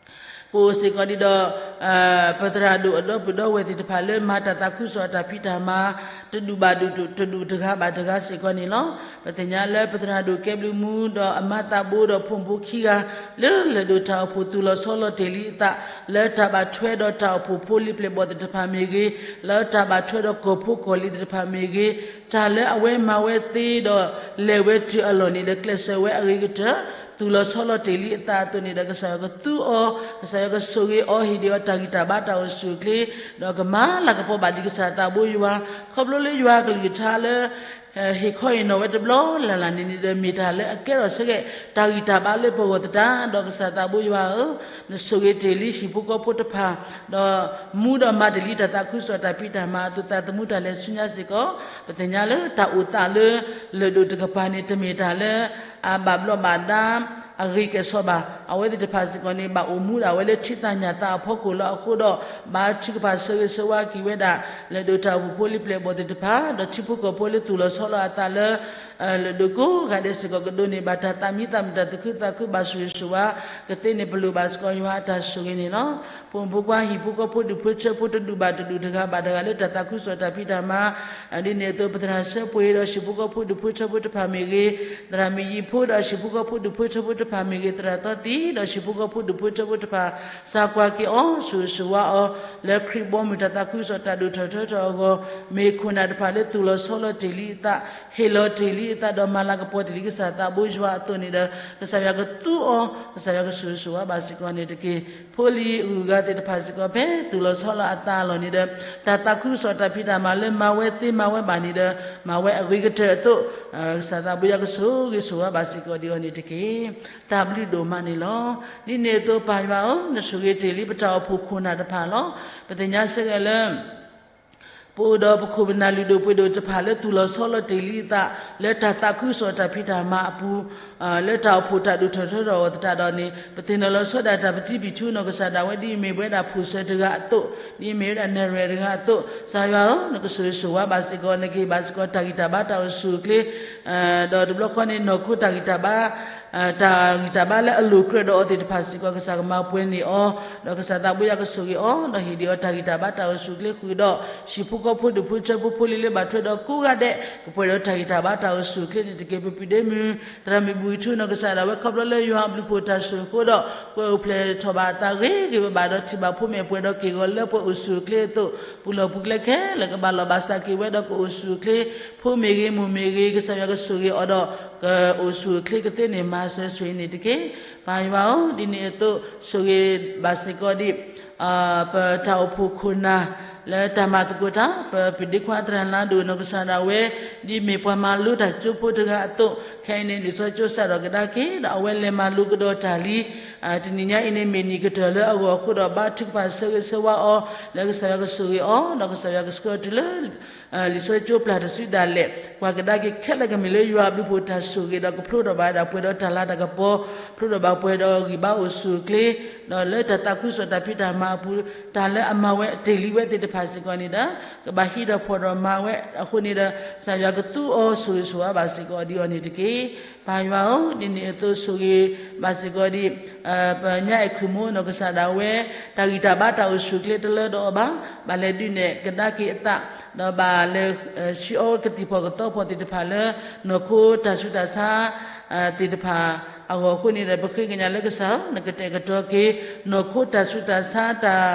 ပအိၣ်စ့ၢ်ကီးဒ်ဒီး ပသရၣ်ဒိၣ်အဒီပုၢ်ဒီဝဲၢ်သ့ၣ်တဖၣ်လၢမၤတၢ်သးခုကစီၣ်အတၢ်ဖံးတၢ်မၤ တဒူၣ်ဘၣ်ဒူၣ်တဒူၣ်တဂၤဘၣ်တဂၤစ့ၢ်ကီးန့ၣ်လီၤ. ပသ့ၣ်ညါလၢပသရၣ်ဒိၣ်ကဲဘျုးမူဒီးအမါသးဘိဒီးဖိမုၣ်ဖိခံဂၤ လၢလဲၤဒိးတၢ်အိၣ်ဖှိၣ်သူၣ်လီၤဆီလီၤတ့ၢ်လံအသး လၢတၢ်ဘၣ်ထွဲဒီးတၢ်အိၣ်ဖှိၣ်ဖိလံၤပျဲၢ်ဘီၣ်သ့ၣ်တဖၣ်မ့ၢ်ဂ့ၤ, လၢတၢ်ဘၣ်ထွဲဒီးကီၢ်ဖိကီၢ်လံၤသ့ၣ်တဖၣ်မ့ၢ်ဂ့ၤ, တၢ်လၢအဝဲမၤဝဲသ့ဒီး လဲၤဝဲတုၤအလီၢ်န့ၣ်ဒီး ကျဲးစၢးဝဲအဂ့ၤကတၢၢ် သူၣ်လီၤဆီလီၤတ့ၢ်လံအသးအသိးန့ၣ်ဒီး ကစၢ်ယွၤကသူအီၤ, ကစၢ်ယွၤကဆိၣ်ဂ့ၤအီၤ ဟ့ၣ်ဒံးအီၤတၢ်ဂံၢ်တၢ်ဘါတၢ်အိၣ်ဆူၣ်အိၣ်ချ့, ဒီးကမၤလၤကပီၤဘၣ်ဒံးကစၢ်သးဘိယွၤ, ခီဖျိလၢယွၤအကလုၢ်ကထါလၢ ဟ့ၣ်ခီဟ့ၣ်နီၤဝဲတဘျီလၢ်လၢ်န့ၣ်န့ၣ်ဒီး မ့ၢ်တၢ်လၢအကဲထီၣ်ဆၢကဲး တၢ်ဂံၢ်တၢ်ဘါလၢပဂီၢ်သတးဒီး ကစၢ်သးဘိယွၤဧၢ, နဆိၣ်ဂ့ၤတ့ၢ်လံဟံၣ်ဖိဃီဖိတဖၣ်, ဒီးမူဒီးမၤတ့ၢ်လံတၢ်သးခုကစီၣ်တၢ်ဖံးတၢ်မၤအသိး သးသမူတၢ်လဲၤဆူညါစ့ၢ်ကီး, ပသ့ၣ်ညါလၢတၢ်အိၣ်သးလၢ လၢၢ်ဒိၣ်တကပၤန့ၣ် တမ့ၢ်တၢ်လၢ အဘၣ်ဘျီးဘၣ်ဒါ အဂ့ၤကဲၣ်ဆိးဘၣ်. အဝဲသ့ၣ်တဖၣ်စ့ၢ်ကီးန့ၣ် ဘၣ်အိၣ်မူဒၣ်ဝဲလၢထံသးညၣ်သးအဖီခိၣ်လၢအဃိဒီး ဘၣ်ထုကဖၣ်ဆၢဂ့ၤဆၢဝါက့ၤဝဲဒၣ် လၢၢ်ဒိၣ်တၢ်အိၣ်ဖှိၣ်ဖိလံၤပျဲၢ်ဘီၣ်သ့ၣ်တဖၣ် ဒီးထံဖိကီၢ်ဖိလၢသူၣ်လီၤဆီလီၤအသးလၢ လၢၢ်ဒိၣ်ကိးဂၤဒဲးစ့ၢ်ကီးကဒိးန့ၢ်ဘၣ်တၢ်သးမံသးမုာ်တၢ်သူၣ်ခုသးခုဘၣ်ဆိၣ်ဂ့ၤဆိၣ်ဝါ ကသ့န့ၣ် ပလိၣ်ဘၣ်စ့ၢ်ကီးယွၤအတၢ်ဆိၣ်ဂ့ၤန့ၣ်လီၤ. ဖိမုၣ်ဖိခွါဟံၣ်ဖိဃီဖိဒူၣ်ဖိထၢဖိတဒူၣ်ဘၣ်တဒူၣ်တဂၤဘၣ်တဂၤလၢတၢ်သးခုကစီၣ်တၢ်ဖံးတၢ်မၤ ဒ်န့ၣ်အသိး ပသရၣ်စၢပှ့ၤဒီးဟံၣ်ဖိဃီဖိဒူၣ်ဖိထၢဖိတဖၣ်မ့ၢ်ဂ့ၤ, သရၣ်မံယံၤဖိဒီးဟံၣ်ဖိဃီဖိဒူၣ်ဖိထၢဖိတဖၣ်မ့ၢ်ဂ့ၤ, သရၣ်သီသံဒီးဟံၣ်ဖိဃီဖိဒူၣ်ဖိထၢဖိတဖၣ် စၢ်ကွၢ်က့ၤအီၤ ဆိၣ်ဂ့ၤဆိၣ်ဝါအီၤ လၢခရံာ်ဘီမုၢ်တၢ်သးခုကစီၣ်တၢ်ဒိၣ်ထီၣ်ထီထီၣ်အဂီၢ်, မ့ၢ်ခိၣ်နၢ်တဖၣ်လၢသူၣ်လီၤဆီလီၤတ့ၢ်လံအသး, ဟ့ၣ်လီၤတ့ၢ်လံအသးဒီးမၤလၤကပီၤတ့ၢ်လံကစၢ်သးဘိယွၤအသိးန့ၣ်ဒီး ကစၢ်ယွၤကသူအီၤ, ကစၢ်ယွၤကဆိၣ်ဂ့ၤဆိၣ်ဝါဘၣ်စ့ၢ်ကီးန့ၣ်တက့ၢ်. ဖိလံၤအဂုၤအဂၤသ့ၣ်တဖၣ်စ့ၢ်ကီးဖဲသူၣ်လီၤဆီလီၤအသးအလီၢ်န့ၣ်ဒီး တၢ်သးခုကစီၣ်တၢ်ဖံးတၢ်မၤလၢမၤဝဲသ့မၤဝဲဘၣ်န့ၣ်ဒီး မၤဝဲအဂ့ၤကတၢၢ်အသိး ကစၢ်သးဘိယွၤကဆိၣ်ဂ့ၤဆိၣ်ဝါဘၣ်စ့ၢ်ကီးဒံးအီၤန့ၣ်တက့ၢ်. တၢ်ဘျုးဒိၣ်မးန့ၣ်လီၤ. ဒ်န့ၣ်အသိးပၢ်ယွၤဧၢ, နဆိၣ်ဂ့ၤတ့ၢ်လံပတၢ်အိၣ်ဖှိၣ်ခိၣ်နၢ်တဖၣ်လီၤ. ပသ့ၣ်ညါစ့ၢ်ကီးလၢ ပအိၣ်ဒီးပခိၣ်ပနၢ်လုၢ်ဒိၣ်ပှ့ၤဒိၣ်တဖၣ်လၢသူၣ်လီၤဆီလီၤတ့ၢ်လံအသး လၢတၢ်သးခုကစီၣ်တၢ်ဖံးတၢ်မၤအပူၤ, လၢတၢ်အိၣ်ဖှိၣ်တၢ်ဒိၣ်ထီၣ်ထီထီၣ်အသတးဒီးန့ၣ် ပသ့ၣ်နီၣ်လီၤဆီဒၣ်တၢ်ပတံပံၤထူနီၢ်ကစၢ်ဒၣ်ဝဲ ဒ်အမ့ၢ်ပဝဲဒၣ်ဖိၣ်စၢၤတဂၤအသိး, ဒ်အမ့ၢ်ဝဲဒၣ်နဲၣ်ရွဲၣ်တဂၤအသိး, ကစၢ်ယွၤဧၢ, နကဆိၣ်ဂ့ၤဆိၣ်ဝါဘၣ်စ့ၢ်ကီး, နကဟ့ၣ်ဘၣ်စ့ၢ်ကီးတၢ်ဂံၢ်တၢ်ဘါတၢ်အိၣ်ဆူၣ်အိၣ်ချ့ ဒီးတဘျီဃီန့ၣ် နီၢ်ခိတၢ်ဂံၢ်တၢ်ဘါ တၢ်ဂံၢ်တၢ်ဘါလၢအလိၤကြၢးဒီးအီၤသ့ၣ်တဖၣ်စ့ၢ်ကီး ကစၢ်ကမၤပှဲၤန့ၢ်အီၤ, ဒီးကစၢ်သးဘိယွၤကဆိၣ်ဂ့ၤအီၤ, ဒီးဟ့ၣ်ဒံးအီၤတၢ်ဂံၢ်တၢ်ဘါတၢ်အိၣ်ဆူၣ်အိၣ်ချ့ဃုာ်ဒီး ဟံၣ်ဖိဃီဖိဒူၣ်ဖိထၢဖိဖိလံၤလၢဘၣ်ထွဲဒီးကိးဂၤဒဲး ကပှဲၤဒီးတၢ်ဂံၢ်တၢ်ဘါတၢ်အိၣ်ဆူၣ်အိၣ်ချ့န့ၣ်တက့ၢ်. ပပုၢ်ဒ့မုၣ် သရၣ်မုၣ်ဘူၣ်ထူနီၢ်ကစၢ်ဒၣ်ဝဲ ခီဖျိလၢယွၤအဘျုးဖှိၣ်တၢ်ဆိၣ်ဂ့ၤအဃိဒီး ကွဲးအိၣ်ဖျဲၣ်ထီၣ်ဘၣ်အသးဂ့ၤဂ့ၤဘၣ်ဘၣ်ဒီး ထံၣ်ဘၣ်ဖိမ့ၢ်ပှဲၤဒီးက့ၢ်ဂီၤလၢပှဲၤအိၣ်ဆူၣ်အိၣ်ချ့အသိး, ပူၤလီၢ်ပူၤကျဲခဲလၢာ်ကဘၣ်လီၢ်ဘၣ်စးက့ၤဝဲဒီးကအိၣ်ဆူၣ်အိၣ်ချ့, ဖိမ့ၢ်ဂ့ၤမိၢ်မ့ၢ်ဂ့ၤ ကစၢ်ယွၤကဆိၣ်ဂ့ၤအီၤဒီး ကအိၣ်ဆူၣ်အိၣ်ချ့ကသ့န့ၣ် မၤစၢၤဆိၣ်ဂ့ၤန့ၣ်တက့ၢ်. ပၢ်ယွၤဧၢ, ဒ်န့ၣ်အသိး ဆိၣ်ဂ့ၤဘၣ်စ့ၢ်ကီးဒံး ပတၢ်အိၣ်ဖှိၣ်ခိၣ်နၢ် လၢတၢ်မၤသကိးတၢ် ပပုၢ်ဒ့ခွါသရၣ်လါဒိၣ်နီၢ်ကစၢ်ဒၣ်ဝဲ ဒ်မ့ၢ်ပှၤမၤလိတၢ်ကၠိဖိတဂၤအသိး, ခဲအံၤန့ၣ် လံာ်စီဆှံကၠိစးထီၣ်ကဒါက့ၤ ဒီးအဝဲလဲၤမၤလိကဒီးတၢ်လံ တနံၤညါအံၤန့ၣ် မ့ၢ်နံၣ်ကတၢၢ်လၢအဂီၢ်အဃိဒီး ဘါထုကဖၣ်ဆၢဂ့ၤဆၢဝါအီၤ လၢကစၢ်ယွၤကဆိၣ်ဂ့ၤအီၤ ဒီးကစၢ်ယွၤကဆှၢအီၤတုၤလၢ လံာ်စီဆှံကၠိပျၢ်တစုဒၣ်လဲာ် ပှၤကဒါက့ၤခဲလၢာ်ကမ့ၢ်လၢယွၤအဘျုးဖှိၣ်တၢ်ဆိၣ်ဂ့ၤဒီး ကဖျိထီၣ်ဘၣ်ဝဲဒၣ်ပှဲၤဒီးတၢ်လၤတၢ်ကပီၤ, ဖျိထီၣ်ဘၣ်ပှဲၤဒီးဂံၢ်ဘါအိၣ်ဆူၣ်အိၣ်ချ့, ဒီးလၢတၢ်သးခုကစီၣ်တၢ်ဖံးတၢ်မၤအပူၤ တၢ်လၢအမၤဝဲတ့ၢ်လံဝဲသ့ၣ်တဖၣ် သ့ၣ်တဖၣ်စ့ၢ်ကီးန့ၣ်ဒီး ကဘၣ်ဟံးထီၣ်ဖီၣ်ထီၣ်မၤဝဲအဃိန့ၣ်ဒီး ကစၢ်ယွၤကသူအီၤဆိၣ်ဂ့ၤဆိၣ်ဝါဘၣ်စ့ၢ်ကီးဒ်အံၤန့ၣ်တက့ၢ်. ပၢ်ယွၤဧၢ, ဒ်န့ၣ်အသိးဆိၣ်ဂ့ၤဘၣ်စ့ၢ်ကီးဒ် ပညါအဲၣ်ခုၣ်မူနီၢ်ကစၢ်ဒၣ်ဝဲ တၢ်ဂံၢ်တၢ်ဘါတၢ်အိၣ်ဆူၣ်အိၣ်ချ့တလၢဒီးအီၤဘၣ်, ဘၣ်လဲၤဒုးနဲၣ်ကဒါက့ၤအသး, ဒီးဘၣ်လဲၤ ဆှၢအီၤကသံၣ်ဖီၣ်ကသီဖီၣ်သ့ၣ်တဖၣ်လၢ နီၢ်ခိတၢ်ဆူးတၢ်ဆါ သ့ၣ်တဖၣ်အဂီၢ်အဃိန့ၣ်ဒီး ပဃ့ကညးလၢကစၢ်ဧၢ, နကတဲာ်ကတီၤက့ၤ နီၢ်ခိတၢ်ဆူးတၢ်ဆါတၢ်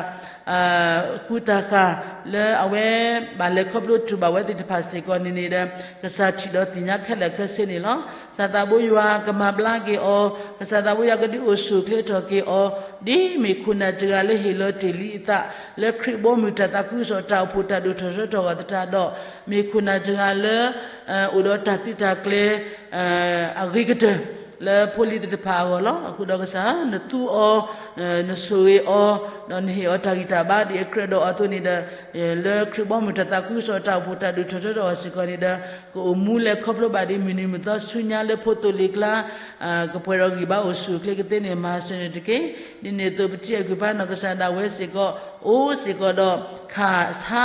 ဃုတၢ်ဃၢ် လၢအဝဲဘၣ်လဲၤခီဖျိတူၢ်ဘၣ်ဝဲသ့ၣ်တဖၣ်စ့ၢ်ကီးန့ၣ်န့ၣ်ဒီး ကစၢ်ထံၣ်ဒီးသ့ၣ်ညါခဲလၢာ်ခဲဆ့န့ၣ်လီၤ. ကစၢ်သးဘိယွၤကမၤဘျါက့ၤအီၤ, ကစၢ်သးဘိယွၤကဒုးအိၣ်ဆူၣ်အိၣ်ချ့ထီၣ်က့ၤအီၤ, ဒ်မ့ၢ်ခိၣ်နၢ်တဂၤလၢဟ့ၣ်လီၤတ့ၢ်လံအသး လၢခရံာ်ဘီမုၢ်တၢ်သးခုကစီၣ်တၢ်အိၣ်ဖှိၣ်တၢ်ဒိၣ်ထီၣ်ထီထီၣ်အဂီၢ်သတးဒီး, မ့ၢ်ခိၣ်နၢ်တဂၤလၢ အိၣ်ဒီးတၢ်သုးတၢ်ကျဲၤ အဂ့ၤကတၢၢ် လၢဖိလံၤသ့ၣ်တဖၣ်အဂီၢ်လီၤ. အဃိဒီးကစၢ်ဧၢ, နသူအီၤ, နဆိၣ်ဂ့ၤအီၤ, ဒီးနဟ့ၣ်အီၤတၢ်ဂံၢ်တၢ်ဘါဒ်အကြၢးဒီးအသိးန့ၣ်ဒီး, လၢခရံာ်ဘီမုၢ်တၢ်သးခုကစီၣ်တၢ်အိၣ်ဖှိၣ်တၢ်ဒိၣ်ထီၣ်ထီထီၣ်အဂီၢ်စ့ၢ်ကီးန့ၣ်ဒီး ကအိၣ်မူလဲၤခီဖျိဘၣ်ဒ်မုၢ်နံၤမုၢ်သီဆူညါလၢဖိသိလ့ၣ်ကျါ ကပှဲၤဒီးဂံၢ်ဘါအိၣ်ဆူၣ်အိၣ်ချ့ကသ့န့ၣ် မၤစၢၤန့ၣ်တက့ၢ်. ဒ်န့ၣ်အသိး ပထံၣ်အဲၣ်ကွံာ်ဖးနီၢ်ကစၢ်ဒၣ်ဝဲစ့ၢ်ကီး အိၣ်စ့ၢ်ကီးဒီး ခးဆါ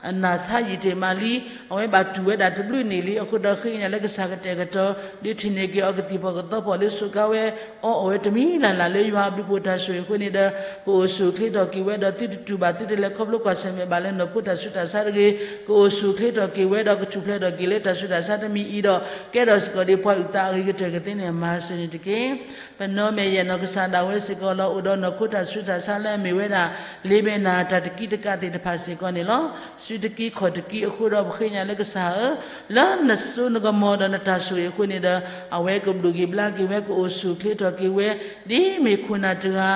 နၢ်ဆါယံာ်တ့ၢ်မးလံ, အဝဲဘၣ်တူၢ်ဝဲဒၣ်တဘျုးန့ၣ်လံ. အဃိဒီးဃ့ကညးလၢကစၢ်ကတဲာ်ကတီၤ ဒုးထံၣ်န့ၢ်က့ၤအီၤကသံၣ်ဖီၣ်ကသီဖီၣ်လၢစူးကါဝဲ အီၣ်အီၣ်ဝဲတမံၤလၢ်လၢ်လၢယွၤအဘျုးဖှိၣ်တၢ်ဆိၣ်ဂ့ၤအဃိန့ၣ်ဒီး ကအိၣ်ဆူၣ်အိၣ်ချ့ထီၣ်က့ၤဝဲဒီး သုတတူၢ်ဘၣ်သုတလဲၤခီဖျိကွၢ်ဆၢၣ်မဲာ်ဘၣ်လၢနီၢ်ခိတၢ်ဆူးတၢ်ဆါတဂ့ၤ, ကအိၣ်ဆူၣ်အိၣ်ချ့ထီၣ်က့ၤဝဲဒီး ကထူၣ်ဖျဲးထီၣ်က့ၤလၢတၢ်ဆူးတၢ်ဆါတမံၤအံၤဒီး ကဲထီၣ်စ့ၢ်ကီးဒ်ပှၤအုၣ်သးအဂ့ၤကတၢၢ်ကသ့န့ၣ် မၤစၢၤန့ၣ်တက့ၢ်. ပနီၢ်မဲာ်ယဲၢ်နီၢ်ကစၢ်ဒၣ်ဝဲစ့ၢ်ကီးလီၤ. အိၣ်ဒီးနီၢ်ခိတၢ်ဆူးတၢ်ဆါလၢအမ့ၢ်ဝဲဒၣ် လ့မဲာ်နၤ တၢ်တကံတကးသ့ၣ်တဖၣ်စ့ၢ်ကီးန့ၣ်လီၤ. စုတကံခီၣ်တကံအဃိဒီး ပဃ့ကညးလၢကစၢ်ဧၢ, လၢနစိနကမီၤဒီးနတၢ်ဆိၣ်ဂ့ၤအဃိန့ၣ်ဒီး အဝဲကဒိၣ်က့ၤဘျါက့ၤဝဲ ကအိၣ်ဆူၣ်အိၣ်ချ့ထီၣ်က့ၤဝဲ ဒ်မ့ၢ်ခိၣ်နၢ်တဂၤ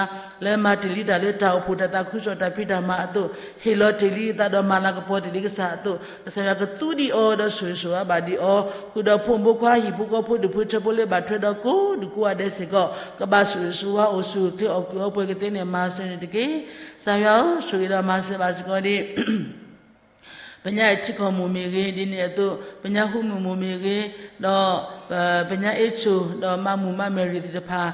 လၢမၤတ့ၢ်လံတၢ်လၢတၢ်အိၣ်ဖှိၣ်တၢ်သးခုကစီၣ်တၢ်ဖံးတၢ်မၤအသိး ဟ့ၣ်လီၤတ့ၢ်လံအသးဒီးမၤလၤကပီၤတ့ၢ်လံကစၢ်အသိး ကစၢ်ယွၤကသူဒံးအီၤဒီးဆိၣ်ဂ့ၤဆိၣ်ဝါဘၣ်ဒံးအီၤ, ဃုာ်ဒီးဖိမုၣ်ဖိခွါဟံၣ်ဖိဃီဖိဒူၣ်ဖိထၢဖိလၢဘၣ်ထွဲဒီးကိးဒူၣ်ကိးဂၤဒဲးစ့ၢ်ကီး ကဘၣ်ဆိၣ်ဂ့ၤဆိၣ်ဝါအိၣ်ဆူၣ်အိၣ်ချ့အီၣ်ကုၢ်အီပှဲၤကသ့န့ၣ် မၤစၢၤန့ၣ်တက့ၢ်. ကစၢ်ယွၤဧၢ, ဆိၣ်ဂ့ၤဒီးမၤစၢၤဘၣ်စ့ၢ်ကီးဒ် ပညါအထံကီၢ်မိၢ်မ့ၢ်ဂ့ၤ, ဒ်န့ၣ်အသိး ပညါဟူမုၢ်မိၢ်မ့ၢ်ဂ့ၤ, ဒီး ပညါအ့ၣ်ဆိၣ် ဒီးမၤမုၢ်မၤမဲာ်ရံၣ်သ့ၣ်တဖၣ်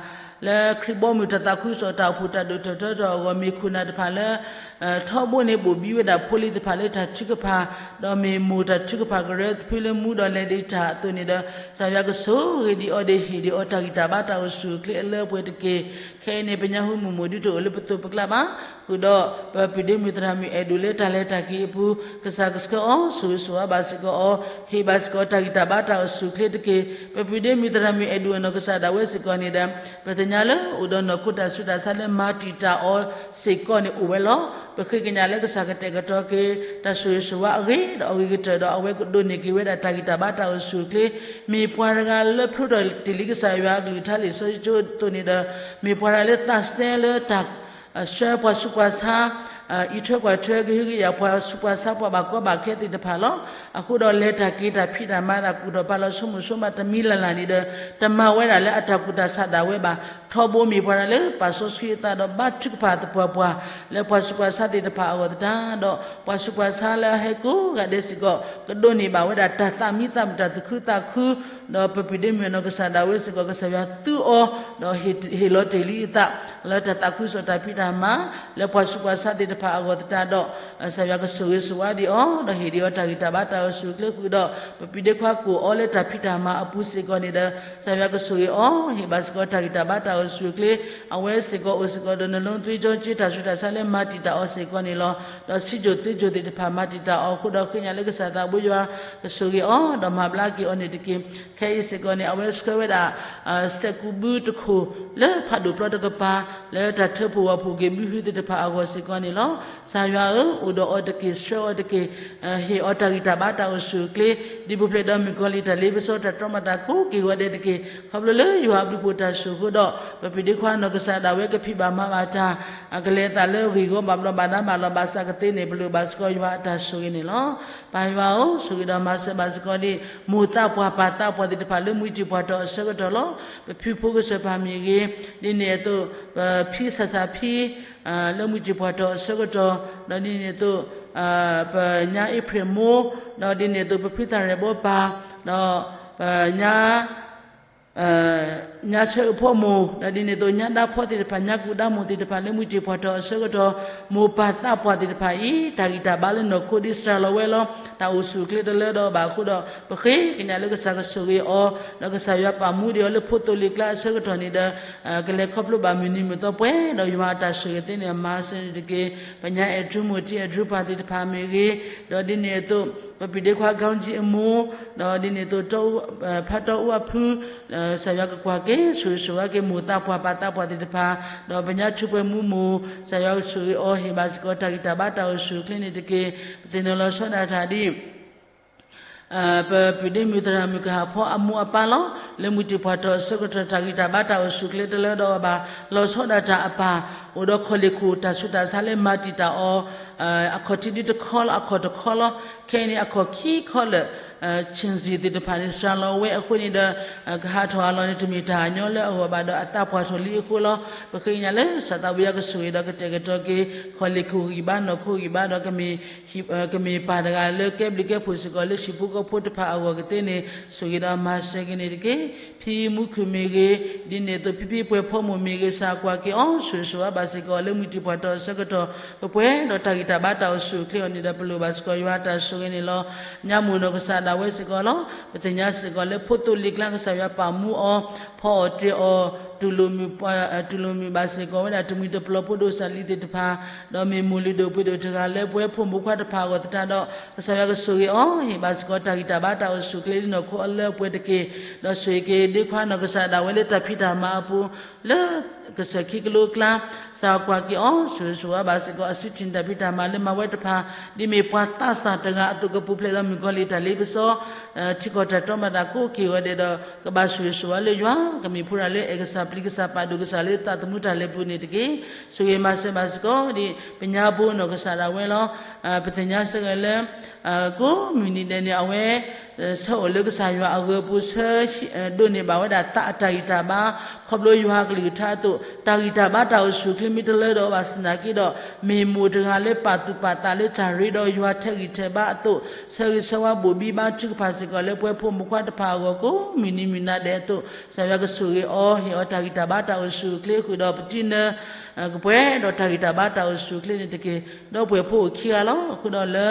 လၢခရံာ်ဘီမုၢ်တၢ်သးခုကစီၣ်တၢ်အိၣ်ဖှိၣ်တၢ်ဒိၣ်ထီၣ်ထီထီၣ်အဂီၢ် မ့ၢ်ခိၣ်နၢ်တဖၣ်လၢ ထီဘိန့ၣ်ဘိၣ်ဘံဝဲဒၣ်ဖိလံၤတဖၣ်လၢတၢ်ထုကဖၣ်, ဒီးမ့ၢ်မိၢ်တၢ်ထုကဖၣ်ကရၢတဖုလၢမူဒီးလဲၤဒံးတၢ်အသိးန့ၣ်ဒီး ကစၢ်ယွၤကဆိၣ်ဂ့ၤဒံးအီၤဒီးဟ့ၣ်ဒံးအီၤတၢ်ဂံၢ်တၢ်ဘါတၢ်အိၣ်ဆူၣ်အိၣ်ချ့အလၢအပှဲၤတက့ၢ်. ခဲအံၤန့ၣ် ပညါဟူမုၢ်မိၢ်ဒုးတအိၣ်လၢပသိးပကျါဘၣ်. ဃုာ်ဒီး ပပုၢ်ဒ့မုၣ်သရၣ်မုၣ်အဲၣ်ဒိးလၢတၢ်လဲၤတၢ်က့ၤအပူၤ ကစၢ်ကဆှၢအီၤ ဆိၣ်ဂ့ၤဆိၣ်ဝါဘၣ်စ့ၢ်ကီးအီၤ, ဟ့ၣ်ဘၣ်စ့ၢ်ကီးတၢ်ဂံၢ်တၢ်ဘါတၢ်အိၣ်ဆူၣ်အိၣ်ချ့တက့ၢ်. ပပုၢ်ဒ့မုၣ်သရၣ်မုၣ်အဲၣ်ဒိးအနီၢ်ကစၢ်ဒၣ်ဝဲစ့ၢ်ကီးန့ၣ်ဒီး ပသ့ၣ်ညါလၢအိၣ်ဒီးနီၢ်ခိတၢ်ဆူးတၢ်ဆါလၢမၤတံာ်တာ်အီၤစ့ၢ်ကီးန့ၣ်အိၣ်ဝဲလီၤ. ပဃ့ကညးလၢကစၢ်ကတဲာ်ကတီၤက့ၤ တၢ်ဆိၣ်ဂ့ၤဆိၣ်ဝါအဂ့ၤဒီးအဂ့ၤကတၢၢ်ဒီး အဝဲကဒိးန့ၢ်က့ၤဝဲဒၣ်တၢ်ဂံၢ်တၢ်ဘါတၢ်အိၣ်ဆူၣ်အိၣ်ချ့, မ့ၢ်ပှၤတဂၤလၢဖျိထီၣ်တ့ၢ်လံကစၢ်ယွၤအကလုၢ်ကထါလံာ်စီဆှံကၠိအသိးန့ၣ်ဒီး မ့ၢ်ပှၤတဂၤလၢသးစဲလၢတၢ် ဆှၢပှၤဆူးပှၤဆါ အံးထွဲကွၢ်ထွဲကဟုကယာ်ပှၤဆူးပှၤဆါပှၤဘၣ်ကီဘၣ်ခဲသ့ၣ်တဖၣ်လီၤ. အဃိဒီးလဲၤတၢ်က့ၤတၢ်ဖံးတၢ်မၤတၢ်ကူၣ်ထီၣ်ပာ်လီၤဆိကမိၣ်ဆိကမးတမံၤလၢ်လၢ်န့ၣ်ဒီး တမၤဝဲဒၣ်လၢအတၢ်ကူၣ်တၢ်ဆးဒၣ်ဝဲဘၣ်. ထီဘိမ့ၢ်ပှၤတဂၤလၢပာ်စီဆှံအသးဒီးဘါထုကဖၣ်သပှၢ်ပှၢ် လၢပှၤဆူးပှၤဆါသ့ၣ်တဖၣ်အဂီၢ်သတးဒီး ပှၤဆူးပှၤဆါလၢအဟဲကိးဂၤဒဲးစ့ၢ်ကီး ကဒိးန့ၢ်ဘၣ်ဝဲဒၣ်တၢ်သးမံသးမုာ်တၢ်သူၣ်ခုသးခု ဒီးပပုၢ်ဒ့မုၣ်အနီၢ်ကစၢ်ဒၣ်ဝဲစ့ၢ်ကီး ကစၢ်ယွၤသူအီၤ ဒီးဟ့ၣ်လီၤတ့ၢ်လံအသး လၢတၢ်သးခုကစီၣ်တၢ်ဖံးတၢ်မၤ လၢပှၤဆူးပှၤဆါသ့ၣ်တဖၣ်အဂီၢ်သတးဒီး ကစၢ်ယွၤကဆိၣ်ဂ့ၤဆိၣ်ဝါဒံးအီၤ ဒီးဟ့ၣ်ဒံးအီၤတၢ်ဂံၢ်တၢ်ဘါတၢ်အိၣ်ဆူၣ်အိၣ်ချ့ဃုာ်ဒီး ပပုၢ်ဒ့ခွါကိၣ်အီၤလၢတၢ်ဖံးတၢ်မၤအပူၤစ့ၢ်ကီးန့ၣ်ဒီး ကစၢ်ယွၤကဆိၣ်ဂ့ၤအီၤ ဟ့ၣ်ဘၣ်စ့ၢ်ကီးတၢ်ဂံၢ်တၢ်ဘါတၢ်အိၣ်ဆူၣ်အိၣ်ချ့ အဝဲစ့ၢ်ကီးအိၣ်စ့ၢ်ကီးဒီးနလိသွ့ကၠီက့ တၢ်ဆူးတၢ်ဆါလၢမၤတံာ်တာ်အီၤစ့ၢ်ကီးန့ၣ်လီၤ. ဒီးဆံးစိၣ်သွ့စိၣ်သ့ၣ်တဖၣ်မၤတံာ်တာ်အီၤအဃိဒီး ဃ့ကညးလၢကစၢ်သးဘိယွၤ ကဆိၣ်ဂ့ၤအီၤ ဒီးမၤဘျါက့ၤအီၤန့ၣ်တက့ၢ်. ခဲအံၤစ့ၢ်ကီးန့ၣ် အဝဲဆှၢဝဲဒၣ် စဲးကူးဘုတခိၣ် လၢဖးဒိၣ်ပျီတကပၤ လၢတၢ်ထၢဖှိၣ်ဝီၤဖှိၣ်က့ၤဘုဟုသ့ၣ်တဖၣ်အဂီၢ်စ့ၢ်ကီးန့ၣ်လီၤ. ကစၢ်ယွၤဧၢ, အိၣ်ဒီးအီၤတက့ၢ်, ဆှၢအီၤတက့ၢ်, ဟ့ၣ်အီၤတၢ်ဂံၢ်တၢ်ဘါတၢ်အိၣ်ဆူၣ်အိၣ်ချ့, ဒ်ပူၤဖျဲးဒီးမုၣ်ကီၤလံၢ် တၢ်လ့ပစီတၢ်တြီမၤတၢ်ကိးက့ၤဂီၤဒဲးတက့ၢ်. ခီဖျိလၢယွၤအဘျုးဖှိၣ်တၢ်ဆိၣ်အဃိဒီး ပပုၢ်ဒ့ခွါနီၢ်ကစၢ်ဒၣ်ဝဲကဖံးဘၣ်မၤဘၣ်တၢ် ကလဲၤအသးလၢအဂ့ၢ်အဂီၢ် ဘၣ်ဘျီးဘၣ်ဒါဘၣ်လီၤဘၣ်စးကသ့န့ၣ် ပလိၣ်ဘၣ်စ့ၢ်ကီးယွၤအတၢ်ဆိၣ်ဂ့ၤန့ၣ်လီၤ. ပၢ်ယွၤဧၢ, ဆိၣ်ဂ့ၤဒီးမၤစၢၤဘၣ်စ့ၢ်ကီးဒ် မိၢ်သးပှၢ်ပၢ်သးပှၢ်သ့ၣ်တဖၣ်လၢမူထီၣ်ပှၢ်ထီၣ်အဆၢကတီၢ်လီၤ. ပဖုဖိကစၢၢ်ပၢ်မ့ၢ်ဂ့ၤ, ဒ်န့ၣ်အသိး ပဖံစၢ်စၢ်ဖံ လၢမူထီၣ်ပှၢ်ထီၣ်အဆၢကတီၢ်, ဒီးဒ်န့ၣ်အသိး ပညါအ့ဖြ့ၣ်မိၢ်, ဒီးဒ်န့ၣ်အသိး ပဖုသၣ်ရဲၣ်ဘီပၢ်, ဒီးပညါ ညါဆၢအဖီမိၢ် ဒီးဒ်န့ၣ်အသိး ညါဒါဖီသ့ၣ်တဖၣ် ညါကူဒါမိၢ်သ့ၣ်တဖၣ် လၢမုၢ်တ့ၢ်ဖှိၣ်ထီၣ်အဆၢကတီၢ် မိၢ်ပၢ်သးပှၢ်သ့ၣ်တဖၣ်အံၤ တၢ်ဂံၢ်တၢ်ဘါလၢနီၢ်ခိဒ်စှၤလီၤဝဲလီၤ. တၢ်အိၣ်ဆူၣ်အိၣ်ချ့တလၢဒီးဘၣ်အဃိဒီး ပဃ့ကညးလၢကစၢ်ကဆိၣ်ဂ့ၤအီၤ ဒီးကစၢ်ယွၤပာ်မူဒံးအီၤလၢဖိသိၣ်လံၤကျါအဆၢကတီၢ်န့ၣ်ဒီး ကလဲၤခီဖျိဘၣ်မုၢ်နံၤမုၢ်သီပှဲၤဒီး ယွၤအတၢ်ဆိၣ်ဂ့ၤသ့န့ၣ် အမၤစၢၤန့ၣ်တက့ၢ်. ပညါအဲၣ်ဒြူမိၢ်ထံ အဲၣ်ဒြူပၢ်သ့ၣ်တဖၣ်မ့ၢ်ဂ့ၤ, ဒီးဒ်န့ၣ်အသိး ပပၢ်ဒ့ခွါ ကီၢ်ကၠံအမိၢ်, ဒီးဒ်န့ၣ်အသိး ဖါတီအူအဖု ကစၢ်ယွၤကကွၢ်က့ၤ ဆိၣ်ဂ့ၤဆိၣ်ဝါက့ၤ မိၢ်သးပှၢ်ပၢ်သးပှၢ်သ့ၣ်တဖၣ်, ဒီးပညါထူးပှဲၤမူမိၢ် ကစၢ်ယွၤကဆိၣ်ဂ့ၤအီၤ ဟ့ၣ်ဘၣ်စ့ၢ်ကီးတၢ်ဂံၢ်တၢ်ဘါတၢ်အိၣ်ဆူၣ်အိၣ်ချ့န့ၣ်တက့ၢ်. ပသ့ၣ်နီၣ်လီၤဆီဒၣ်တၢ်ဒ် ပပၢ်ဒ့မုၣ်သရၣ်မုၣ်ကဟၣ်ဖီအမိၢ်အပၢ်လီၤ. လၢမုၢ်တ့ၢ်ဖှိၣ်ထီၣ်အဆၢကတီၢ် တၢ်ဂံၢ်တၢ်ဘါတၢ်အိၣ်ဆူၣ်အိၣ်ချ့တလၢဒီးအီၤဘၣ် လီၤဆီဒၣ်တၢ်အပၢ် အိၣ်ဒီးခီၣ်လ့ၢ်ခိၣ် တၢ်ဆူးတၢ်ဆါလၢမၤတံာ်တာ်အီၤ အခီၣ်ထံးဒ်တခီလီၤ အခီၣ်တခီလီၤ. ခဲအံၤန့ၣ် အခီၣ်ခံခီလၢာ် ဆ့ၣ်စံၣ်သ့ၣ်တဖၣ်န့ၣ် စှၤလီၤဝဲအဃိန့ၣ်ဒီး ကဟးထီၣ်အလီၢ်န့ၣ် တမ့ၢ်တၢ်ညီလၢအဂီၢ်ဘၣ်ဒီး အသးပှၢ်ထီၣ်လံအဃိလီၤ. ပဃ့ကညးလၢ ကစၢ်သးဘိယွၤကဆိၣ်ဂ့ၤဒီးကတဲာ်ကတီၤက့ၤ ခီၣ်လ့ၢ်ခိၣ်ဂံၢ်ဘါ နီၢ်ခိဂံၢ်ဘါဒီး ကမ့ၢ်ပၢ်တဂၤလၢကဲဘျုးကဲဖှိၣ်စ့ၢ်ကီးလၢဟံၣ်ဖိဃီဖိတဖၣ်အဂီၢ်ကသ့န့ၣ် ဆိၣ်ဂ့ၤဒီးမၤစၢၤက့ၤန့ၣ်တက့ၢ်. ဖံမူခိၣ်မ့ၢ်ဂ့ၤ, ဒ်န့ၣ်အသိး ဖံဖံပှဲၤဖီမိၢ်မ့ၢ်ဂ့ၤ ကစၢ်ကွၢ်က့ၤအီၤဆိၣ်ဂ့ၤဆိၣ်ဝါဘၣ်စ့ၢ်ကီး လၢမုၢ်တ့ၢ်ဖှိၣ်ထီၣ်အဆၢကတီၢ် ပပှဲၤဒီးတၢ်ဂံၢ်တၢ်ဘါတၢ်အိၣ်ဆူၣ်အိၣ်ချ့အီၤန့ၣ်ဒီး ပလိၣ်ဘၣ်စ့ၢ်ကီးယွၤအတၢ်ဆိၣ်ဂ့ၤန့ၣ်လီၤ. ညါမိၢ်နီၢ်ကစၢ်ဒၣ်ဝဲစ့ၢ်ကီးလီၤ. ပသ့ၣ်ညါစ့ၢ်ကီးလၢဖိသိၣ်လံၤကျါ ကစၢ်ယွၤပာ်မူအီၤ ဖီအီၣ်တ့ၢ်အီၤ တူၢ်လိာ်မုာ်ဘၣ်စ့ၢ်ကီးဝဲဒၣ် တမှံၤတပျီၤဖိဒိၣ်စၢ်လံၤသ့ၣ်တဖၣ်, ဒီးမ့ၢ်မိၢ်လုၢ်ဒိၣ်ပှ့ၤဒိၣ်တဂၤလၢပဝဲဖိမုၣ်ဖိခွါတဖၣ်အဂီၢ်သတးဒီး ကစၢ်ယွၤကဆိၣ်ဂ့ၤအီၤ ဟ့ၣ်ဘၣ်စ့ၢ်ကီးတၢ်ဂံၢ်တၢ်ဘါတၢ်အိၣ်ဆူၣ်အိၣ်ချ့လၢနီၢ်ခိအလၢအပှဲၤတက့ၢ်. ဒီးဆိၣ်ဂ့ၤက့ၤဒ့ခွါနီၢ်ကစၢ်ဒၣ်ဝဲလၢတၢ်ဖံးတၢ်မၤအပူၤ လၢကစၢၢ်ခံကလိကျါ ကစၢ်ကွၢ်က့ၤအီၤဆိၣ်ဂ့ၤဆိၣ်ဝါဘၣ်စ့ၢ်ကီး အစုထံၣ်တၢ်ဖံးတၢ်မၤလၢမၤဝဲတဖၣ် ဒ်မ့ၢ်ပှၤသးစၢ်တဂၤအသိး ကပူၤဖျဲးဒီးမုၣ်ကီၤလံၢ်တၢ်လ့ပစီ ထံကီၢ်တၢ်တီမတၤကိးက့ၤဝဲဒဲးဒီး ကဘၣ်ဆိၣ်ဂ့ၤဆိၣ်ဝါလၢယွၤ ကမ့ၢ်ဖိတဂၤလၢအဲၣ်ကစၢ်ပျံၤကစၢ် ပာ်ဒိၣ်ကစၢ်လၢသးသမူတၢ်လဲၤပူၤန့ၣ်တက့ၢ်. ဆိၣ်ဂ့ၤမၤစၢၤဘၣ်စ့ၢ်ကီး ဒ်ပညါဘိနီၢ်ကစၢ်ဒၣ်ဝဲလီၤ. ပသ့ၣ်ညါစ့ၢ်ကီးလၢ ကိးမုၢ်နံၤဒဲးန့ၣ် အဝဲ ဆၢအိၣ်လၢကစၢ်ယွၤအဂၢၤအပူၤ ဆၢဒိးန့ၢ်ဘၣ်ဝဲဒၣ်သးအတၢ်ဂံၢ်တၢ်ဘါ ခီဖျိယွၤအကလုၢ်ကထါအသိး တၢ်ဂံၢ်တၢ်ဘါတၢ်အိၣ်ဆူၣ်အိၣ်ချ့မ့ၢ်တလၢဒီးအီၤဘၣ်ဆၣ်သနာ်က့ဒီး မ့ၢ်မိၢ်တဂၤလၢပာ်သူၣ်ပာ်သးလၢတၢ်ရ့ဒီးယွၤထဲးဂံၢ်ထဲးဘါအသိး ဆၢဂ့ၤဆၢဝါဘိၣ်ဘံဘါထုကဖၣ်စ့ၢ်ကီးလၢပဝဲဖိမုၣ်ဖိခွါတဖၣ်အဂီၢ် ကိးမုၢ်နံၤမုၢ်နၤဒဲးအသိး ကစၢ်ယွၤကဆိၣ်ဂ့ၤအီၤ ဟ့ၣ်အီၤတၢ်ဂံၢ်တၢ်ဘါတၢ်အိၣ်ဆူၣ်အိၣ်ချ့အဃုာ်ဒီး ပတံနၢ ကပှဲၤဒီးတၢ်ဂံၢ်တၢ်ဘါတၢ်အိၣ်ဆူၣ်အိၣ်ချ့န့ၣ်တက့ၢ်. ဒီပုၢ်ဝဲၢ်ဖိအိၣ်ခံဂၤလီၤ. အဃိဒီးလၢ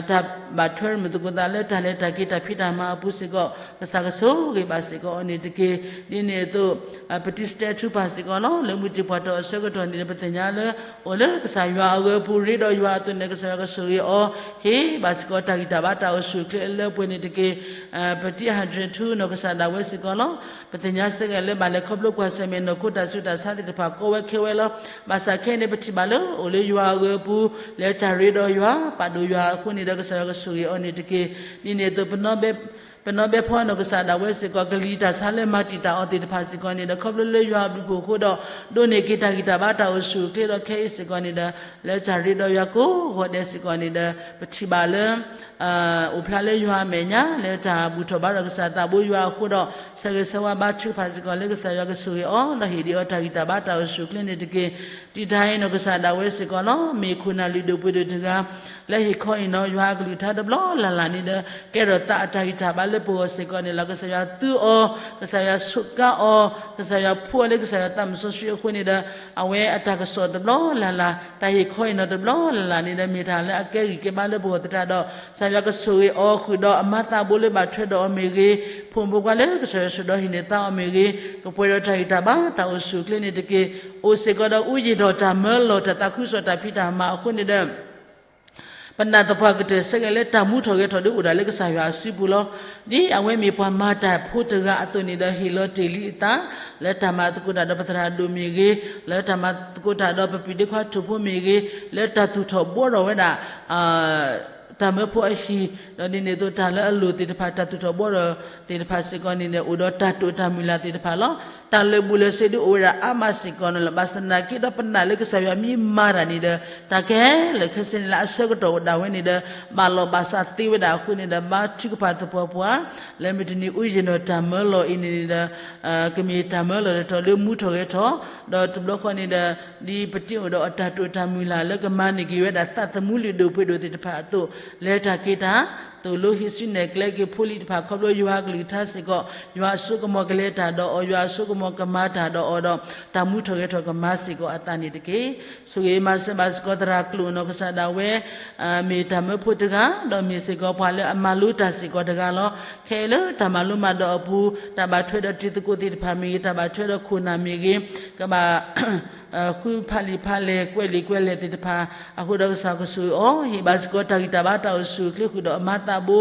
တၢ်ဘၣ်ထွဲမုာ်သကိးသးလၢတၢ်လဲၤတၢ်က့ၤတၢ်ဖံးတၢ်မၤအပူၤစ့ၢ်ကီး ကစၢ်ကဆိၣ်ဂ့ၤဘၣ်စ့ၢ်ကီးအီၤန့ၣ်တက့ၢ်. ဒ်န့ၣ်အသိး ပတံစတဲထူပၢ်စ့ၢ်ကီးလီၤ. လၢမုၢ်တ့ၢ်ဖှိၣ်ထီၣ်အဆၢကတီၢ်န့ၣ်ဒီး ပသ့ၣ်ညါလၢ အိၣ်လၢကစၢ်ယွၤအဂၢၤအပူၤ ရ့ဒီးယွၤအသိးန့ၣ် ကစၢ်ယွၤကဆိၣ်ဂ့ၤအီၤ ဟ့ၣ်ဘၣ်စ့ၢ်ကီးတၢ်ဂံၢ်တၢ်ဘါတၢ်အိၣ်ဆူၣ်အိၣ်ချ့အလၢပှဲၤန့ၣ်တက့ၢ်. ပတံအဟၣ်ဒြဲၣ်ထူနီၢ်ကစၢ်ဒၣ်ဝဲစ့ၢ်ကီးလီၤ. ပသ့ၣ်ညါစ့ၢ်ကီးလၢဘၣ်လဲၤခီဖျိကွၢ်ဆၢၣ်မဲာ်နီၢ်ခိတၢ်ဆူးတၢ်ဆါသ့ၣ်တဖၣ်ကီဝဲခဲဝဲလီၤ. ဘၣ်ဆၣ်ခဲအံၤန့ၣ် ပထံၣ်ဘၣ်လၢအိၣ်လၢယွၤအဂၢၤအပူၤ လၢတၢ်ရ့ဒီးယွၤ ပာ်ဒိၣ်ယွၤအဃိန့ၣ်ဒီး ကစၢ်ယွၤကဆိၣ်ဂ့ၤအီၤန့ၣ်တက့ၢ်. ဒ်န့ၣ်အသိး ပနီၣ်ဘဲဖီနီၢ်ကစၢ်ဒၣ်ဝဲစ့ၢ်ကီး ကလံၤတၢ်ဆါလၢမၤတံာ်တာ်အီၤသ့ၣ်တဖၣ်စ့ၢ်ကီးန့ၣ်ဒီး ခီဖျိလၢယွၤအဘျုးအဖှိၣ်အဃိဒီး ဒိးန့ၢ်က့ၤတၢ်ဂံၢ်တၢ်ဘါတၢ်အိၣ်ဆူၣ်အိၣ်ချ့ဒီးခဲအံၤစ့ၢ်ကီးန့ၣ်ဒီး လၢတၢ်ရ့ဒီးယွၤကိးဂီၤဒဲးစ့ၢ်ကီးန့ၣ်ဒီး ပထံၣ်ဘၣ်လၢ အိၣ်ဖျါလၢယွၤအမဲာ်ညါ လၢတၢ်ဘူၣ်ထီၣ်ဘါထီၣ်ကစၢ်သးဘိယွၤအဃိဒီး ဆၢဂ့ၤဆၢဝါဘါထုကဖၣ်စ့ၢ်ကီးလၢကစၢ်ယွၤကဆိၣ်ဂ့ၤအီၤ ဒီးဟ့ၣ်ဒံးအီၤတၢ်ဂံၢ်တၢ်ဘါတၢ်အိၣ်ဆူၣ်အိၣ်ချ့န့ၣ်တက့ၢ်. တံာ်တာ်အံၤနီၢ်ကစၢ်ဒၣ်ဝဲစ့ၢ်ကီးလီၤ. မ့ၢ်ခိၣ်နၢ်လုၢ်ဒိၣ်ပှ့ၤဒိၣ်တဂၤ လၢဟ့ၣ်ခီဟ့ၣ်နီၤယွၤအကလုၢ်ကထါတဘျီလၢ်လၢ်န့ၣ်ဒီး ကဲထီၣ်သးအတၢ်ဂံၢ်တၢ်ဘါလၢပဂီၢ်စ့ၢ်ကီးန့ၣ်လီၤ. ကစၢ်ယွၤသူအီၤ, ကစၢ်ယွၤဆိးကါအီၤ, ကစၢ်ယွၤဖှူအီၤလၢကစၢ်ယွၤသးစီဆှံအဃိန့ၣ်ဒီး အဝဲအတၢ်ကစီၣ်တဘျီလၢ်လၢ်, တၢ်ဟ့ၣ်ခီဟ့ၣ်နီၤတဘျီလၢ်လၢ်န့ၣ်ဒီး မ့ၢ်တၢ်လၢအကဲဂံၢ်ကဲဘါလၢပဂီၢ်သတးဒီး ကစၢ်ယွၤကဆိၣ်ဂ့ၤအီၤဃုာ်ဒီးအမါသးဘိလၢဘၣ်ထွဲဒီးအီၤမ့ၢ်ဂ့ၤ, ဖိမုၣ်ဖိခွါလၢကစၢ်ယွၤဆိၣ်ဒီးဟံးန့ၢ်သါအီၤမ့ၢ်ဂ့ၤ, ကပှဲၤဒီးတၢ်ဂံၢ်တၢ်ဘါတၢ်အိၣ်ဆူၣ်အိၣ်ချ့န့ၣ်တက့ၢ်. အိၣ်စ့ၢ်ကီးဒီးအူယံာ်ဒီးတၢ်မၢလီၤ တၢ်သးခုကစီၣ်တၢ်ဖံးတၢ်မၤအဃိန့ၣ်ဒီး ပနာ်သပှၢ်ကတၢၢ်ဆၢက့ၤလၢတၢ်မူထီၣ်ဂဲၤထီၣ်ဒ်အိၣ်ဒၣ်လၢကစၢ်ယွၤအစုပူၤလီၤ. ဒ်အဝဲမ့ၢ်ပှၤမၤတၢ်ဖိတဂၤအသိးန့ၣ်ဒီး ဟ့ၣ်လီၤတ့ၢ်လံအသး လၢတၢ်မၤသကိးတၢ်ဒီးပသရၣ်ဒိၣ်မ့ၢ်ဂ့ၤ, လၢတၢ်မၤသကိးတၢ်ဒီးပပၢ်ဒ့ခွါထိၣ်ဖိမ့ၢ်ဂ့ၤ, လၢတၢ်သူၣ်ထီၣ်ဘှီထီၣ်ဝဲဒၣ် တၢ်မၢဖိအဟံၣ်, ဒီးဒ်န့ၣ်အသိးတၢ်လၢအလိၣ်သ့ၣ်တဖၣ် တၢ်သူၣ်ထီၣ်ဘှီထီၣ်သ့ၣ်တဖၣ်စ့ၢ်ကီးန့ၣ်ဒီး အိၣ်ဒီးတၢ်တိာ်တၢ်မုၢ်လၢ်သ့ၣ်တဖၣ်လီၤ. တၢ်လၢာ်ဘူၣ်လၢာ်စ့ဒ်အိၣ်ဝဲဒၣ်အါမးစ့ၢ်ကီးန့ၣ်လီၤ. ဘၣ်ဆၣ်သနာ်က့ဒီးပနာ်လၢကစၢ်ယွၤမ့ၢ်မၤတၢ်န့ၣ်ဒီး တၢ်ခဲလၢာ်ခဲဆ့န့ၣ်လၢအဆၢကတီၢ်ဒၣ်ဝဲန့ၣ်ဒီး ဘၣ်လီၢ်ဘၣ်စးသ့ဝဲဒၣ်အဃိန့ၣ်ဒီး ဘါထုကဖၣ်သပှၢ်ပှၢ် လၢမုၢ်တနံၤအူယံာ်ဒီးတၢ်မၢလီၤအံၤန့ၣ်ဒီး ကမ့ၢ်တၢ်မၢလီၤတတီၤလၢမူထီၣ်ဂဲၤထီၣ်, ဒီးတဘျီဃီန့ၣ်ဒီး ဒ်ပတ့အိၣ်ဒီးအတၢ်တိာ်တၢ်မုၢ်လၢ်လၢကမၤန့ၢ်က့ၤဝဲဒၣ်သးသမူလုၢ်ဒိၣ်ပှ့ၤဒိၣ်သ့ၣ်တဖၣ်အသိး လဲၤတၢ်က့ၤတၢ်, သိၣ်လိဟံးစုနဲၣ်ကျဲက့ၤဖိလံၤတဖၣ် ခီဖျိယွၤအကလုၢ်ကထါစ့ၢ်ကီး, ယွၤအစိကမီၤကလဲၤတၢ်ဒီးအီၤ, ယွၤအစိကမီၤကမၤတၢ်ဒီးအီၤဒီး တၢ်မူထီၣ်ဂဲၤထီၣ်ကမၤစ့ၢ်ကီးအသးန့ၣ်တက့ၢ်. ဆိၣ်ဂ့ၤမၤစၢၤဘၣ်စ့ၢ်ကီးသရၣ်ကျိာ်နီၢ်ကစၢ်ဒၣ်ဝဲ မ့ၢ်တၢ်မၢဖိတဂၤ, ဒီးမ့ၢ်စ့ၢ်ကီးပှၤလၢအမၤလိတၢ်စ့ၢ်ကီးတဂၤလီၤ. ခဲအံၤလၢတၢ်မၤလိမၤဒိးအပူၤ တၢ်ဘၣ်ထွဲဒီးတံၤသကိးသ့ၣ်တဖၣ်မ့ၢ်ဂ့ၤ, တၢ်ဘၣ်ထွဲဒီးခိၣ်နၢ်မ့ၢ်ဂ့ၤ, ကဘၣ် ဃုဖးလံာ်ဖးလဲၢ် ကွဲးလံာ်ကွဲးလဲၢ်သ့ၣ်တဖၣ်အဃိဒီး ကစၢ်ကဆိၣ်ဂ့ၤအီၤ, ဟ့ၣ်ဘၣ်စ့ၢ်ကီးတၢ်ဂံၢ်တၢ်ဘါတၢ်အိၣ်ဆူၣ်အိၣ်ချ့ဃုာ်ဒီးအမါသးဘိ,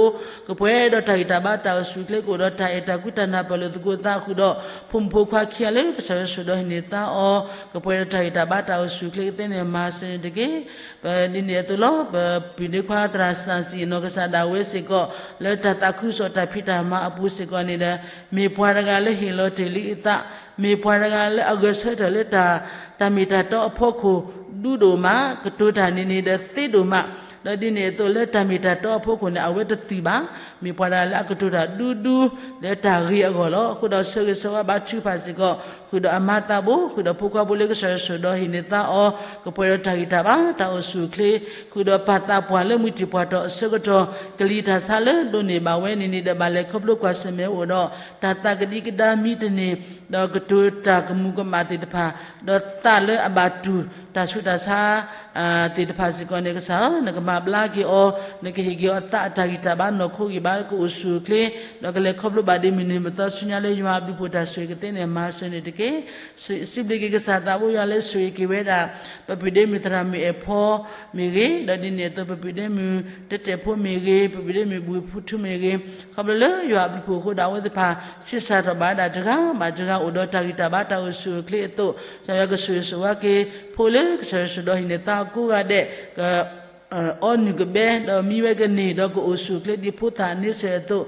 ကပှဲၤဒီးတၢ်ဂံၢ်တၢ်ဘါတၢ်အိၣ်ဆူၣ်အိၣ်ချ့ ကအိၣ်ဒီးတၢ်အဲၣ်တၢ်ကွံတၢ်နၢ်ပၢၢ်လိာ်သကိးသးဃုာ်ဒီး ဖိမုၣ်ဖိခွါခံဂၤလၢကစၢ်ယွၤဆိၣ်ဒီးဟံးန့ၢ်သါအီၤ, ကပှဲၤဒီးတၢ်ဂံၢ်တၢ်ဘါတၢ်အိၣ်ဆူၣ်အိၣ်ချ့ကသ့န့ၣ် မၤစၢၤန့ၣ်တက့ၢ်. ပဒ်န့ၣ်အသိးလီၤ. ပပုၢ်ဒ့ခွါသရၣ်စၣ်စံၣ်နီၢ်ကစၢ်ဒၣ်ဝဲစ့ၢ်ကီး လၢတၢ်သးခုကစီၣ်တၢ်ဖံးတၢ်မၤအပူၤစ့ၢ်ကီးန့ၣ်ဒီး မ့ၢ်ပှၤတဂၤလၢဟ့ၣ်လီၤတ့ၢ်လံအသး, မ့ၢ်ပှၤတဂၤလၢအဂဲၤဆၢထၢၣ်လၢတၢ် တၢ်မ့ၢ်တၢ်တီအဖီခိၣ် ဒူဒိၣ်မး, ကတိၤတၢ်န့ၣ်န့ၣ်ဒီးသ့ဒိၣ်မး, ဒီးဒ်န့ၣ်အသိးလၢတၢ်မ့ၢ်တၢ်တီအဖီခိၣ်န့ၣ် အဝဲတသွံၣ်ဘၣ်, မ့ၢ်ပှၤတဂၤလၢအကတိၤတၢ်ဒူဒူ လၢတၢ်ဂ့ၤအဂီၢ်လီၤ. အဃိဒီးဆၢဂ့ၤဆၢဝါဘါထုကဖၣ်စ့ၢ်ကီး ဃုာ်ဒီးအမါသးဘိ, ဃုာ်ဒီးဖိခွါဖိလၢကစၢ်ယွၤဆိၣ်ဒီးဟံးန့ၢ်သါအီၤ, ကပှဲၤဒီးတၢ်ဂံၢ်တၢ်ဘါတၢ်အိၣ်ဆူၣ်အိၣ်ချ့, ဃုာ်ဒီးပာ်သးပှၢ်လၢမုၢ်တံၢ်ပှၢ်တီၢ်အဆၢကတီၢ် ကလံၤတၢ်ဆါလၢဒိးန့ၢ်ဘၣ်ဝဲန့ၣ်န့ၣ်ဒီး ဘၣ်လဲၤခီဖျိကွၢ်ဆၢၣ်မဲာ်အိၣ်ဒီး တၢ်သးကဒံကဒါမံတန့ၢ်, ဒီးကတိၤတၢ်ကမူၤကမၣ်သ့ၣ်တဖၣ်, ဒီးသးလၢအဘၣ်တူၢ်တၢ်ဆူးတၢ်ဆါ သ့ၣ်တဖၣ်စ့ၢ်ကီးန့ၣ် ကစၢ်ဧၢ, နကမၤဘျါက့ၤအီၤ, နကဟ့ၣ်က့ၤအီၤသးအတၢ်ဂံၢ်တၢ်ဘါနီၢ်ခိဂံၢ်ဘါကအိၣ်ဆူၣ်အိၣ်ချ့, ဒီးကလဲၤခီဖျိဘၣ်ဒ်မုၢ်နံၤမုၢ်သီဆူညါလၢယွၤအဘျုးဖှိၣ်တၢ်ဆိၣ်ဂ့ၤကသ့န့ၣ် မၤစၢၤန့ၣ်တက့ၢ်. စံးဘျုးက့ၤကစၢ်သးဘိယွၤလၢဆိၣ်ဂ့ၤက့ၤဝဲဒၣ် ပပုၢ်ဒ့မုၣ်သရၣ်မုၣ်အဲၣ်ဖီမ့ၢ်ဂ့ၤ, ဒီးဒ်န့ၣ်အသိး ပပုၢ်ဒ့မုၣ်တတဲာ်ဖိမ့ၢ်ဂ့ၤ, ပပုၢ်ဒ့မုၣ်ဘှံးဖုထူမ့ၢ်ဂ့ၤ, ခီဖျိလၢယွၤအဘျုးဖှိၣ်အဃိဒီး အဝဲသ့ၣ်တဖၣ်ဆံးစၢ်ထီၣ်ဘၣ်ဝဲဒၣ်တဂၤဘၣ်တဂၤ အိၣ်ဒီးတၢ်ဂံၢ်တၢ်ဘါတၢ်အိၣ်ဆူၣ်အိၣ်ချ့အသိး, ကစၢ်ယွၤကဆိၣ်ဂ့ၤဆိၣ်ဝါက့ၤ ဖိလၢကစၢ်ယွၤဆိၣ်ဒီးဟံးန့ၢ်သါအကိးဂၤဒဲး, က အီနုၢ်ကဘဲ ဒီးမံဝဲကန့ၢ် ဒီးကအိၣ်ဆူၣ်အိၣ်ချ့ဒ်ဖိသၣ်န့ဆၢၣ်အသိး,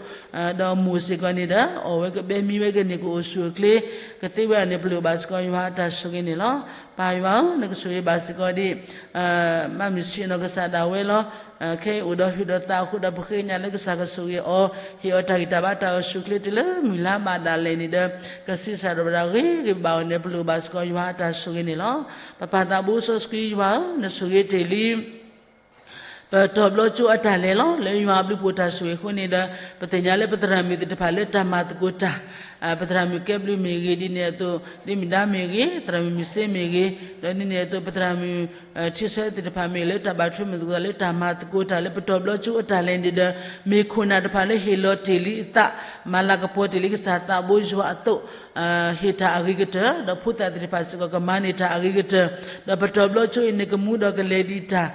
ဒီးမိၢ်စ့ၢ်ကီးန့ၣ်ဒီး အီၣ်ဝဲကဘဲမံဝဲကန့ၢ် ကအိၣ်ဆူၣ်အိၣ်ချ့ ကသ့ဝဲဒၣ်န့ၣ် ပလိၣ်ဘၣ်စ့ၢ်ကီးယွၤအတၢ်ဆိၣ်ဂ့ၤန့ၣ်လီၤ. ပၢ်ယွၤဧၢ, နကဆိၣ်ဂ့ၤဘၣ်စ့ၢ်ကီးဒ် မၤမုၢ်ဆ့ၣ်နီၢ်ကစၢ်ဒၣ်ဝဲလီၤ. ခဲအံၤအိၣ်ဒီးဟုးဒီးသးအဃိဒီး ပဃ့ကညးလၢကစၢ်ကဆိၣ်ဂ့ၤအီၤ, ဟ့ၣ်အီၤတၢ်ဂံၢ်တၢ်ဘါတၢ်အိၣ်ဆူၣ်အိၣ်ချ့တုၤလၢမုၢ်လါဘၣ်ဒၣ်လဲာ်န့ၣ်ဒီး ကဆံးစၢ်ထီၣ်ဘၣ်ဒၣ်ဂ့ၤဂ့ၤဘၣ်ဘၣ်အီၤန့ၣ် ပလိၣ်ဘၣ်စ့ၢ်ကီးယွၤအတၢ်ဆိၣ်ဂ့ၤန့ၣ်လီၤ. ပပၢ်သးဘိစီဆှံယွၤဧၢ, နဆိၣ်ဂ့ၤတ့ၢ်လံ ပတီၤဘျီကၠိအတၢ်လဲၤလီၤ. လၢယွၤအဘျုးဖှိၣ်တၢ်ဆိၣ်ဂ့ၤအဃိန့ၣ်ဒီး ပသ့ၣ်ညါလၢပသရၣ်မုၣ်သ့ၣ်တဖၣ်လၢတၢ်မၤသကိးတၢ်, ပသရၣ်မုၣ်ကဲဘျုးမ့ၢ်ဂ့ၤ, ဒ်န့ၣ်အသိး ဒ့မုၢ်ဒါမ့ၢ်ဂ့ၤ, သရၣ်မုၣ်မုၢ်စ့မ့ၢ်ဂ့ၤ, ဒီးဒ်န့ၣ်အသိး ပသရၣ်မုၣ် ထံဆၢသ့ၣ်တဖၣ်မ့ၢ်ဂ့ၤ လၢတၢ်ဘၣ်ထွဲမုာ်သကိးသးလၢတၢ်မၤသကိးတၢ်လၢပတီၤဘျီကၠိအတၢ်လဲၤန့ၣ်ဒီး မ့ၢ်ခိၣ်နၢ်တဖၣ်လၢဟ့ၣ်လီၤတ့ၢ်လံအသး, မၤလၤကပီၤတ့ၢ်လံကစၢ်သးဘိယွၤအသိး ဟ့ၣ်တၢ်အဂ့ၤကတၢၢ်, ဒီးဖိသၣ်သ့ၣ်တဖၣ်စ့ၢ်ကီးကမၤန့ၢ်တၢ်အဂ့ၤကတၢၢ်, ဒီးပတီၤဘျီကၠိအံၤန့ၣ်ကမူဒီးကလဲၤဒံးတၢ်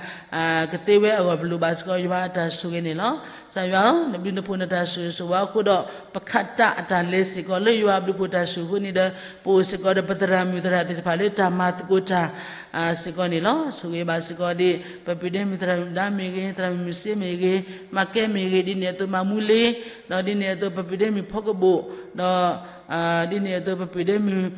ကသ့ဝဲအဂီၢ် ပလိၣ်ဘၣ်စ့ၢ်ကီးယွၤအတၢ်ဆိၣ်ဂ့ၤန့ၣ်လီၤ. ကစၢ်ယွၤဧၢ, နဘျုးနဖှိၣ်နတၢ်ဆိၣ်ဂ့ၤဆိၣ်ဝါအဃိဒီး ပခးတၢ်အတၢ်လဲၤစ့ၢ်ကီးလၢယွၤအဘျုးဖှိၣ်တၢ်ဆိၣ်ဂ့ၤအဃိန့ၣ်ဒီး ပအိၣ်စ့ၢ်ကီးဒီးပသရၣ်မုၣ်သရၣ်သ့ၣ်တဖၣ်လၢတၢ်မၤသကိးတၢ် စ့ၢ်ကီးန့ၣ်လီၤ. ဆိၣ်ဂ့ၤဘၣ်စ့ၢ်ကီးဒ် ပပုၢ်ဒ့မုၣ်သရၣ်မုၣ်ဒါမ့ၢ်ဂ့ၤ, သရၣ်မုၣ်မုၢ်စ့မ့ၢ်ဂ့ၤ, မၤကဲမ့ၢ်ဂ့ၤ, ဒ်န့ၣ်အသိးမၤမူလ့, ဒီးဒ်န့ၣ်အသိး ပပုၢ်ဒ့မုၣ်ဖီကဘိၣ်, ဒီး ဒ်န့ၣ်အသိး ပပုၢ်ဒ့မုၣ်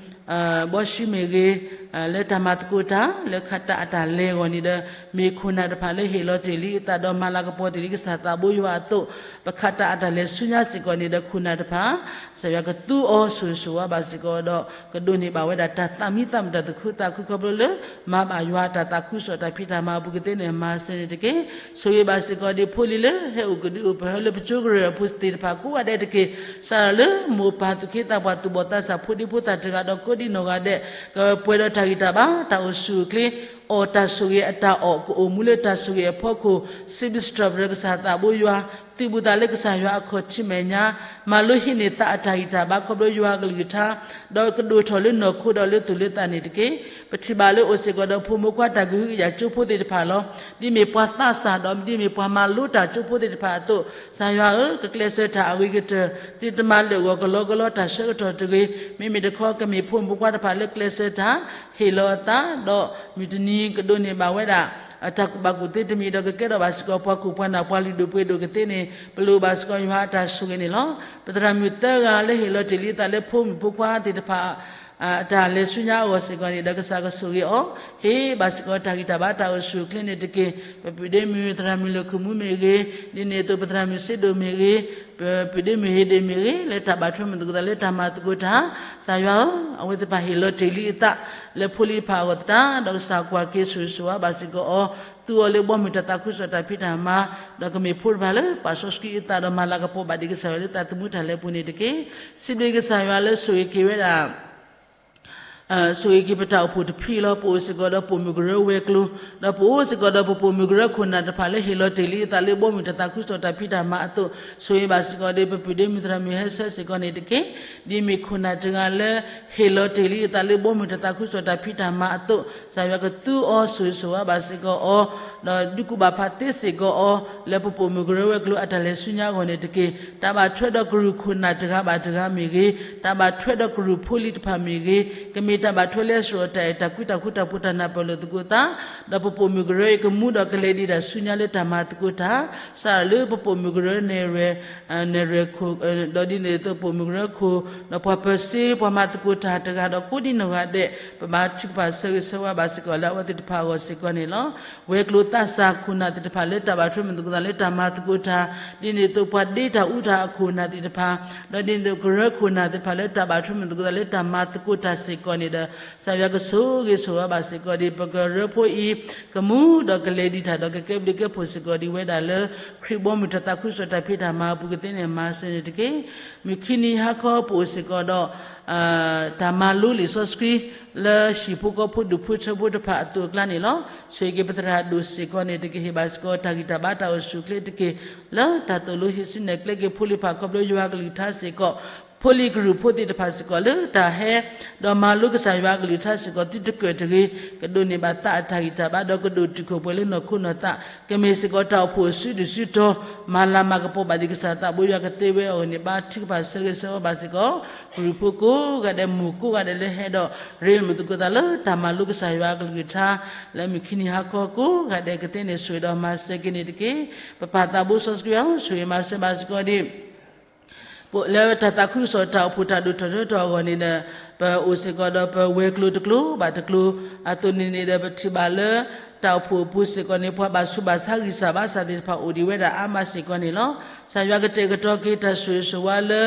ဘီဆံမ့ၢ်ဂ့ၤ, လၢတၢ်မၤသကိးတၢ် လၢခးတၢ်အတၢ်လဲၤအဂီၢ်န့ၣ်ဒီး မ့ၢ်ခိၣ်နၢ်တဖၣ်လၢဟ့ၣ်လီၤတ့ၢ်လံအသးဒီးမၤလၤကပီၤတ့ၢ်လံကစၢ်သးဘိယွၤအသိး, ပခးတၢ်အတၢ်လဲၤဆူညါစ့ၢ်ကီးန့ၣ်ဒီး ခိၣ်နၢ်တဖၣ် ကစၢ်ယွၤကသူအီၤဆိၣ်ဂ့ၤဆိၣ်ဝါဘၣ်စ့ၢ်ကီးဒီး ကဒိးန့ၢ်ဘၣ်ဝဲဒၣ်တၢ်သးမံသးမုာ်တၢ်သူၣ်ခုသးခုခီဖျိလၢ မၤဘၣ်ယွၤတၢ်သးခုကစီၣ်တၢ်ဖံးတၢ်မၤအပူၤကသ့န့ၣ် မၤစၢၤန့ၣ်တက့ၢ်. ဆိၣ်ဂ့ၤဘၣ်စ့ၢ်ကီးဒ်ဖိလံၤလၢဟဲအိၣ်ကဒုအိၣ်ပဟၢလၢပကၠိကရၢၢ်အပူၤသ့ၣ်တဖၣ်ကိးဂၤဒဲးတက့ၢ်. စးထီၣ်လၢမိၢ်ပၢ်သူၣ်က့သးပှၢ်သူၣ်ဘီၣ်သးစၢ်ဖိဒံဖိသၣ်တဂၤဒီးကိးဒံနီၢ်ဂၤဒဲး ကပှဲၤဒီးတၢ်ဂံၢ်တၢ်ဘါတၢ်အိၣ်ဆူၣ်အိၣ်ချ့ အီၣ်တၢ်ဆိၣ်ဂ့ၤအတၢ်အီၣ် ကအိၣ်မူလၢတၢ်ဆိၣ်ဂ့ၤအဖီခိၣ် စံးဘျုးစံးထီၣ်ပတြၢၤကစၢ်သးဘိယွၤ သုးဘူးသးလၢကစၢ်ယွၤအခီၣ်ထံးမဲာ်ညါ မၤလိဟံးန့ၢ်သးအတၢ်ဂံၢ်တၢ်ဘါခီဖျိယွၤအကလုၢ်ကထါ ဒီးကဒိၣ်ထီၣ်လၢနီၢ်ခိဒီးလၢသူၣ်လၢသးန့ၣ်တက့ၢ်. ပထံၣ်ဘၣ်လၢအိၣ်စ့ၢ်ကီးဒီးဖိမုၣ်ခွါတၢ်ကဟုကယာ်ကၠိဖိသ့ၣ်တဖၣ်လီၤ. ဒ်မ့ၢ်ပှၤသးစၢ်ဒီးဒ်မ့ၢ်ပှၤမၤလိတၢ်ကၠိဖိသ့ၣ်တဖၣ်အသိး ကစၢ်ယွၤဧၢ ကကျဲးစၢးတၢ်အဂ့ၤကတၢၢ် သုတမၤလၢာ်ဂီၤကလီကလီတၢ်ဆၢကတီၢ်တဂ့ၤ. မ့မ့ၢ်တခီ ကမ့ၢ်ဖိမုၣ်ဖိခွါတဖၣ်လၢကျဲးစၢးတၢ် ဟ့ၣ်လီၤအသး ဒီးမုၢ်တနံၤကဒိးန့ၢ်ဘၣ်ဝဲဒၣ် တၢ်ကူၣ်ဘၣ်ကူၣ်သ့တမံၤဒီး ကကဲထီၣ်ဘၣ်စ့ၢ်ကီးပှၤခိၣ်ပှၤနၢ်ပှၤလုၢ်ဒိၣ်ပှ့ၤဒိၣ်ကသ့န့ၣ် ပလိၣ်ဘၣ်စ့ၢ်ကီးယွၤအတၢ်ဆိၣ်ဂ့ၤန့ၣ်လီၤ. ပသရၣ်မုၣ်သၢဂၤလၢဟ့ၣ်လီၤတ့ၢ်လံအသးလၢဖိမုၣ်ဖိခွါသ့ၣ်တဖၣ် အတၢ်လဲၤဆူညါအဂီၢ်စ့ၢ်ကီးန့ၣ်ဒီး ကစၢ်ကဆိၣ်ဂ့ၤအီၤ, ဟ့ၣ်ဘၣ်စ့ၢ်ကီးတၢ်ဂံၢ်တၢ်ဘါတၢ်အိၣ်ဆူၣ်အိၣ်ချ့န့ၣ်တက့ၢ်. ပပုၢ်ဒ့မုၢ်သရၣ်မုၣ်လၢၢ်ခိၣ်မူမ့ၢ်ဂ့ၤ, ဒ်န့ၣ်အသိးပသရၣ်မုၣ်စ့ဒိၣ်မ့ၢ်ဂ့ၤ, ပပုၢ်ဒ့မုၢ်ဟ့ၣ်ဒ့ၣ်မ့ၢ်ဂ့ၤ, လၢတၢ်ဘၣ်ထွဲမုာ်သကိးသးလၢတၢ်မၤသကိးတၢ်, ကစၢ်ယွၤဧၢ, အဝဲသ့ၣ်တဖၣ်ဟ့ၣ်လီၤတ့ၢ်လံအသး လၢဖိလံၤတဖၣ်အဂီၢ်သတး, ဒီးကစၢ်ကွၢ်က့ၤဆိၣ်ဂ့ၤဆိၣ်ဝါဘၣ်စ့ၢ်ကီးအီၤ, သူအီၤလၢဘီမုၢ်တၢ်သးခုကစီၣ်တၢ်ဖံးတၢ်မၤ, ဒီးကမ့ၢ်ဖိတဖၣ်လၢပာ်စီဆှံအသးဒီးမၤလၤကပီၤဘၣ်ဒံးကစၢ်ယွၤလၢသးသမူတၢ်လဲၤပူၤန့ၣ်တက့ၢ်. စံးဘျုးကစၢ်ယွၤလၢဆိၣ်ဂ့ၤက့ၤဝဲဒၣ် ဆိၣ်ဂ့ၤက့ၤပတၢ်အိၣ်ဖှိၣ်တဖုလီၤ. ပအိၣ်စ့ၢ်ကီးဒီးပိာ်မုၣ်ကရၢဝဲၤကျိၤ, ဒီးပအိၣ်စ့ၢ်ကီးဒီးပပိာ်မုၣ်ကရၢခိၣ်နၢ်တဖၣ်လၢဟ့ၣ်လီၤတ့ၢ်လံအသးလၢဘီမုၢ်တၢ်သးခုကစီၣ်တၢ်ဖံးတၢ်မၤအသိး, ဆိၣ်ဂ့ၤဘၣ်စ့ၢ်ကီးဒီး ပပုၢ်ဒ့မုၢ်သရၣ်မုၣ်ဟဲဆၢစ့ၢ်ကီးန့ၣ်တက့ၢ်. ဒ်မ့ၢ်ခိၣ်နၢ်တဂၤလၢ ဟ့ၣ်လီၤတ့ၢ်လံအသးလၢဘီမုၢ်တၢ်သးခုကစီၣ်တၢ်ဖံးတၢ်မၤအသိး, ကစၢ်ယွၤကသူအီၤဆိၣ်ဂ့ၤဆိၣ်ဝါဘၣ်စ့ၢ်ကီးအီၤ, ဒီးဒုးကူၣ်ဘၣ်ဖးသ့စ့ၢ်ကီးအီၤ လၢပပိာ်မုၣ်ကရၢဝဲၤကျိၤအတၢ်လဲၤဆူညါအဂီၢ်န့ၣ်တက့ၢ်. တၢ်ဘၣ်ထွဲဒီးကရူၢ်ခိၣ်နၢ်တဂၤဘၣ်တဂၤမ့ၢ်ဂ့ၤ, တၢ်ဘၣ်ထွဲဒီးကရူၢ်ဖိလံၤတဖၣ်မ့ၢ်ဂ့ၤ, ကမ့ၢ်တၢ်ဘၣ်ထွဲလၢအဆှၢအီၤတၢ်အဲၣ်တၢ်ကွံတၢ်ဃူတၢ်ဖိးတၢ်နၢ်ပၢၢ်လိာ်သကိးသး, ဒီးပပိာ်မုၣ်ကရၢအံၤကမူဒီးကလဲၤဒံးတၢ်ဆူညါလၢတၢ်မၤသကိးတၢ်, စးထီၣ်လၢပပိာ်မုၣ်ကရၢနဲၣ်ရွဲၣ်, နဲၣ်ရွဲၣ်ခိၣ်, ဒီးဒ်န့ၣ်အသိးပိာ်မုၣ်ကရၢခိၣ်, ဒီးပှၤပၢၤစ့ပှၤမၤသကိးတၢ်တဂၤဒီးကိးဒံနီၢ်ဂၤဒဲး, ပဘါထုကဖၣ်ဆၢဂ့ၤဆၢဝါဘၣ်စ့ၢ်ကီးလၢအဝဲသ့ၣ်တဖၣ်အဂီၢ်စ့ၢ်ကီးန့ၣ်လီၤ. ဝဲၤကျိၤသးစၢ်ခိၣ်နၢ်သ့ၣ်တဖၣ်လၢတၢ်ဘၣ်ထွဲမုာ်သကိးသးလၢတၢ်မၤသကိးတၢ်, ဒ်န့ၣ်အသိးပှၤဒ့တၢ်အူတၢ်အခိၣ်နၢ်သ့ၣ်တဖၣ်, ဒီးဒ်န့ၣ်အသိးကရၢခိၣ်နၢ်သ့ၣ်တဖၣ်လၢတၢ်ဘၣ်ထွဲမုာ်သကိးသးလၢတၢ်မၤသကိးတၢ်စ့ၢ်ကီးန့ၣ်ဒီး, ကစၢ်ယွၤကဆိၣ်ဂ့ၤဆိၣ်ဝါဘၣ်စ့ၢ်ကီးဒ်ပကရၢဖိအံၤ, ကမူဒီးကလဲၤဒံးတၢ်ဒီးကကဲဘျုးကဲဖှိၣ်စ့ၢ်ကီးဒ်ဝဲဒၣ်လၢ ခရံာ်ဘီမုၢ်တၢ်သးခုကစီၣ်တၢ်ဖံးတၢ်မၤအပူၤကသ့န့ၣ်မၤစၢၤန့ၣ်တက့ၢ်. မုၢ်ခံနံၤဟါခီပအိၣ်စ့ၢ်ကီးဒီး တၢ်မၤလိလံာ်စီဆှံ လၢဟံၣ်ဖိဃီဖိဒူၣ်ဖိထၢဖိတဖၣ်အသိးအကျါန့ၣ်လီၤ. ဆိၣ်ဂ့ၤက့ၤပသရၣ်ဒိၣ်စ့ၢ်ကီးန့ၣ်တက့ၢ်. ဟ့ၣ်ဘၣ်စ့ၢ်ကီးတၢ်ဂံၢ်တၢ်ဘါတၢ်အိၣ်ဆူၣ်အိၣ်ချ့တက့ၢ်. လၢတၢ်သိၣ်လိဟံးစုနဲၣ်ကျဲက့ၤဖိလံၤတဖၣ်ခီဖျိယွၤကလုၢ်ကထါစ့ၢ်ကီး, ဖိလံၤကရူၢ်ဖိသ့ၣ်တဖၣ်စ့ၢ်ကီးလၢတၢ်ဟဲ ဒီးမၤလိကစၢ်ယွၤကလုၢ်ကထါစ့ၢ်ကီးသုတကၢၢ်တဂ့ၤ, ကဒိးန့ၢ်ဘၣ်သးအတၢ်ဂံၢ်တၢ်ဘါဒီးကဒိၣ်တုာ်ခိၣ်ပှဲၤလၢနီၢ်ခိနီၢ်သး, ကမ့ၢ်စ့ၢ်ကီးတၢ်အိၣ်ဖှိၣ်အစုဒုၣ်စုတီၤ, မၤလၤမၤကပီၤဘၣ်ဒံးကစၢ်သးဘိယွၤကသ့ဝဲအဂီၢ်န့ၣ် ဘါထုကဖၣ်ဆၢဂ့ၤဆၢဝါဘၣ်စ့ၢ်ကီး ကရူၢ်ဖိကိးဂၤဒဲး မိၢ်ကိးဂၤဒဲးလၢဟဲဒီး ရ့လိာ်မုာ်သကိးသးလၢတၢ်မၤလိကစၢ်ယွၤကလုၢ်ကထါ လၢမုၢ်ခံနံၤဟါခီကိးဂၤဒဲးကသ့န့ၣ် ဆိၣ်ဂ့ၤဒီးမၤစၢၤက့ၤန့ၣ်တက့ၢ်. ပပၢ်သးဘိစီဆှံဧၢ, ဆိၣ်ဂ့ၤမၤစၢၤဘၣ်စ့ၢ်ကီးဒ် လၢတၢ်သးခုကစီၣ်တၢ်အိၣ်ဖှိၣ်တၢ်ဒိၣ်ထီၣ်ထီထီၣ်အဂီၢ်န့ၣ်ဒီး ပအိၣ်စ့ၢ်ကီးဒီးပဝဲၤကျိၤတကျိၤဘၣ်တကျိၤ အသိးန့ၣ်န့ၣ်ဒီး ပထံၣ်ဘၣ်လၢ တၢ်အိၣ်ဖှိၣ်အပူၤစ့ၢ်ကီးန့ၣ် ပှၤဘၣ်ဆူးဘၣ်ဆါဂံၢ်စၢ်ဘါစၢ်သ့ၣ်တဖၣ်အိၣ်ဒံးဝဲဒၣ်အါမးစ့ၢ်ကီးန့ၣ်လီၤ. ကစၢ်ယွၤကတဲာ်ကတီၤက့ၤတၢ်ဆိၣ်ဂ့ၤဆိၣ်ဝါလၢ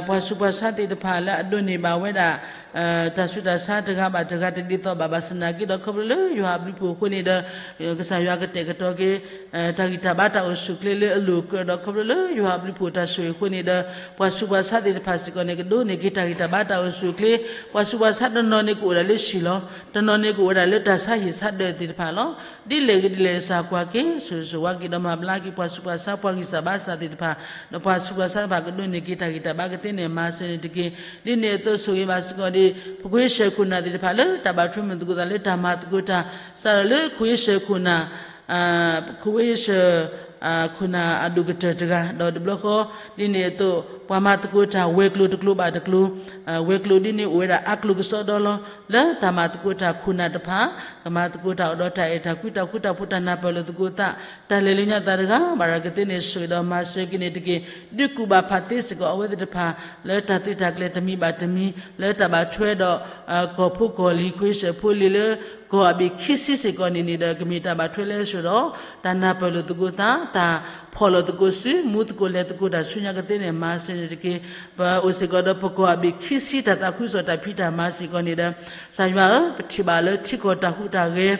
ပှၤဆူးပှၤဆါသ့ၣ်တဖၣ်လၢအဒိးန့ၢ်ဘၣ်ဝဲဒၣ် တၢ်ဆူးတၢ်ဆါတဂၤဘၣ်တဂၤတဒ်သိးဘၣ် ဘၣ်ဆၣ်သနာ်က့ဒီး ခီဖျိလၢယွၤအဘျုးအဖှိၣ်အဃိန့ၣ်ဒီး ကစၢ်ယွၤကတဲာ်ကတီၤက့ၤ တၢ်ဂံၢ်တၢ်ဘါတၢ်အိၣ်ဆူၣ်အိၣ်ချ့လၢအလိၤအကြၢးဒီး ခီဖျိလၢယွၤအဘျုးအဖှိၣ်တၢ်ဆိၣ်ဂ့ၤအဃိန့ၣ်ဒီး ပှၤဆူးပှၤဆါသ့ၣ်တဖၣ်စ့ၢ်ကီးန့ၣ် ကဒိးန့ၢ်က့ၤတၢ်ဂံၢ်တၢ်ဘါတၢ်အိၣ်ဆူၣ်အိၣ်ချ့, ပှၤဆူးပှၤဆါတနီၤန့ၣ်ကအိၣ်ဒၣ်လၢဟံၣ်လီၤ, တနီၤန့ၣ်ကအိၣ်ဝဲဒၣ်လၢတၢ်ဆါဟံၣ်ဆါဒၢးသ့ၣ်တဖၣ်လီၤ. ဒ်လဲၣ်ဂ့ၤဒ်လဲၣ် ကစၢ်ကွၢ်က့ၤ ဆိၣ်ဂ့ၤဆိၣ်ဝါက့ၤဒီးမၤဘျါက့ၤ ပှၤဆူးပှၤဆါပှၤဂံၢ်စၢ်ဘါစၢ်သ့ၣ်တဖၣ်, ဒီးပှၤဆူးပှၤဆါတဖၣ်ကဒိးန့ၢ်က့ၤတၢ်ဂံၢ်တၢ်ဘါကသ့န့ၣ် မၤစၢၤန့ၣ်တက့ၢ်. ဒ်န့ၣ်အသိးဆိၣ်ဂ့ၤဘၣ်စ့ၢ်ကီးဒ် ပခွ့ဆၢၣ်ခိၣ်နၢ်သ့ၣ်တဖၣ်လၢတၢ်ဘၣ်ထွဲမုာ်သကိးသးလၢတၢ်မၤသကိးတၢ်, စးထီၣ်လၢခွ့ဆၢၣ်ခိၣ်နၢ် ခွ့ဆၢၣ် ခိၣ်နၢ်အဒိၣ်ကတၢၢ်တဂၤ ဒီးတဘျီဃီ ဒ်န့ၣ်အသိး ပှၤမၤသကိးတၢ်ဝဲၤကျိၤတကျိၤဘၣ်တကျိၤ, ဝဲၤကျိၤဒ်န့ၣ်အိၣ်ဝဲဒၣ်အါကျိၤကစီဒီလီၤ. လၢတၢ်မၤသကိးတၢ်ခိၣ်နၢ်တဖၣ် ကမၤသကိးတၢ်အိၣ်ဒီးတၢ်အဲၣ်တၢ်ကွံတၢ်ဃူတၢ်ဖိးတၢ်နၢ်ပၢၢ်လိာ်သကိးသး, တၢ်လဲၤလၢညါသးတဂၤ ဘၣ်ရၤကသ့န့ၣ်ဆိၣ်ဂ့ၤဒီးမၤစၢၤက့ၤန့ၣ်တက့ၢ်. ဒုးကူၣ်ဘၣ်ဖးသ့စ့ၢ်ကီးအဝဲသ့ၣ်တဖၣ် လၢတၢ်သုးတၢ်ကျဲၤတမံၤဘၣ်တမံၤ လၢတၢ်ဘၣ်ထွဲဒီး ကီၢ်ဖိကီၢ်လံၤ ခွ့ဆၢၣ်ဖိလံၤလၢ ကီၢ်အဘ့ၣ်ခံဆံစ့ၢ်ကီးန့ၣ်န့ၣ်ဒီး ကမ့ၢ်တၢ်ဘၣ်ထွဲလၢအဆှၢဒီး တၢ်နၢ်ပၢၢ်လိာ်သကိးသး တၢ်ဖီၣ်လိာ်သကိးစု မူသကိးလဲၤသကိးတၢ်ဆူညါကသ့န့ၣ် မၤစၢၤန့ၣ်တက့ၢ်. ပအိၣ်စ့ၢ်ကီးဒီးပကီၢ်အဘ့ၣ်ခံဆံတၢ်သးခုကစီၣ်တၢ်ဖံးတၢ်မၤစ့ၢ်ကီးန့ၣ်ဒီး ကစၢ်ယွၤဧၢ, ပထံၣ်ဘၣ်လၢထံကီၢ်တၢ်ဟူးတၢ်ဂဲၤ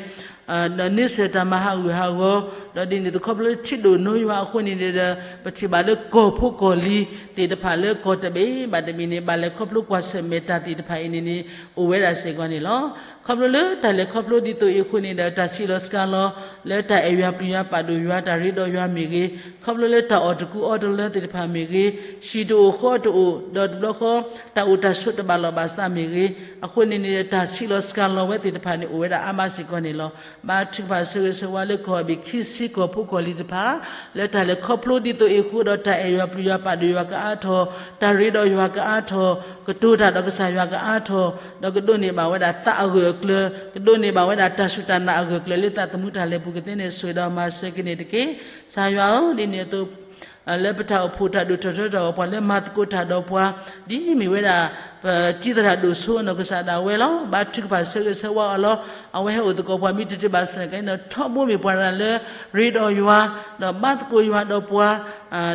ဒီးန့ဆၢၣ်တၢ်မၤဟးဂူာ်ဟးဂီၤ, ဒီးဒ်န့ၣ်အသိးခီဖျိလၢထံဒိၣ်နိယွၤအဃိန့ၣ်န့ၣ်ဒီး ပထံၣ်ဘၣ်လၢကီၢ်ဖိကီၢ်လံၤသ့ၣ်တဖၣ်လၢကီၢ်တဘ့ၣ်ဘၣ်တဘ့ၣ်န့ၣ် ဘၣ်လဲၤခီဖျိကွၢ်ဆၢၣ်မဲာ်တၢ်သ့ၣ်တဖၣ်အံၤန့ၣ်န့ၣ် အိၣ်ဝဲဒၣ်စ့ၢ်ကီးန့ၣ်လီၤ. ခီဖျိလၢတၢ်လဲၤခီဖျိဒ်သိးအံၤအဃိန့ၣ်ဒီး တၢ်ဆံးလီၤစှၤလီၤ လၢတၢ်အဲၣ်ယွၤပျံၤယွၤပာ်ဒိၣ်ယွၤ တၢ်ရ့ဒီးယွၤမ့ၢ်ဂ့ၤ, ခီဖျိလၢတၢ်အီၣ်တကူအီတလၢသ့ၣ်တဖၣ်မ့ၢ်ဂ့ၤ, ဟံၣ်တအိၣ်ဃီတအိၣ် ဒီးတဘျီဃီ တၢ်အိၣ်တၢ်ဆိးတဘၣ်လီၢ်ဘၣ်စးမ့ၢ်ဂ့ၤ, အဃိန့ၣ်န့ၣ် တၢ်ဆံးလီၤစှၤလီၤဝဲသ့ၣ်တဖၣ်န့ၣ် အိၣ်ဝဲဒၣ်အါမးစ့ၢ်ကီးန့ၣ်လီၤ. ဘါထုကဖၣ်ဆၢဂ့ၤဆၢဝါလၢကီၢ်အဘ့ၣ်ခံဆံကီၢ်ဖိကီၢ်လံၤတဖၣ် လၢတၢ်လဲၤခီဖျိဒ်သိးအံၤအဃိဒီးတၢ်အဲၣ်ယွၤပျံၤယွၤပာ်ဒိၣ်ယွၤကအါထီၣ်, တၢ်ရ့ဒီးယွၤကအါထီၣ်, ကတိၤတၢ်ဒီးကစၢ်ယွၤကအါထီၣ်, ဒီးကဒိးန့ၢ်ဘၣ်ဝဲဒၣ်သးအဂၢၢ်အကျၢၤ, ကဒိးန့ၢ်ဘၣ်ဝဲဒၣ်တၢ်စူၢ်တၢ်နာ်အဂၢၢ်အကျၢၤလၢသးသမူတၢ်လဲၤပူၤကသ့န့ၣ်ဆိၣ်ဂ့ၤဒီးမၤစၢၤက့ၤန့ၣ်တက့ၢ်. ကစၢ်ယွၤဧၢ, ဒ်န့ၣ်အသိး လၢပတၢ်အိၣ်ဖှိၣ်တၢ်ဒိၣ်ထီၣ်ထီထီၣ်အဂီၢ် ပှၤလၢမၤသကိးတၢ်ဒီးပှၤ ဒ်မ့ၢ်ဝဲဒၣ် ပတံၤသရၣ်ဒိၣ်စိအနီၢ်ကစၢ်ဒၣ်ဝဲလီၤ. ဘါထုကဖၣ်ဆၢဂ့ၤဆၢဝါအီၤလီၤ. အဝဲဟဲအိၣ်သကိးပှၤမ့ၢ်တတုၤဘၣ်ဆၣ်ကန့ၣ်ဒီး ထီဘိမ့ၢ်ပှၤတဂၤလၢ ရ့ဒီးယွၤ, ဒီးဘါသကိးယွၤဒီးပှၤ,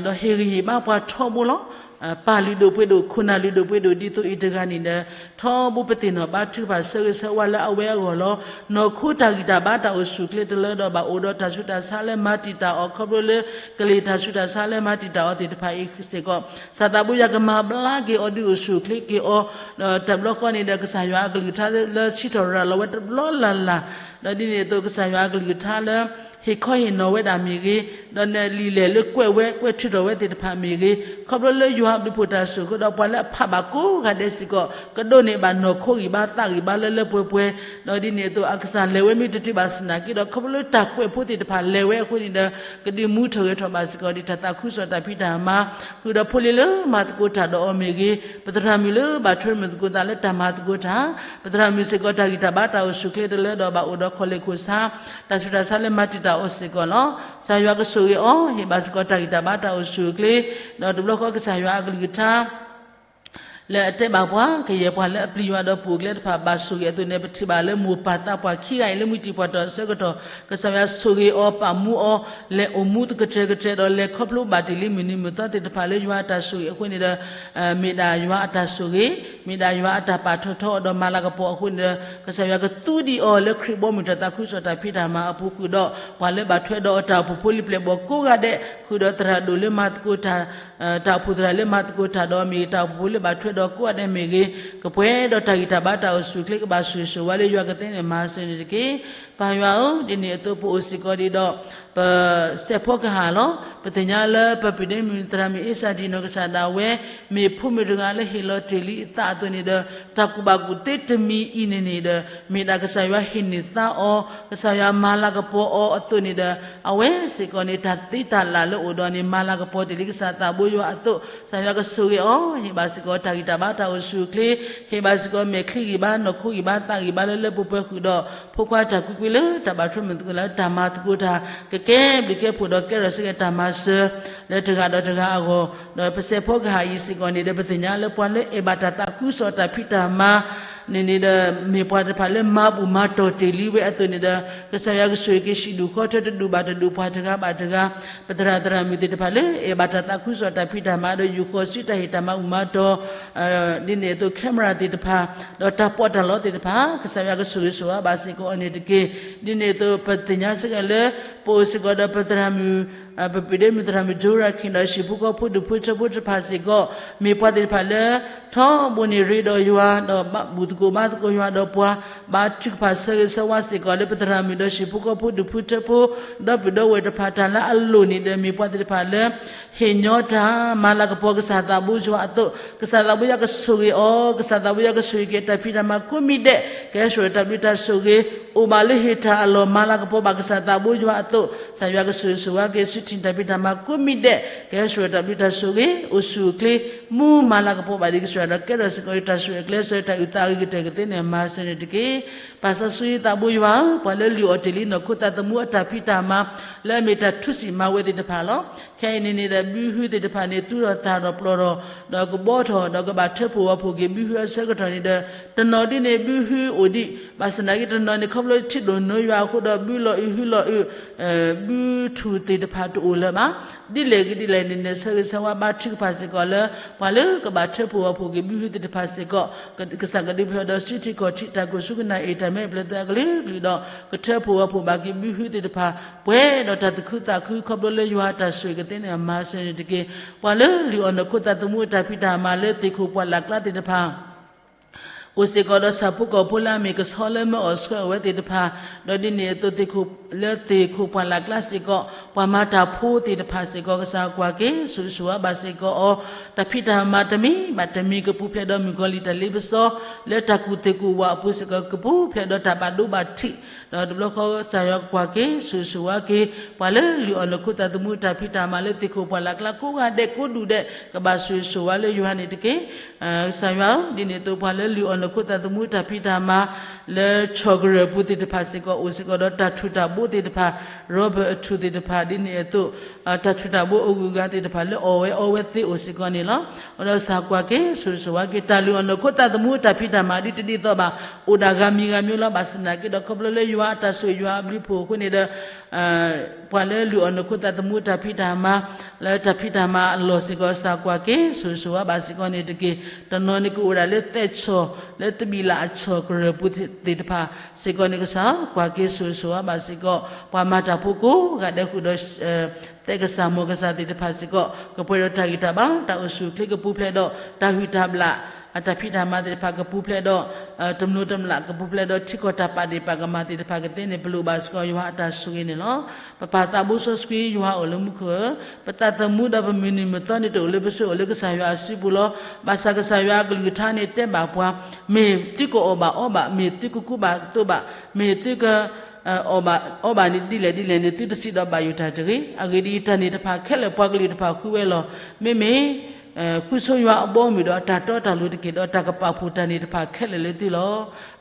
ဒီးဟ့ၣ်ဂံၢ်ဟ့ၣ်ဘါပှၤထီဘိလီၤ. ပၢ်လုၢ်ဒိၣ်ပှ့ၤဒိၣ် ခိၣ်နၢ်လုၢ်ဒိၣ်ပှ့ၤဒိၣ် ဒ်သိးအံၤတဂၤန့ၣ်ဒီး ထီဘိပသ့ၣ်နီၣ်ဘါထုကဖၣ်ဆၢဂ့ၤဆၢဝါလၢအဝဲအဂီၢ်လီၤ. နီၢ်ခိတၢ်ဂံၢ်တၢ်ဘါတၢ်အိၣ်ဆူၣ်အိၣ်ချ့တလၢဒီးဘၣ်အိၣ်ဒီးတၢ်ဆူးတၢ်ဆါလၢမၤတံာ်တာ်အီၤ ခီဖျိလၢကလံၤတၢ်ဆူးတၢ်ဆါလၢမၤတံာ်တာ်အီၤသ့ၣ်တဖၣ်အံၤစ့ၢ်ကီး ကစၢ်သးဘိယွၤကမၤဘျါက့ၤအီၤဒုးအိၣ်ဆူၣ်အိၣ်ချ့က့ၤအီၤ, ဒီးတဘျီဃီန့ၣ်ဒီး ကစၢ်ယွၤအကလုၢ်ကထါလၢဆံးထီၣ်ရၤလီၤဝဲတဘျီလၢ်လၢ်, ဒီးဒ်န့ၣ်အသိးကစၢ်ယွၤအကလုၢ်ကထါလၢ ဟ့ၣ်ခီဟ့ၣ်နီၤဝဲဒၣ်မ့ၢ်ဂ့ၤ, ဒီးလံာ်လဲၢ်လၢကွဲးဝဲကွဲးထုးထီၣ်ဝဲသ့ၣ်တဖၣ်မ့ၢ်ဂ့ၤ, ခီဖျိလၢယွၤအဘျုးဖှိၣ်တၢ်စိာ်ဃုာ်ဒီးပှၤလၢအဖးဘၣ်ကိးဂၤဒဲးစ့ၢ်ကီး ကဒိးန့ၢ်ဘၣ်နီၢ်ခိဂံၢ်ဘါသးဂံၢ်ဘါလၢလၢပှဲၤပှဲၤ, ဒီးဒ်န့ၣ်အသိးအကစၢ်လဲၤဝဲမ့ၢ်တတုၤဘၣ်ဆၣ်နာ်က့ဒီး ခီဖျိလၢတၢ်ကွဲးဖိသ့ၣ်တဖၣ်လဲၤဝဲအဃိန့ၣ်ဒီး ကဒုးမူထီၣ်ဂဲၤထီၣ်ဘၣ်စ့ၢ်ကီးဒ်တၢ်သးခုကစီၣ်တၢ်ဖံးတၢ်မၤ, ဃုာ်ဒီးဖိလံၤလၢမၤသကိးတၢ်ဒီးအီၤမ့ၢ်ဂ့ၤ, ပသရၣ်မုၣ်လၢဘၣ်ထွဲမုၢ်သကိးသးလၢတၢ်မၤသကိးတၢ်, ပသရၣ်မုၣ်စ့ၢ်ကီးတၢ်ဂံၢ်တၢ်ဘါတၢ်အိၣ်ဆူၣ်အိၣ်ချ့တလၢဒီးဘၣ်အိၣ်ဒီးခီၣ်လဲၢ်ခိၣ်ဆါ, တၢ်ဆူးတၢ်ဆါလၢမၤတံာ်တာ်အီၤစ့ၢ်ကီးလီၤ. ကစၢ်ယွၤကဆိၣ်ဂ့ၤအီၤ ဟ့ၣ်ဘၣ်စ့ၢ်ကီးတၢ်ဂံၢ်တၢ်ဘါတၢ်အိၣ်ဆူၣ်အိၣ်ချ့, ဒီးတဘျီဃီကစၢ်ယွၤအကလုၢ်ကထါ လၢအတဲဘၣ်ပှၤ ကယဲၢ်ပှၤလၢအပျံၤယွၤဒီးပိာ်အကျဲတဖၣ်ဘၣ်ဆိၣ်ဂ့ၤအသိးန့ၣ် ပထံၣ်ဘၣ်လၢမိၢ်ပၢ်သးပှၢ်ခံဂၤအံၤလၢမုၢ်တံၢ်ပှၢ်တီၢ်အဆၢကတီၢ် ကစၢ်ယွၤဆိၣ်ဂ့ၤအီၤပာ်မူအီၤ လဲၤအိၣ်မူသကတြဲၤကတြဲၤဒီး လဲၤခီဖျိဘၣ်တ့ၢ်လံမုၢ်နံၤမုၢ်သီသ့ၣ်တဖၣ်လၢယွၤအတၢ်ဆိၣ်ဂ့ၤအဃိန့ၣ်ဒီး မ့ၢ်ဒၣ်ယွၤအတၢ်ဆိၣ်ဂ့ၤ, မ့ၢ်ဒၣ်ယွၤအတၢ်ပာ်ထီၣ်ထီအီၤဒီးမၤလၤကပီၤအဃိန့ၣ်ဒီး ကစၢ်ယွၤကသူဒံးအီၤလၢခရံာ်ဘီမုၢ်တၢ်သးခုကစီၣ်တၢ်ဖံးတၢ်မၤအပူၤဃုာ်ဒီး ပှၤလၢဘၣ်ထွဲဒီးအတၢ်အိၣ်ဖှိၣ်ဖိလံၤပျဲၢ်ဘီၣ်ကိးဂၤဒဲး ဃုာ်ဒီးသရၣ်ဒိၣ်လၢမၤသကိးတၢ် တၢ်အိၣ်ဖှိၣ်သရၣ်လၢမၤသကိးတၢ်ဒီး မ့ၢ်တၢ်အိၣ်ဖှိၣ်ဖိလၢဘၣ်ထွဲဒီးကိးဂၤဒဲးမ့ၢ်ဂ့ၤ, ကပှဲၤဒီးတၢ်ဂံၢ်တၢ်ဘါတၢ်အိၣ်ဆူၣ်အိၣ်ချ့ ကဘၣ်ဆိၣ်ဂ့ၤဆိၣ်ဝါလၢယွၤကသ့န့ၣ်မၤစၢၤန့ၣ်တက့ၢ်. ပၢ်ယွၤဧၢ, ဒ်န့ၣ်အသိးပအိၣ်စ့ၢ်ကီးဒံးဒီး ပစဲးဖီကဟၣ်လီၤ. ပသ့ၣ်ညါလၢပပၢၤဒဲမုၣ်သရၣ်မုၣ်အ့စၢ်ဒံၣ်နီၢ်ကစၢ်ဒၣ်ဝဲ မ့ၢ်ဖိမုၣ်တဂၤလၢဟ့ၣ်လီၤတ့ၢ်လံအသးအသိးန့ၣ်ဒီး တၢ်ကူၣ်ဘၣ်ကူၣ်သ့တမံၤအံၤန့ၣ်န့ၣ်ဒီး မ့ၢ်ဒၣ်ကစၢ်ယွၤဟ့ၣ်န့ၢ်သါအီၤ, ကစၢ်ယွၤမၤလၤကပီၤအီၤအသိးန့ၣ်ဒီး အဝဲစ့ၢ်ကီးန့ၣ် တၢ်သ့တၢ်လၢ်လၢအိၣ်ဒီးန့ၣ် မၤလၤကပီၤတ့ၢ်လံကစၢ်သးဘိယွၤအသိး ကစၢ်ယွၤကဆိၣ်ဂ့ၤအီၤ, ဟ့ၣ်ဘၣ်စ့ၢ်ကီးတၢ်ဂံၢ်တၢ်ဘါတၢ်အိၣ်ဆူၣ်အိၣ်ချ့, ဟ့ၣ်ဘၣ်စ့ၢ်ကီးမဲာ်ချံဂံၢ်ဘါ နီၢ်ခိဂံၢ်ဘါ သးဂံၢ်ဘါလၢလၢပှဲၤပှဲၤဃုာ်ဒီး ဖိခွါတၢ်ကွံကွံလၢတၢ်ဘၣ်ထွဲမုၢ်သကိးလၢတၢ်မၤသကိးတၢ် ကကဲဘျုးကဲဖှိၣ်ဒီးကဲထီၣ်စ့ၢ်ကီးတၢ်မၤစၢၤ လၢတဂၤဒီးတဂၤအဂီၢ်, ဒီးပစဲးဖီကဟၣ်အံၤစ့ၢ်ကီးန့ၣ်ဒီး ပသ့ၣ်ညါလၢပှၤလၢအဲၣ်ဘၣ်တၢ်သးခုကစီၣ်တၢ်ဖံးတၢ်မၤ န့ၣ်န့ၣ်ဒီး မ့ၢ်ပှၤတဖၣ်လၢမၤဘူၣ်မၤတီၢ်တ့ၢ်လံဝဲအသိးန့ၣ်ဒီး ကစၢ်ယွၤကဆိၣ်ဂ့ၤက့ၤ ဟံၣ်ဒူၣ်ဃီထၢတဒူၣ်ဘၣ်တဒူၣ် ပှၤတဂၤဘၣ်တဂၤ, ပသရၣ်သရၣ်မုၣ်သ့ၣ်တဖၣ်လၢအဲၣ်ဘၣ်တၢ်သးခုကစီၣ်တၢ်ဖံးတၢ်မၤဒီး ယူၢ်ဃီၤစုတၢ်ဟ့ၣ်တၢ်မၤဘူၣ်မၤတီၢ် ဒ်န့ၣ်အသိး camera သ့ၣ်တဖၣ် ဒီးတၢ်ပီးတၢ်လီသ့ၣ်တဖၣ် ကစၢ်ယွၤကဆိၣ်ဂ့ၤဆိၣ်ဝါဘၣ်စ့ၢ်ကီးအီၤန့ၣ်တက့ၢ်. ဒ်န့ၣ်အသိး ပသ့ၣ်ညါစ့ၢ်ကီးလၢ ပအိၣ်စ့ၢ်ကီးဒီးပသရၣ်မုၣ် ပပၢၤဒဲမုၣ်သရၣ်မုၣ် ကၠိရၤခံဒီး ဟံၣ်ဖိဃီဖိဒူၣ်ဖိထၢဖိတဖၣ်စ့ၢ်ကီး မ့ၢ်ပှၤသ့ၣ်တဖၣ်လၢ ထီဘိန့ၣ်ရ့ဒီးယွၤ ဒီးဘူၣ်သကိးဘါသကိးယွၤဒီးပှၤ ဘါထုကဖၣ်ဆၢဂ့ၤဆၢဝါစ့ၢ်ကီးလၢ ပသရၣ်မုၣ်ဒီးဟံၣ်ဖိဃီဖိဒူၣ်ဖိထၢဖိ ဒီပုၢ်ဒီဝဲၢ်တဖၣ်တၢ်လၢအလိၣ်န့ၣ်ဒီး မ့ၢ်ပှၤသ့ၣ်တဖၣ်လၢ ဟ့ၣ်ညီတၢ်မၤလၤကပီၤကစၢ်သးဘိယွၤအသိး ကစၢ်သးဘိယွၤကဆိၣ်ဂ့ၤအီၤ ကစၢ်သးဘိယွၤကဆိၣ်ဂ့ၤက့ၤတၢ်ဖံးတၢ်မၤကိးမံၤဒဲး ကဟဲဆှၢတၢ်ဘျုးတၢ်ဆိၣ်ဂ့ၤ အိၣ်ဘၣ်လၢဟ့ၣ်တၢ်အလီၢ် မၤလၤကပီၤဘၣ်ကစၢ်သးဘိယွၤအသိး ကစၢ်ယွၤကဆိၣ်ဂ့ၤဆိၣ်ဝါက့ၤဆူထံၣ်တၢ်ဖံးတၢ်မၤကိးမံၤဒဲး ကဟဲဆှၢတၢ်ဘျုးတၢ်ဆိၣ်ဂ့ၤ အိၣ်ဆူၣ်အိၣ်ချ့ မူမၤလၤကပီၤဘၣ်ဒံးကစၢ်ယွၤဒီး ကဲထီၣ်စ့ၢ်ကီးတၢ်ဆိၣ်ဂ့ၤကျဲစၢၤတၢ်အုၣ်သးအုၣ်ကတၢၢ်ကသ့န့ၣ် မၤစၢၤန့ၣ်တက့ၢ်. ပၢ်စီဆှံသးဘိယွၤဧၢ, ပှၤလၢလုၢ်အီၣ်တ့ၢ်လံနီၢ်ခိသးသမူအတၢ်ဖံးတၢ်မၤ လၢအမ့ၢ်တၢ်ထူစံၣ်မၤဝဲသ့ၣ်တဖၣ်လီၤ. ခဲအံၤန့ၣ်န့ၣ်ဒီး ဘုဟုသ့ၣ်တဖၣ်န့ၣ် သူၣ်ထီၣ်သၣ်ထီၣ်ပျီၢ်ထီၣ် ဒီးကဘီထီၣ် ဒီးကဘၣ်ထၢဖှိၣ်ဝီဖှိၣ်က့ၤဘုဟုအဆၢကတီၢ်န့ၣ်ဒီး တနီၤဒ်န့ၣ် ဘုဟုအိၣ်ဒံး ဘၣ်ဆၣ်သနာ်က့တနီၤန့ၣ် ခီဖျိထံၣ်ဒိၣ်နိယွၤအဃိဒီး ဘုလီၤအုးဟုလီၤအုး ဘုထူၣ်သ့ၣ်တဖၣ်တအိၣ်လၢၤဘၣ်. ဒ်လဲၣ်ဂ့ၤဒ်လဲၣ်န့ၣ်န့ၣ် ဆၢဂ့ၤဆၢဝါဘါထုကဖၣ်စ့ၢ်ကီးလၢ ပှၤလၢကဘၣ်ထၢဖှိၣ်ဝီဖှိၣ်က့ၤဘုဟုသ့ၣ်တဖၣ်စ့ၢ်ကီး ကစၢ်ကဒုးဖျိးဒီးစုထံကီၢ်ထံး တၢ်ကိၢ်ဆူကနၣ်အ့ၣ်တၢ်မဲအပျဲၢ်သၢအကလုာ်ကလုာ်ဒီး ကထၢဖှိၣ်ဝီဖှိၣ်ဘၣ်က့ၤဘုဟုသ့ၣ်တဖၣ် ပှဲၤဒီးတၢ်သူၣ်ခုသးခု ခီဖျိလၢယွၤအတၢ်ဆိၣ်ဂ့ၤကသ့န့ၣ် မၤစၢၤန့ၣ်တက့ၢ်. ပှၤလၢလုၢ်အီၣ်နီၢ်ခိသးသမူအတၢ်ဖံးတၢ်မၤလၢသ့ၣ်ခိၣ်ပှၢ်လၢ်ကျါသ့ၣ်တဖၣ် အိၣ်စ့ၢ်ကီးဒီးဆၣ်ဖိကီၢ်ဖိလၢအမ့ၢ်ကဆီလၢမၢအီၣ်ဆှၢအီၣ်ဝဲသ့ၣ်တဖၣ်, ဒီးဒ်န့ၣ်အသိး လၢသ့ၣ်ခိၣ်ပှၢ်လၢ်ကျါစ့ၢ်ကီး ပှၤမၤတၢ်ဖိသ့ၣ်တဖၣ်စ့ၢ်ကီး ကစၢ်ကွၢ်က့ၤ ဆိၣ်ဂ့ၤဆိၣ်ဝါဘၣ်စ့ၢ်ကီးအီၤ, တၢ်ဖံးတၢ်မၤတမံၤဘၣ်တမံၤ ကပူၤဖျဲးဒီးမုၣ်ကီၤလံၢ်တၢ်လ့ပစီ လၢတၢ်ကူၣ်သ့ၣ်ကူၣ်ဝးအပူၤစ့ၢ်ကီး ကပူၤဖျဲးဒီးတၢ်ဘၣ်ဒိဘၣ်ထံး ဒီးတဘျီဃီကစၢ်ယွၤကွၢ်က့ၤ ဆိၣ်ဂ့ၤဆိၣ်ဝါက့ၤ ပှၤလၢလုၢ်အီၣ်နီၢ်ခိသးသမူတၢ်ဖံးတၢ်မၤလၢသ့ၣ်ခိၣ်ပှၢ်လၢ်ကျါကိးဂၤဒဲးကိးဒူၣ်ဒဲး ကဘၣ်ဆိၣ်ဂ့ၤဆိၣ်ဝါလၢယွၤန့ၣ်တက့ၢ်. ကစၢ်ယွၤဧၢ, ဒ်န့ၣ်အသိးပှၤလၢလုၢ်အီၣ်နီၢ်ခိသးသမူတၢ်ဖံးတၢ်မၤ လၢဆီၣ်ကရၢၢ်ပူၤသ့ၣ်တဖၣ်စ့ၢ်ကီး အိၣ်စ့ၢ်ကီးဒီးတၢ်ထူၣ်တၢ်ဘိသ့ၣ်တဖၣ် ရီဘၢၣ်အထူၣ်သ့ၣ်တဖၣ် ဒ်န့ၣ်အသိး တၢ်ထူၣ်တၢ်ဘိအဂုၤအဂၤသ့ၣ်တဖၣ်လၢအီၣ်ဝဲအီဝဲသ့အိၣ်စ့ၢ်ကီးန့ၣ်လီၤ. အဃိဒီးကစၢ်ကွၢ်က့ၤ ဆိၣ်ဂ့ၤဆိၣ်ဝါက့ၤ တၢ်လုၢ်အီၣ်နီၢ်ခိသးသမူတၢ်ဖံးတၢ်မၤဒ်တဒ်သိးဘၣ် အိၣ်ဒၣ်ဂၤမံၤဂၤမံၤလီၤ. ဘၣ်ဆၣ်သနာ်က့ဒီးခီဖျိလၢယွၤအတၢ်ဆိၣ်ဂ့ၤယွၤအဘျုးအဖှိၣ်အဃိန့ၣ်ဒီး ပှၤလၢလုၢ်အီၣ်နီၢ်ခိသးသမူတၢ်ဖံးတၢ်မၤ လၢတၢ်ဖံးတၢ်မၤအလီၢ်စ့ၢ်ကီး ကစၢ်ကွၢ်က့ၤ ဆိၣ်ဂ့ၤဆိၣ်ဝါဘၣ်စ့ၢ်ကီးန့ၣ်တက့ၢ်. တနီၤန့ၣ်ကအိၣ်ဝဲဒၣ်လၢသဲးဆီၣ် လၢသဘံၣ်လၣ်အဆီၣ်ကရၢၢ်ပူၤသ့ၣ်တဖၣ်စ့ၢ်ကီးန့ၣ် ကစၢ်ကွၢ်က့ၤ ဆိၣ်ဂ့ၤဆိၣ်ဝါဘၣ်စ့ၢ်ကီး ပှၤမၤတၢ်ဖိကိးဂၤဒဲးဃုာ်ဒီး သဲးကစၢ်မီၢ်ကစၢ်သ့ၣ်တဖၣ်စ့ၢ်ကီး ကပှဲၤဒီးတၢ်ဂံၢ်တၢ်ဘါ တၢ်အိၣ်ဆူၣ်အိၣ်ချ့ကပူၤဖျဲးဒီး တၢ်ဟုၣ်တၢ်ဘျၣ် အတၢ်ဖံးတၢ်မၤသ့ၣ်တဖၣ်ကပူၤဖျဲးဒီး တမျိးတမျာ်ကပူၤဖျဲးဒီး ထံကီၢ်တၢ်ပာ်ဒ့ၣ်ပာ်ကမၣ်သ့ၣ်တဖၣ်ကသ့န့ၣ် ပလိၣ်ဘၣ်စ့ၢ်ကီးယွၤအတၢ်ဆိၣ်ဂ့ၤန့ၣ်လီၤ. ပပၢ်သးဘိစီဆှံယွၤအိၣ်လၢမူခိၣ်ဧၢ, ပသးသမူဒီးပမုၢ်နံၤမုၢ်သီန့ၣ်တအိၣ်လၢပစု အိၣ်လၢကစၢ်ယွၤအစုပူၤလီၤ. ဘၣ်ဆၣ်ကစၢ်ယွၤအကလုၢ်ကထါန့ၣ်တဲဘၣ်ပှၤ, မ့ၢ်သုကအိၣ်ဘၣ်အီဘၣ်, မ့ၢ်သုကကူဘၣ်သိးဘၣ်, မ့ၢ်သုက အီဘၣ်အီဘၣ်န့ၣ်ဒ်လဲၣ်ဒ်လဲၣ်န့ၣ် သုတစံးဒီးဘၣ်ယိၣ်တၢ်တဂ့ၤ. အဂ့ၢ်ဒ်အံၤ, တၢ်န့ၣ်တဖၣ်ခဲလၢာ်ပှၤကလုာ်တဖၣ်ဃုဝဲလီၤ. မ့မ့ၢ် ဃုဆိယွၤအဘီအမုၢ်ဒီးအတၢ်တီတၢ်လိၤတက့ၢ်, ဒီးတၢ်ကပာ်ဖှိၣ်တၢ်န့ၣ်တဖၣ်ခဲလၢာ်လၢသုလီၤ.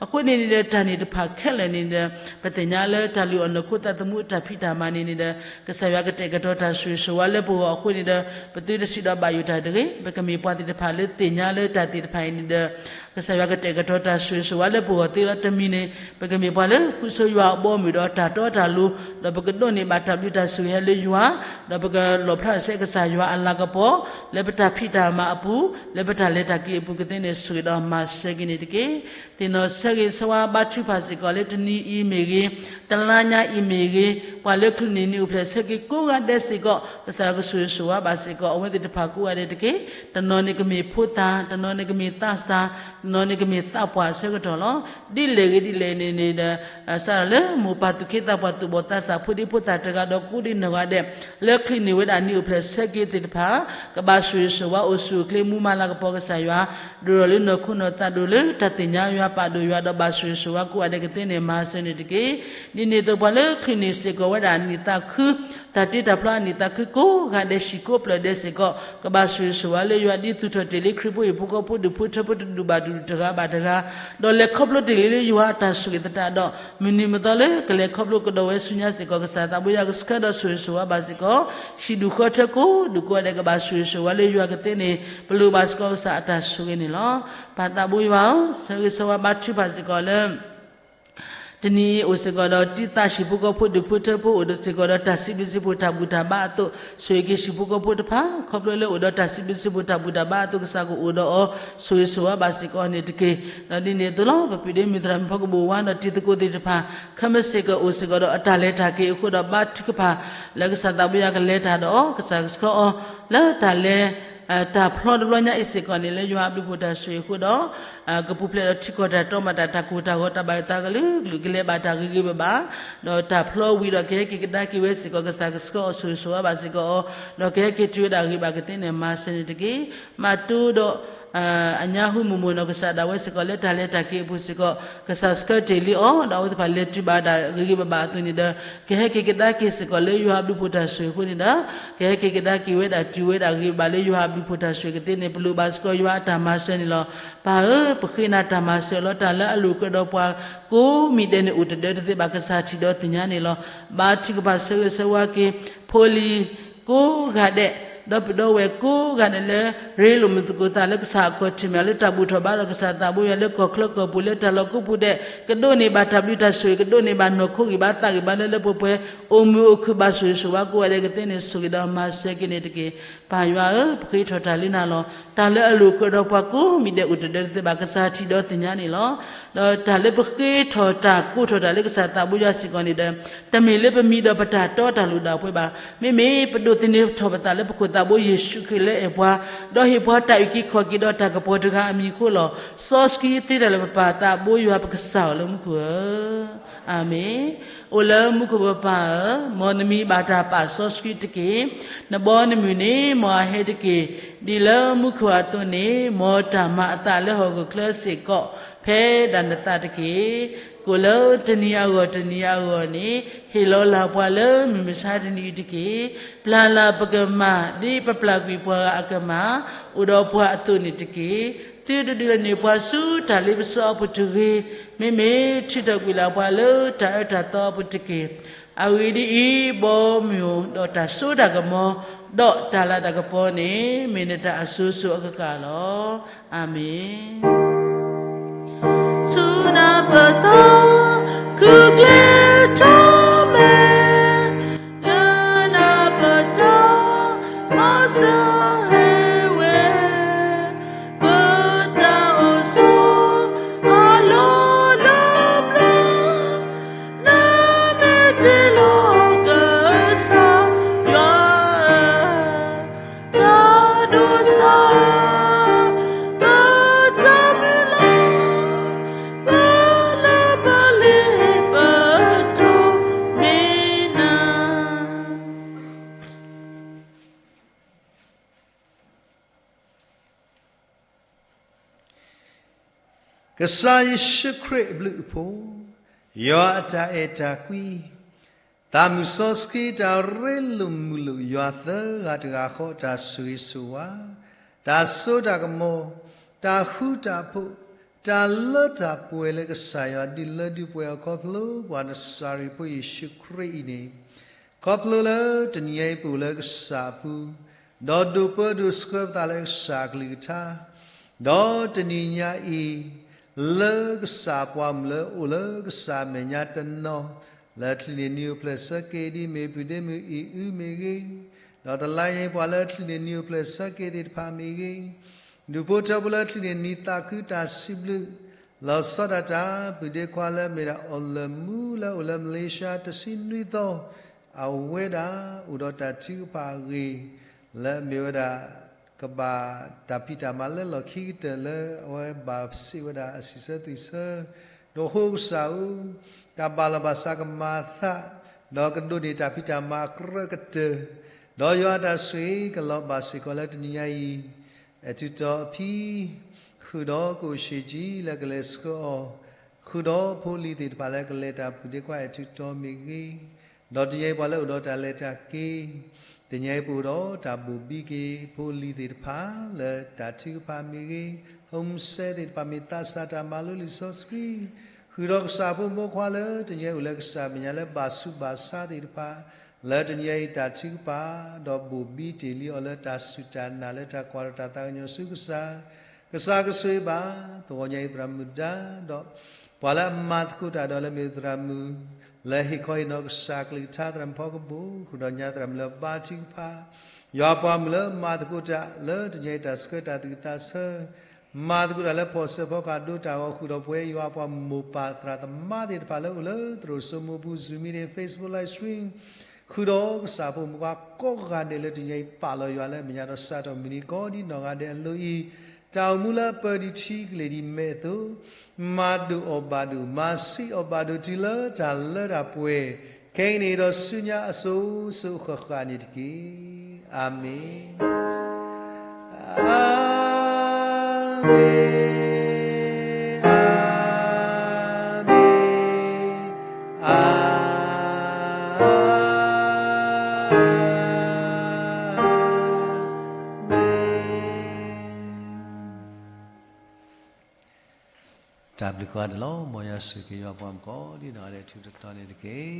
အဃိန့ၣ်န့ၣ်ဒီး တၢ်န့ၣ်တဖၣ်ခဲလၢာ်န့ၣ်ဒီး ပသ့ၣ်ညါလၢတၢ်လုၢ်အီၣ်နီၢ်ခိသးသမူအတၢ်ဖံးတၢ်မၤန့ၣ်န့ၣ်ဒီး ကစၢ်ယွၤကတဲာ်ကတီၤတၢ်ဆိၣ်ဂ့ၤဆိၣ်ဝါလၢပဂီၢ်အဃိန့ၣ်ဒီး ပသုတစံးဒီးဘၣ်ယိၣ်တၢ်တဂ့ၤ. ပကမ့ၢ်ပှၤသ့ၣ်တဖၣ်လၢသ့ၣ်ညါလၢတၢ်သ့ၣ်တဖၣ်အံၤန့ၣ်ဒီး ကစၢ်ယွၤကတဲာ်ကတီၤတၢ်ဆိၣ်ဂ့ၤဆိၣ်ဝါလၢပဂီၢ်သ့လီၤ. တမံၤန့ၣ် ပကမ့ၢ်ပှၤလၢဃုဆိယွၤအဘီအမုၢ်ဒီးတၢ်တီတၢ်လိၤ, ဒီးပကဒိးန့ၢ်ဘၣ်တၢ်ဘျုးတၢ်ဆိၣ်ဂ့ၤဟဲလၢယွၤ, ဒီးပကလီၣ်ဖျါဆဲကစၢ်ယွၤအလၤကပီၤ လၢပတၢ်ဖံးတၢ်မၤအပူၤ, လၢပတၢ်လဲၤတၢ်က့ၤအပူၤကသ့န့ၣ် ဆိၣ်ဂ့ၤဒီးမၤစၢၤက့ၤန့ၣ်တက့ၢ်. သ့ၣ်နီၣ်ဆၢဂ့ၤဆၢဝါဘါထုကဖၣ်စ့ၢ်ကီးလၢတနံၤအံၤမ့ၢ်ဂ့ၤ, တလါညါအံၤမ့ၢ်ဂ့ၤ, ပှၤလၢချုးန့ၢ်နံၣ်အိၣ်ဖျဲၣ်ဆၢက့ၤကိးဂၤဒဲးစ့ၢ်ကီး ကစၢ်ယွၤကဆိၣ်ဂ့ၤဆိၣ်ဝါဘၣ်စ့ၢ်ကီး အဝဲသ့ၣ်တဖၣ်ကိးဂၤဒဲးတက့ၢ်. တနီၤန့ၣ်ကမ့ၢ်ဖိသၣ်, တနီၤန့ၣ်ကမ့ၢ်သးစၢ်, တနီၤန့ၣ်ကမ့ၢ်သးပှၢ်အဆၢကတီၢ်လီၤ. ဒ်လဲၣ်ဂ့ၤဒ်လဲၣ်န့ၣ်န့ၣ်ဒီး စးထီၣ်လၢမိၢ်ပၢ်သူၣ်က့သးပှၢ်သူၣ်ဘီၣ်သးစၢ် ဖိဒံဖိသၣ်တဂၤဒီးကိးဒံနီၢ်ဂၤဒဲး လၢချုးန့ၢ်ဝဲဒၣ်နံၣ်အိၣ်ဖျဲၣ်ဆၢက့ၤသ့ၣ်တဖၣ် ကဘၣ်ဆိၣ်ဂ့ၤဆိၣ်ဝါအိၣ်ဆူၣ်အိၣ်ချ့မူမၤလၤကပီၤကစၢ်ယွၤ, ဒိၣ်ထီၣ်လၢနီၢ်ခိနီၢ်သးဒိၣ်လၢတၢ်သ့ၣ်ညါယွၤပာ်ဒိၣ်ယွၤဒီးဘၣ်ဆိၣ်ဂ့ၤဆိၣ်ဝါကိးဂၤဒဲးကသ့န့ၣ် မၤစၢၤန့ၣ်တက့ၢ်. ဒ်န့ၣ်အသိးပှၤလၢချုးန့ၢ်စ့ၢ်ကီးဝဲဒၣ်နံၣ်သးခု တၢ်တ့တၢ်ဖျီအနံၣ်သးခုကိးဂၤဒဲးဟံၣ်ကိးပျၢၢ်ဒဲးစ့ၢ်ကီး ကဘၣ်ဆိၣ်ဂ့ၤဆိၣ်ဝါလၢယွၤ ဒ်သူၣ်ထီၣ်တ့ၢ်လံခရံာ်ဖိဟံၣ်ဖိဃီဖိဒူၣ်ဖိထၢဖိတဒူၣ်ဘၣ်တဒူၣ်တဂၤဘၣ်တဂၤ, ဒီးလဲၤခီဖျိတ့ၢ်လံလၢယွၤအတၢ်ဆိၣ်ဂ့ၤသတးဒီး မုၢ်နံၤမုၢ်သီလၢကလဲၤခီဖျိကဒီးဝဲဆူညါစ့ၢ်ကီး ကစၢ်သးဘိယွၤကဆှၢဒီးဆိၣ်ဂ့ၤဆိၣ်ဝါဘၣ်စ့ၢ်ကီး ဟံၣ်ဒူၣ်ဃီထၢကိးဒူၣ်ကိးဂၤဒဲးကဘၣ်ဆိၣ်ဂ့ၤဆိၣ်ဝါလၢယွၤကသ့န့ၣ် ပလိၣ်ဘၣ်စ့ၢ်ကီးကစၢ်အတၢ်ဆိၣ်ဂ့ၤန့ၣ်လီၤ. ပၢ်သးဘိယွၤဧၢ, ဆၢဂ့ၤဆၢဝါဘါထုကဖၣ်စ့ၢ်ကီးလၢ တနံၤအံၤအိၣ်စ့ၢ်ကီးဒီးတံၢ်သးဟံၣ်ဖိဃီဖိဒူၣ်ဖိထၢဖိ အိၣ်ဒီးစ့ၢ်ကီးဒီးတၢ်စံးဘျုးစံးဖှိၣ်တၢ်ဘူၣ်တၢ်ဘါအသိး ဆိၣ်ဂ့ၤက့ၤဟံၣ်ဖိဃီဖိတဖၣ် ခီဖျိလၢအိၣ်ဒီးတၢ်စံးဘျုးစံးဖှိၣ်တၢ်ဘူၣ်တၢ်ဘါအသိး ကစၢ်ကအိၣ်ဒီးအီၤ ဆိၣ်ဂ့ၤဆိၣ်ဝါဘၣ်စ့ၢ်ကီးန့ၣ်တက့ၢ်. ဒီးဒ်န့ၣ်အသိးလီၤ ပပုၢ်ဒ့မုၣ်သရၣ်မုၣ်ဖီကဘိၣ်ဝါဒီးတံၤသကိးသ့ၣ်တဖၣ် ခဲမုၢ်ဆ့ၣ်ကအိၣ်စ့ၢ်ကီးဒီးအတၢ်လဲၤတၢ်က့ၤအဃိဒီး ဘါထုကဖၣ် လၢကစၢ်သးဘိယွၤကလဲၤတၢ်ဒီးအီၤ ကစၢ်ကဆှၢအီၤ လၢတၢ်လဲၤ တၢ်ဖျီတဘျီညါအံၤစ့ၢ်ကီးန့ၣ် လၢယွၤအဘျုးဖှိၣ်တၢ်ဆိၣ်ဂ့ၤအဃိဒီး ကပူၤဖျဲးဒီးထံကီၢ်တၢ်တီမၤတၢ် တၢ်ကိၢ်တၢ်ဂီၤ တၢ်ဘၣ်ယိၣ်သးကလုာ်ကလုာ် ကလဲၤဘၣ်တၢ်ဂ့ၤဂ့ၤဘၣ်ဘၣ် ဒီးတၢ်ဖျီဝံၤဒီးကဟဲက့ၤကဒါက့ၤဝဲစ့ၢ်ကီး ကစၢ်ကဆှၢအီၤဆိၣ်ဂ့ၤဆိၣ်ဝါဘၣ်စ့ၢ်ကီးအီၤ ဒီးကဟဲက့ၤတုၤဝဲဒၣ်ဂ့ၤဘၣ်ကသ့န့ၣ် မၤစၢၤန့ၣ်တက့ၢ်. မၤတိဒီး အညါဟူမုၢ်မိၢ်နီၢ်ကစၢ်ဒၣ်ဝဲစ့ၢ်ကီး လၢတၢ်လဲၤတၢ်က့ၤအပူၤစ့ၢ်ကီး ကစၢ်ဆှၢတ့ၢ်လံအီၤ ဒီးအဝဲသ့ၣ်တဖၣ်လဲၤတုၤဘၣ်ဒၣ်ဂ့ၤဂ့ၤဘၣ်ဘၣ်အသိးန့ၣ်ဒီး ကဟဲက့ၤကဒါက့ၤစ့ၢ်ကီးလၢယွၤအဘျုးဖှိၣ်တၢ်ဆိၣ်ဂ့ၤအဃိန့ၣ်ဒီး ကဟဲက့ၤကဒါက့ၤဝဲဒၣ်တုၤဝဲဒၣ်ဂ့ၤဘၣ်လၢယွၤအဘျုးဖှိၣ်တၢ်ဆိၣ်ဂ့ၤကသ့န့ၣ် ပလိၣ်ဘၣ်စ့ၢ်ကီးယွၤအတၢ်မၤစၢၤန့ၣ်လီၤ. ပၢ်ဧၢ ပဃ့နၤတၢ်မၤစၢၤလီၤ. တၢ်လၢအလိာ်ကြၢးဒီးပှၤကိးမံၤဒဲးန့ၣ် အိၣ်တဒၢတသ့ဘၣ် ကစၢ်ထံၣ်ဒီးသ့ၣ်ညါန့ၣ်လီၤ. ဘါထုကဖၣ်ဆၢဂ့ၤဆၢဝါက့ၤ ဖိလံၤ ကိးဂၤဒဲး ဒီပုၢ်ဒီဝဲၢ်ကိးဂၤဒဲးလၢ ရ့လိာ်မုာ်သကိးသးလၢကစၢ်အခီၣ်ထံးမဲာ် လၢတၢ်ဘူၣ်ထီၣ်ဘါထီၣ်ကစၢ်သးဘိယွၤလၢကီၢ်ချၢကီၢ်ပူၤလၢတၢ်လီၢ်ကိးပူၤဒဲး ကဒိးန့ၢ်ဘၣ်တၢ်ဘျုးတၢ်ဆိၣ်ဂ့ၤ ကဒိးန့ၢ်ဘၣ်နီၢ်ခိဂံၢ်ဘါသးဂံၢ်ဘါလၢလၢပှဲၤပှဲၤ အိၣ်မုာ်အိၣ်ခုၣ်ဘၣ်ဆိၣ်ဂ့ၤဆိၣ်ဝါကိးဂၤဒဲးကသ့န့ၣ် ဆိၣ်ဂ့ၤဒီးမၤစၢၤက့ၤန့ၣ်တက့ၢ်. ပၢ်ယွၤဧၢ ပဃ့ထီၣ်တၢ်လၢနၤလီၤ. တၢ်လၢအလိာ်ကြၢးဒီးပှၤကိးမံၤဒဲးအိၣ်တဒၢတသ့ဘၣ် ကစၢ်ထံၣ်ဒီးသ့ၣ်ညါန့ၣ်လီၤ. ဒီးတၢ်လၢပဃ့ထီၣ်တၢ်ကိးထီၣ်တၢ်လၢကစၢ်သးဘိယွၤစ့ၢ်ကီးန့ၣ်ဒီး တမ့ၢ်လၢပမံၤဒီးပတၢ်တီတၢ်လိၤဒၣ်ပှဲၤဘၣ်. မ့မ့ၢ်ပဒိးသန့ၤထီၣ်ပသးလၢပခိၣ်သးဘိယ့ၣ်ၡူးခရံာ်လၢအဲၣ်ပှၤ, ဒီးဟ့ၣ်ပှၤတၢ်အုၣ်က့ၤခီၣ်က့ၤဒီးတၢ်ကပီၤတဂၤအမံၤအဃိလီၤ. စီဆှံသ့တၢ်လၢပပၢ်သးဘိယွၤပကစၢ်အီၤလၢမူခိၣ်ဧၢ အၤမ့ၣ်. အိၣ်လၢမူခိၣ်ပပၢ်ဧၢ, မ်နမံၤဘၣ်တၢ်ပာ်စီဆှံတက့ၢ်. နဘီနမုၢ်န့ၣ် မ်အဟဲတက့ၢ်. ဒ်လၢမူခိၣ်အသိးန့ၣ် မ်တၢ်မၤအသးလၢဟီၣ်ခိၣ်ချၢစ့ၢ်ကီး, ဖဲဒၣ်နသးတက့ၢ်. ကိးလၢတနံၤအဂီၢ်တနံၤအဂီၢ်န့ၣ် ဟ့ၣ်လီၤလၢ်ပှၤလၢမုၢ်မဆါတနံၤအံၤတက့ၢ်. ပျၢ်လၢ်ပကမၢ် ဒ်ပပျၢ်ကွံာ်ပှၤဂၤအကမၢ် အိၣ်ဒီးပှၤအသိးန့ၣ်တက့ၢ်. သုတဒုးလဲၤနုာ်ပှၤဆူတၢ်လ့ပစီအပူၤတဂ့ၤ. မ့မ့ၢ်ထုးထီၣ်ကွံာ်လၢ်ပှၤလၢတၢ်အၢတၢ်သီအပူၤတက့ၢ်. အဂ့ၢ်ဒ်အံၤ, ဘီမုၢ်ဒီးတၢ်စိတၢ်ကမီၤ ဒီးတၢ်လၤတၢ်ကပီၤန့ၣ် မ့ၢ်နတၢ်အစိၤစိၤအကကၢ်လီၤ. အၤမ့ၣ်. ဆူနၢ်ပၢၢ်သီ ခုၣ်ကျဲထီၣ်မဲာ်, လၢနၢ်ပၢၢ်တီ မၤစၢၤဟ့ၣ်ဝဲ ပတၢ်အိၣ်ဆိး အလီၢ်လၢပျၢၤ, နမ့ၢ်တ့လီၤကစၢ်ယွၤဧၢ, တၢ်ဒိးစၢ် ပတၢ်မုၢ်လၢ် ပလၢပလ့ပတိၢ်မ့ၢ်နၤ. ကစၢ်ယ့ၣ်ၡူးခရံာ်အဘျုးအဖှိၣ်, ယွၤအတၢ်အဲၣ်တၢ်ကွံ, သးမုၢ်စီဆှံတၢ်ရ့လိာ်မုာ်လိာ် ယွၤသၢဂၤတဂၤဃီ တၢ်ဆိၣ်ဂ့ၤဆိၣ်ဝါ, တၢ်စိတၢ်ကမီၤ, တၢ်ဃူတၢ်ဖိး, တၢ်လၢတၢ်ပှဲၤလၢကစၢ်ယွၤဒုးလၢဒုးပှဲၤအီၤခီဖျိပှၤနစၤရ့းဖိယ့ၣ်ၡူးခရံာ်အံၤန့ၣ်, ခီဖျိလၢတနံၤညါအံၤပအိၣ်လၢကစၢ်အပူၤ, ဒီးဒိးပၢဒိးဆှၢပသးလၢကစၢ်အကလုၢ်ကထါ, ဒီးတနံၤညါအံၤ လၢကစၢ်ပှၤမုၣ်လၢအိၣ်လၢကစၢ်အမဲာ်ညါတနီၤ, လၢချံးန့ၢ်နံၤအိၣ်ဖျဲၣ်ဆၢက့ၤဒ်မ့ၢ်ပုၢ်ဒ့မုၣ်အံၤအုမ့ၢ်ဂ့ၤ, ဒီးတလါညါအံၤပှၤလၢချံးန့ၢ်နံၤအိၣ်ဖျဲၣ်ဆၢက့ၤသ့ၣ်တဖၣ်မ့ၢ်ဂ့ၤ, ဒူၣ်ဖိထၢဖိလၢချံးန့ၢ်နံၤသးခုတၢ်စံးဘျုး, လီၤဆီဒၣ်တၢ် ပုၢ်ဒ့ခွါလၢအမ့ၢ်ဒၣ်အီၣ်လၢာ်မူလၢအိၣ်လၢမလ့ၡါတဆံနွံသီ, အဝဲဒၣ်အိၣ်ဒီးတၢ်ထုကဖၣ်အဂ့ၢ်, လၢအမ့ၢ်ဝဲဒၣ် ကဘၣ်တၢ်ဖံးတၢ်မၤလၢလီၢ်ခံကတၢၢ်လၢအဝဲဘၣ်စံးဝဲဒၣ်အစံးဆၢသွံၣ်ဆၢ, ဒီးဃိကစၢ်ဧၢ, တၢ်ဘၣ်လီၤဘၣ်စးကမၤအသး, ဒီးကဒိးန့ၢ်တၢ်ဖံးတၢ်မၤအကြၢးကတၢၢ်, ဒီးယွၤအတၢ်ဆိၣ်ဂ့ၤကလီၤဘၣ်စ့ၢ်ကီးလၢတနံၤညါအံၤ, အဲၣ်ထူၣ်တီၤအဖံ, ဃုာ်ဒီးကအိၣ်ဆံးကၠံလၢကလဲၤဆှၢအီၤ, ဃုာ်ဒီးဖိလံၤသ့ၣ်တဖၣ်လၢကလဲၤတၢ် ပုၢ်ဒ့ခွါအဲၣ်ထူၣ်တီၤမ့ၢ်ဂ့ၤ, ဒီးတနံၤညါအံၤပှၤလၢအိၣ်ဒီးတၢ်လဲၤတၢ်က့ၤ, တနံၤညါအံၤပအိၣ်ဒီးတၢ်ဘိၣ်ဘံက့ၤ ဖိလံၤသ့ၣ်တဖၣ်လၢတၢ်ထုကဖၣ်မ့ၢ်ဂ့ၤ, ဟိၣ်စဲသ့ၣ်တဖၣ်မ့ၢ်သးစၢ်တၢ်မၤလိလံာ်စီဆှံ, ဃုာ်ဒီးကစၢ်ဖိမုၣ်ဖိခွါလၢတနံၤညါအံၤအိၣ်လၢကစၢ်မဲာ်ညါလၢ ဘၣ်ဆူးဘၣ်ဆါသ့ၣ်တဖၣ်, လၢတနံၤညါအံၤတၢ်ထုကဖၣ်, ဒီးဘိၣ်ဘံတ့ၢ်လံအီၤလၢတၢ်စူၢ်တၢ်နာ်လၢတၢ်ကွၢ်ဒီးတၢ်သးကညီၤဆူကစၢ်, ကစၢ်ကဆိၣ်ဂ့ၤဘၣ်, သဂီၤညါအံၤသရၣ်မုၣ်ဒါ, ဒီးပှၤလၢအမၤသကိးတၢ်ဒီးလၢမ့ၢ်သရၣ်မုၣ်, လၢဟ့ၣ်ခီဟ့ၣ်နီၤကစၢ်ကလုၢ်ကထါသရၣ်မုၣ်ဖီကဘိၣ်, ဃုာ်ဒီးညါသရၣ်မုၣ်လၢဘါထုကဖၣ်, ယွၤပှၤမုၣ်လၢမၤသကိးတၢ်လၢတနံၤညါအံၤတၢ်ဆှၢတၢ်သူၣ်ကသးဆၢ, မၤသကိးတၢ်လၢဖီၣ်စၢဖီကဟၣ်ဒိတၢ်ဂီၤ ဃုာ်ဒီးပဝဲယွၤပှၤမိၢ်ပၢ်သရၣ်သမါသ့ၣ်တဖၣ်လၢအိၣ်လၢသရိာ်စိမိၢ်ပူၤ Zoom meeting, Facebook live stream, ဃုာ်ဒီးကစၢ်ဖိမုၣ်ဖိခွါကိးဂၤဒဲးလၢတနံၤညါအံၤ ပာ်လီၤယွၤလၢအမဲာ်ညါဒီးစးထီၣ်မုၢ်နံၤကိးဒ်နီၢ်ဂၤဒဲးအလိၤအံၤ, တၢ်အိၣ်မူလၢအပၢၢ်ဒံးထံကလ့ၢ်ဒံးမဲာ်အသိး, မၤဒိၣ်အီၣ်ဘၣ်ဒိၣ်, မၤဆံးအီၣ်ဘၣ်ဒိၣ်တုၤလၢတၢ်လၢတၢ်ပှဲၤ, ခဲအံၤန့ၣ်ဒီးဆူညါအစိၤစိၤအဃၣ်ဃၣ်န့ၣ်တက့ၢ်. အၤမ့ၣ်. အၤမ့ၣ်, အၤမ့ၣ်, အၤမ့ၣ်. တၢ်ဘျုးကိးဂၤဒဲးလီၤ. မ်ယွၤဆိၣ်ဂ့ၤက့ၤယွၤပှၤမုၣ်ကိးဒ်နီၢ်ဂၤဒဲး ထူးထီၣ်တီၤန့ၣ်တက့ၢ်.